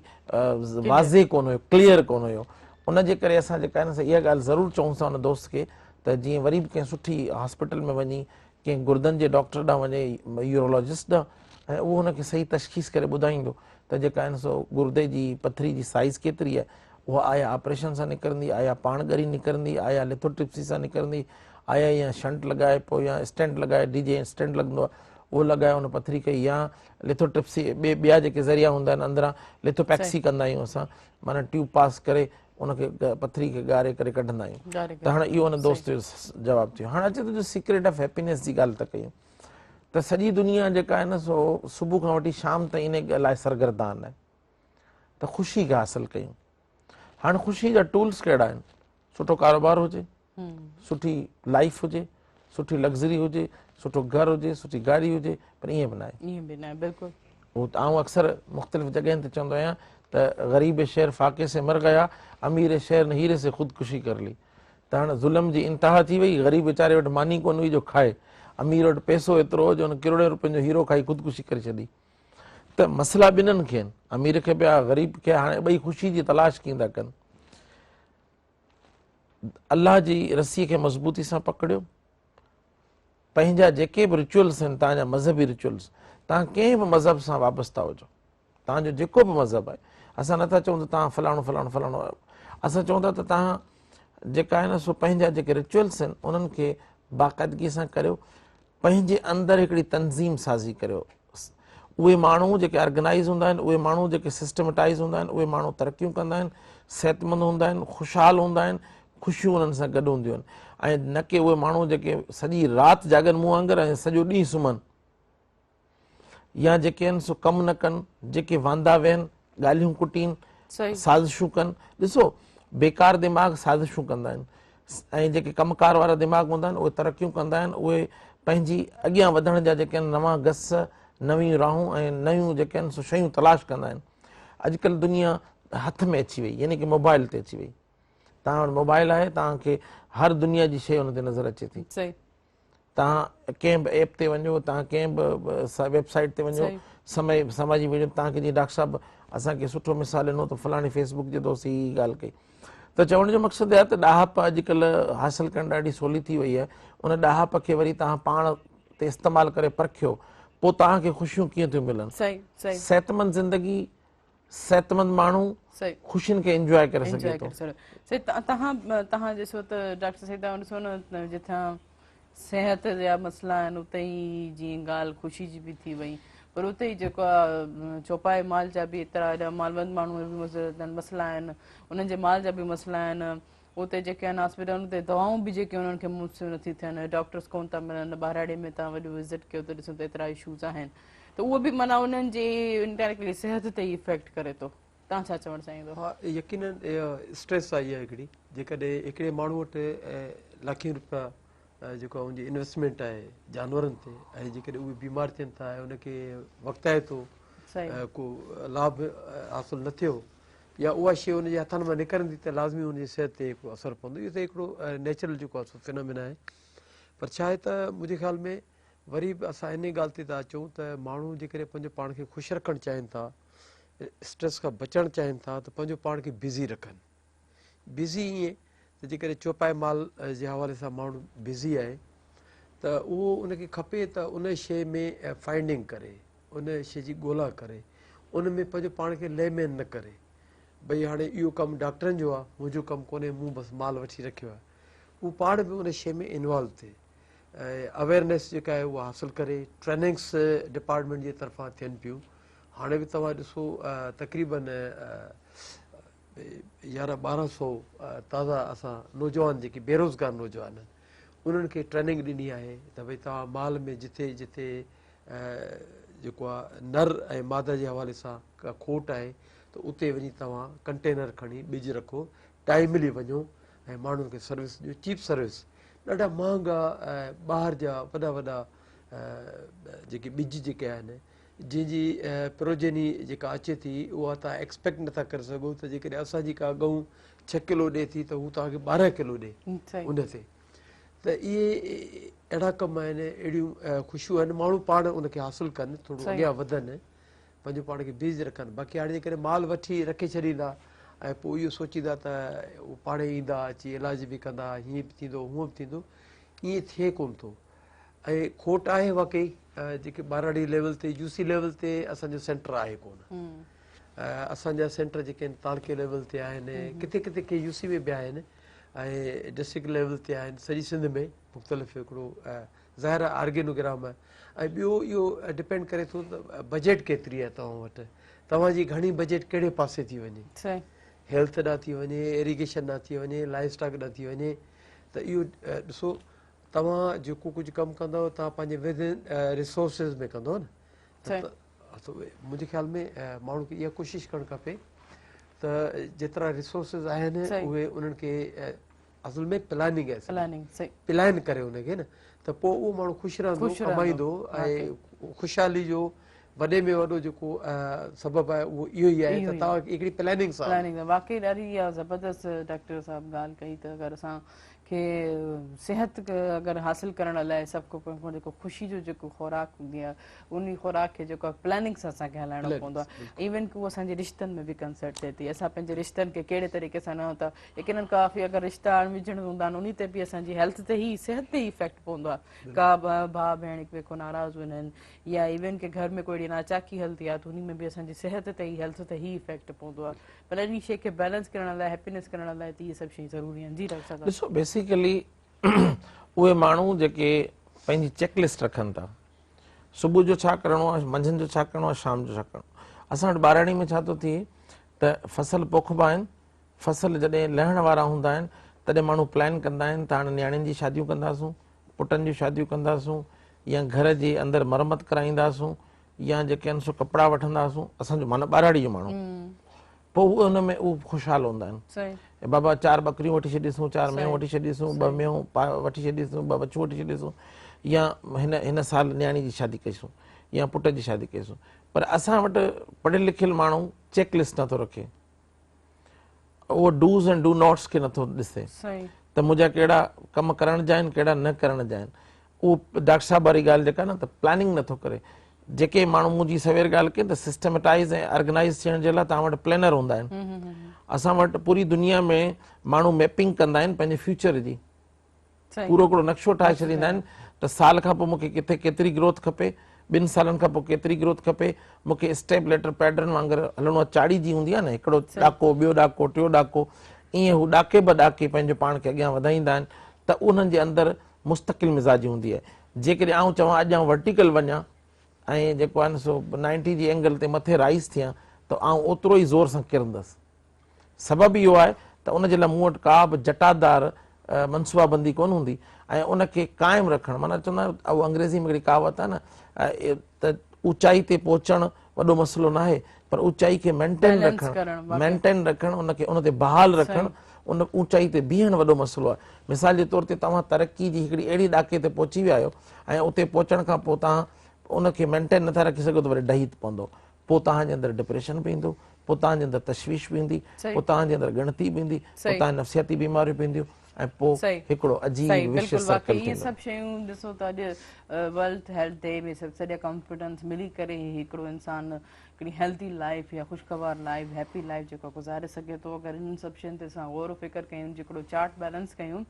واضح ڪونه هيو ڪليئر ڪونه هيو ان جي ڪري اسان جيڪا آهي نه اها ڳالهه ضرور چئون ٿا ان دوست کي ته جيئن وري به ڪنهن سٺي هاسپيٽل ۾ وڃي ڪنهن گردن جي ڊاڪٽر ڏانهن وڃي يورولاجسٽ ڏانهن ۽ اهو هن کي صحيح تشخيص ڪري ٻڌائيندو ته جيڪا آهي سو گردي جي پٿري جي سائيز ڪيتري آهي اها آيا آپريشن سان نڪرندي آيا پاڻ ڳري نڪرندي آيا لٿوٽرپسي سان نڪرندي آيا يا شنٽ لڳائي پوء يا اسٽينٽ لڳائي ڊي جي اسٽينٽ لڳندو آهي اهو لڳائي ان پٿري ڪئي يا لٿوٽرپسي ٻي ٻيا جيڪي ذريعا هوندا آهن اندران لٿوپيڪسي ڪندا آهيون اسان معنيٰ ٽيوب پاس ڪري ان کي پٿري کي ڳاري ڪري ڪڍندا آهيون ته هاڻي اهو ان دوست جو جواب ٿيو. هاڻي اچي ٿو جو سيڪريٽ آف هيپينيس جي ڳالهه ٿا ڪيون ته سڄي دنيا جيڪا آهي نه سو صبح کان وٺي شام تائين ان لاء سرگردان آهي ته خوشي کي حاصل ڪيون. هاڻي خوشي جا ٽولز ڪهڙا آهن؟ سٺو ڪاروبار هجي، سٺي لائف هجي، سٺي لگزري هجي، سٺو گهر هجي، سٺي گاڏي هجي، پر ائين به ناهي. ائين به ناهي بلڪل. هو ته آئون اڪثر مختلف جڳهين تي چوندو آهيان ته غريب شهر فاقي سي مر گيا، امير شهر ني هيري سي خودڪشي ڪر لي. ته هاڻ ظلم جي انتها ٿي وئي، غريب ويچاري وٽ ماني ڪونه هئي جو کائي، امير وٽ پئسو ايترو هو جو هن ڪروڙين روپين جو هيرو کائي خودڪشي ڪري ڇڏي. ته مسئلا ٻنهن کي آهن، امير کي به آهي، غريب کي آهي، هاڻي ٻئي خوشي جي تلاش ڪيئن ٿا ڪن. الله جي رسي کي مضبوطي سان پڪڙيو، پنهنجا جيڪي به رچوئلس آهن توهان جا مذهبي رچوئلس، توهان ڪنهن به مذهب سان وابسته هجو، توهان جو جيڪو به مذهب آهي، اسان نٿا چئون ته توهان فلاڻو فلاڻو فلاڻو آهيو، اسان چئون ٿا ته توهان جيڪا آهي نه سو پنهنجا جيڪي رچوئلس آهن انهن کي باقاعدگي سان ڪريو، پنهنجي اندر هڪڙي تنظيم سازي ڪريو. اهي ماڻهو جيڪي آرگنائيز هوندا آهن، اهي ماڻهو جيڪي سسٽميٽائيز هوندا آهن، اهي ماڻهو ترقيون ڪندا آهن، صحتمند هوندا آهن، خوشحال هوندا آهن، خوشيون انهن سان گڏ هونديون آهن ۽ نه ڪي اهي ماڻهو جيڪي سڄي رات جاڳن مون وانگر ۽ سڄو ڏينهن سمهن يا جيڪي آهن سو ڪم نه ڪن، جيڪي واندا ويهن، ڳالهيون ڪٽين، سازشون ڪن. ڏسو بيڪار دماغ سازشون ڪندا آهن ۽ جيڪي ڪم ڪار وارا دماغ هوندا آهن اهي ترقيون ڪندا آهن، اهي پنهنجي اڳيان وڌڻ جا جيڪي آهن نوان گس، نويون راهون ۽ نيون جيڪي آهن سو شيون تلاش ڪندا آهن. اڄڪلهه دنيا هٿ ۾ اچي وئي يعني ڪي موبائل تي اچي وئي. توهان وٽ موبائل آهي، توهان کي هر دنيا جي شيء ان تي نظر اچي ٿي. توهان ڪنهن به ايپ تي وڃو، توهان ڪنهن به ويب سائيٽ تي وڃو، سمي سماجي ميڊيا توهان کي جيئن ڊاڪٽر صاحب اسان کي سٺو مثال ڏنو ته فلاڻي فيس بڪ جي دوست هي ڳالهه ڪئي ته چوڻ جو مقصد آهي ته ڏاهپ اڄڪلهه حاصل ڪرڻ ڏاڍي سولي ٿي وئي آهي. ان ڏاهپ کي وري توهان پاڻ تي استعمال ڪري پرکيو پوء توهان کي خوشيون ڪيئن ٿيون ملن. صحتمند زندگي، صحتمند ماڻهو خوشين کي انجواء ڪري سگهي ٿو. سي تهان تهان ڏسو ته ڊاڪٽر سيد تهان ڏسو نه جتان صحت جا مسئلا آهن اتي ئي جيئن ڳالهه خوشي جي به ٿي وئي پر اتي ئي جيڪو آهي چوپائي مال جا به ايترا ايڏا مالوند ماڻهو به مسئلا آهن انهن جي مال جا به مسئلا آهن اتي جيڪي آهن هاسپيٽلن اتي دوائون به جيڪي انهن کي مفت نٿي ٿين ڊاڪٽرس ڪون ٿا ملن ٻهراڙي ۾ تهان وڏو وزٽ ڪيو ته ڏسو ته ايترا اشوز آهن ته اهو به معنيٰ انهن جي انڊائريڪٽلي صحت تي ئي افيڪٽ ڪري ٿو تهان ڇا چوڻ چاهيندو؟ ها يقينن اها اسٽريس آئي آهي هڪڙي جيڪڏهن هڪڙي ماڻهو وٽ لکين روپيا جيڪو ان جي انويسٽمينٽ آهي جانورن تي ۽ جيڪڏهن اهي بيمار ٿين ٿا ۽ ان کي وقتائتو ڪو لاڀ حاصل نه ٿيو يا اها شيء ان جي هٿن مان نڪرندي ته لازمي ان جي صحت تي هڪڙو اثر پوندو. اهو ته هڪڙو نيچرل جيڪو آهي سو فنامينا آهي پر ڇا آهي ته منهنجي خيال ۾ وري به اسان انهي ڳالهه تي ٿا اچون ته ماڻهو جيڪڏهن پنهنجو پاڻ کي خوش رکڻ چاهين ٿا، اسٽريس کان بچڻ چاهين ٿا ته پنهنجو پاڻ کي بزي رکن. بزي ائين ته جيڪڏهن چوپائي مال جي حوالي سان ماڻهو بزي آهي ته اهو ان کي کپي ته ان شيء ۾ فائنڊنگ ڪري، ان شيء جي ڳولا ڪري، ان ۾ پنهنجو پاڻ کي لي مين نه ڪري. ڀئي هاڻي اهو ڪم ڊاڪٽرن جو آهي، منهنجو ڪم ڪونهي، مون بس مال وٺي رکيو آهي. هو پاڻ به ان شيء ۾ انوالو ٿئي ۽ اويرنيس جيڪا آهي اها حاصل ڪري. ٽريننگس ڊپارٽمينٽ جي طرفان ٿين پيون. هاڻي به توهان ڏسو تقريبن يارهن ٻارهن سو تازا اسان نوجوان جيڪي بيروزگار نوجوان آهن انهن کي ٽريننگ ڏني آهي ته ڀئي توهان مال ۾ جٿي جٿي جيڪو آهي نر ۽ ماده جي حوالي سان ڪا کوٽ آهي ته اتي وڃي توهان ڪنٽينر کڻي ٻج رکو ٽائملي وڃو ۽ ماڻهن کي سروس ڏيو چيپ سروس ڏاڍا مهانگا ٻاهر جا وڏا وڏا جيڪي ٻج جيڪي آهن جنهن جي پروجيني جيڪا اچي ٿي اها توهان ايڪسپيڪٽ نٿا ڪري سگهو ته جيڪڏهن اسان جي ڪا ڳئون 6 ڪلو ڏي ٿي ته هو توهان کي 12 ڪلو ڏي ان تي ته اهي اهڙا ڪم آهن اهڙيون خوشيون آهن ماڻهو پاڻ ان کي حاصل ڪن ٿورو اڳيان وڌن پنهنجو پاڻ کي بيز رکن باقي هاڻي جيڪڏهن مال وٺي رکي ڇڏيندا ۽ پوء اهو سوچيندا ته هو پاڻ ايندا اچي علاج به ڪندا هيئن به ٿيندو هونئن به ٿيندو ائين ٿئي ڪونه ٿو ۽ کوٽ آهي واقعي جيڪي ٻهراڙي ليول تي يو سي ليول تي اسان جو سينٽر آهي ڪونه اسان جا سينٽر جيڪي آهن تعلقي ليول تي آهن ڪٿي ڪٿي ڪي يو سي ۾ به آهن ۽ ڊسٽرڪٽ ليول تي آهن سڄي سنڌ ۾ مختلف هڪڙو ظاهر آهي آرگينوگرام آهي ۽ ٻيو اهو ڊپينڊ ڪري ٿو ته بجيٽ ڪيتري آهي توهان وٽ توهان جي گهڻي بجيٽ ڪهڙي پاسي ٿي وڃي هيلٿ ڏانهن ٿي وڃي ايريگيشن ڏانهن ٿي وڃي لائيو اسٽاڪ ڏانهن ٿي وڃي ته اهو ڏسو توهان جيڪو ڪجهه ڪم ڪندؤ توهان پنهنجي ودن ريسورسز ۾ ڪندؤ نه ته منهنجي خيال ۾ ماڻهو کي اها ڪوشش ڪرڻ کپي ته جيترا ريسورسز آهن اهي انهن کي اصل ۾ پلاننگ آهي پلاننگ صحيح پلان ڪري ان کي نه ته پوء اهو ماڻهو خوش رهندو ڪمائيندو ۽ خوشحالي جو وڏي ۾ وڏو جيڪو سبب آهي اهو اهو ئي آهي ته توهان هڪڙي پلاننگ سان پلاننگ واقعي ڏاڍي اها زبردست ڊاڪٽر صاحب ڳالهه ڪئي ته اگر اسان کي صحت اگر حاصل ڪرڻ لاء سڀ کان پهريون جيڪو خوشي جو جيڪو خوراڪ هوندي آهي ان خوراڪ کي جيڪو پلاننگ سان اسان کي هلائڻو پوندو آهي ايون ڪي اهو اسان جي رشتن ۾ به ڪنسرٽ ٿئي ٿي اسان پنهنجي رشتن کي ڪهڙي طريقي سان نيون ٿا يقينن ڪافي اگر رشتا اڻ وجهڻ هوندا آهن انهي تي به اسان جي هيلٿ تي ئي صحت تي ئي افيڪٽ پوندو آهي ڪا ڀاء ڀيڻ هڪ ٻئي کان ناراض هوندا آهن يا ايون ڪي گهر ۾ ڪوئي اهڙي ناچاڪي هلندي آهي ته انهي ۾ به اسان جي صحت تي ئي هيلٿ تي ئي افيڪٽ پوندو آهي پر انهي شيء کي بيلنس ڪرڻ لاء هيپينس ڪرڻ لاء ته اهي سڀ شيون ضروري آهن جي ڊاڪٽر صاحب ڏسو بيسيڪلي اهي ماڻهو جيڪي پنهنجي چيڪ لسٽ رکن ٿا صبح جو ڇا ڪرڻو آهي منجهند جو ڇا ڪرڻو آهي شام جو ڇا ڪرڻو اسان وٽ ٻاراڻي ۾ ڇا ٿو ٿئي ته فصل پوکبا آهن فصل جڏهن لهڻ وارا هوندا آهن تڏهن ماڻهو پلان ڪندا آهن ته هاڻي نياڻين جي شاديون ڪنداسون، پٽن جون شاديون ڪنداسون يا گهر جي اندر مرمت ڪرائينداسون يا جيڪي آهن سو ڪپڙا وٺنداسون اسان جو معنيٰ ٻهراڙي جو ماڻهو پوء هو ان ۾ اهو خوشحال هوندا آهن اي بابا چار ٻڪريون وٺي ڇڏيسون چار مينهون وٺي ڇڏيسون ٻه مينهون وٺي ڇڏيسون ٻه وڇون وٺي ڇڏيسون يا هن هن سال نياڻي جي شادي ڪئيسون يا پٽ جي شادي ڪئيسون پر اسان وٽ پڙهيل لکيل ماڻهو چيڪ لسٽ نٿو رکي اهو ڊوز ۽ do notes کي نٿو ڏسي ته منهنجا ڪهڙا ڪم ڪرڻ جا آهن ڪهڙا نه ڪرڻ جا آهن اهو ڊاڪٽر صاحب واري ڳالهه جيڪا نه ته پلاننگ نٿو ڪري جيڪي ماڻهو منهنجي سوير ڳالهه ڪئي ته سسٽميٽائز ۽ آرگنائز ٿيڻ جي لاء توهان وٽ پلانر هوندا آهن اسان وٽ پوري دنيا ۾ ماڻهو ميپنگ ڪندا آهن پنهنجي فيوچر جي پورو هڪڙو نقشو ٺاهي ڇڏيندا آهن ته سال کان پوء مون کي ڪٿي ڪيتري گروٿ کپي، ٻن سالن کان پوء ڪيتري گروٿ کپي، مون کي اسٽيپ ليٽر پيڊرن وانگر هلڻو آهي، چاڙهي جي هوندي آهي نه هڪڙو ڏاڪو ٻيو ڏاڪو ٽيو ڏاڪو ائين هو ڏاڪي به ڏاڪي پنهنجو پاڻ کي اڳيان وڌائيندا آهن ته انهن جي اندر مستقل مزاجي هوندي آهي جيڪڏهن آئون چوان اڄ آئون ورٽيڪل وڃان ۽ جيڪو آهي نه سو نائنٽي جي اينگل تي مٿي رائز ٿيان ته آئون اوترو ئي زور سان ڪرندس. سبب اهو آهي ته ان جي لاء مون وٽ ڪا به جٽادار منصوبابندي ڪونه هوندي ۽ ان کي قائم رکڻ معنيٰ چوندا آهن اهو انگريزي ۾ هڪڙي ڪهاوت آهي نه ته اوچائي تي پهچڻ وڏو مسئلو ناهي پر اوچائي کي مينٽين رکڻ مينٽين رکڻ ان کي ان تي بحال رکڻ ان اوچائي تي بيهڻ وڏو مسئلو آهي مثال جي طور تي توهان ترقي جي هڪڙي اهڙي ڏاڪي تي پهچي ويا آهيو ۽ اتي پهچڻ کان پوء توهان ان کي مينٽين نٿا رکي سگهو ته وري ڊهي پوندو پوء توهان جي اندر ڊپريشن به ايندو، پوء توهان جي اندر تشويش به ايندي، پوء توهان جي اندر ڳڻتي به ايندي، پوء توهان نفسياتي بيماريون به اينديون ۽ پوء هڪڙو عجيب وشيس سرڪل ٿيندو. اهي سڀ شيون ڏسو ته اڄ ورلڊ هيلٿ ڊي ۾ سڀ سڄا ڪانفيڊنس ملي ڪري هي هڪڙو انسان هڪڙي هيلٿي لائيف يا خوشگوار لائيف هيپي لائيف جيڪو گذاري سگهي ٿو اگر انهن سڀ شين تي اسان غور و فڪر ڪيون جيڪڙو چارٽ بيلنس ڪيون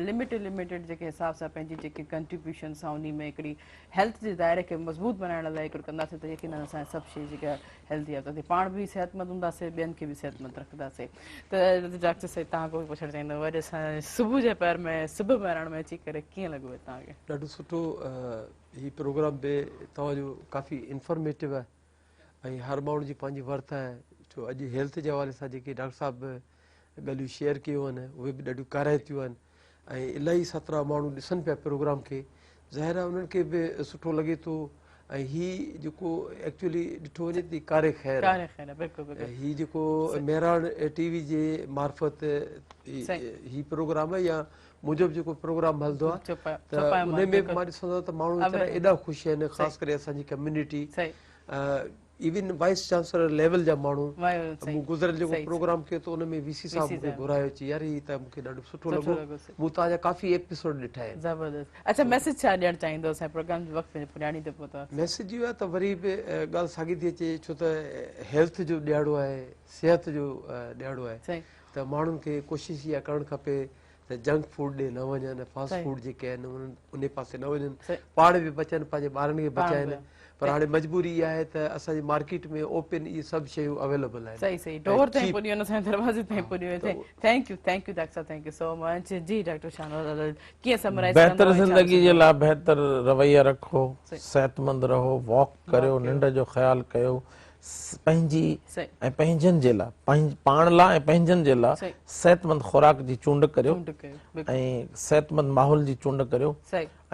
لميٽيڊ لميٽيڊ جيڪي حساب سان پنهنجي جيڪي ڪنٽريبيوشنس آهن انهي ۾ هڪڙي هيلٿ جي دائري کي مضبوط بنائڻ لاء هڪڙو ڪنداسين ته يقينن اسان سڀ شيء جيڪا هيلٿي آهي ته پاڻ به صحتمند هونداسين ٻين کي به صحتمند رکنداسين ته ڊاڪٽر صاحب توهان کان پڇڻ چاهيندم اڄ اسان صبح جي پهر ۾ صبح مهراڻ ۾ اچي ڪري ڪيئن لڳو توهان کي؟ ڏاڍو سٺو هي پروگرام به توهان جو ڪافي انفارميٽو آهي ۽ هر ماڻهو جي پنهنجي ورٿ آهي ڇو اڄ هيلٿ جي حوالي سان جيڪي ڊاڪٽر صاحب ڳالهيون شيئر ڪيون آهن اهي به ڏاڍيون ڪارائتيون آهن ۽ الاهي سترا ماڻهو ڏسن پيا پروگرام کي ظاهر آهي انهن کي به سٺو لڳي ٿو ۽ هي جيڪو ايڪچولي ڏٺو وڃي ته ڪاري خير آهي هي جيڪو مهراڻ ٽي وي جي معرفت هي پروگرام آهي يا منهنجو به جيڪو پروگرام هلندو آهي ته ان ۾ به مان ڏسندو آهيان ته ماڻهو ويچارا ايڏا خوش آهن خاص ڪري اسان جي community even vice chancellor level جا ماڻهو مون گذريل جيڪو پروگرام ڪيو ته ان ۾ وي سي صاحب مونکي گهرايو چي يار هي ته مونکي ڏاڍو سٺو لڳو مون توهان جا ڪافي ايپيسوڊ ڏٺا آهن. زبردست اڇا ميسيج ڇا ڏيڻ چاهيندو اسان پروگرام جو وقت پڄاڻي تي پهتو آهي. ميسيج اهو آهي ته وري به ڳالهه ساڳي ٿي اچي ڇو ته هيلٿ جو ڏهاڙو آهي صحت جو ڏهاڙو آهي ته ماڻهن کي ڪوشش اها ڪرڻ کپي ته جنڪ فوڊ ڏي نه وڃن فاسٽ فوڊ جيڪي آهن انهن انهي پاسي نه وڃن پاڻ به بچن پنهنجي ٻارن کي بچائن. پر هاڻي مجبوري اها آهي ته اسان جي مارڪيٽ ۾ اوپن اهي سڀ شيون اويليبل آهن. صحيح صحيح ڊور تائين پڄي وڃو اسان جي دروازي تائين پڄي وڃو thank you thank you doctor صاحب thank you سو مچ جي ڊاڪٽر شاهنواز علي ڪيئن سمرائز ڪندو بهتر زندگي جي لاء بهتر رويا رکو صحتمند رهو واڪ ڪريو ننڊ جو خيال ڪيو پنهنجي ۽ پنهنجن جي لاء پاڻ لاء ۽ پنهنجن جي لاء صحتمند خوراڪ جي چونڊ ڪريو ۽ صحتمند ماحول جي چونڊ ڪريو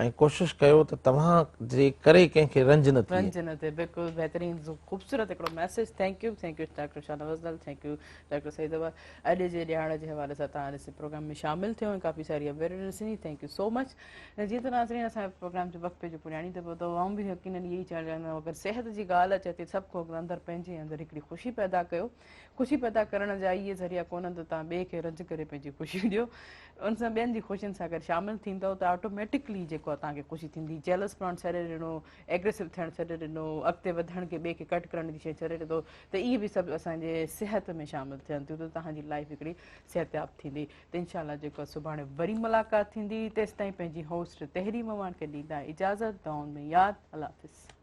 ۽ ڪوشش ڪيو ته توهان جي ڪري ڪنهن کي رنج نه ٿئي. رنج نه ٿئي بلڪل بهترين خوبصورت هڪڙو message thank you thank you doctor Shahnawaz Lal thank you doctor Saeed Abbas اڄ جي ڏهاڙي جي حوالي سان توهان اس پروگرام ۾ شامل ٿيو ۽ ڪافي ساري اويرنس ڏني thank you سو مچ جيئن ته ناظرين اسان جي پروگرام جو وقت پنهنجو پڄاڻي تي پهتو آئون به يقينن اهو ئي چوڻ چاهيندم اگر صحت جي ڳالهه اچي ٿي سڀ کان اندر پنهنجي اندر هڪڙي خوشي پيدا ڪيو خوشي پيدا ڪرڻ جا اهي ذريعا ڪونهن ته توهان ٻئي کي رنج ڪري پنهنجي خوشي ڏيو ان سان ٻين جي خوشين سان اگر شامل ٿيندؤ ته آٽوميٽڪلي جيڪو آهي توهان کي خوشي ٿيندي جيلس پڻ ڇڏي ڏنو ايگريسو ٿيڻ ڇڏي ڏنو اڳتي وڌڻ کي ٻئي کي ڪٽ ڪرڻ جي شيء ڇڏي ڏنو ته اهي به سڀ اسان جي صحت ۾ شامل ٿين ٿيون ته توهان جي لائف هڪڙي صحتياب ٿيندي ته انشاء الله جيڪو سڀاڻي وري ملاقات ٿيندي تيستائين پنهنجي هوسٽ تحريم امان کي ڏيندا اجازت دعائن ۾ ياد الله حافظ.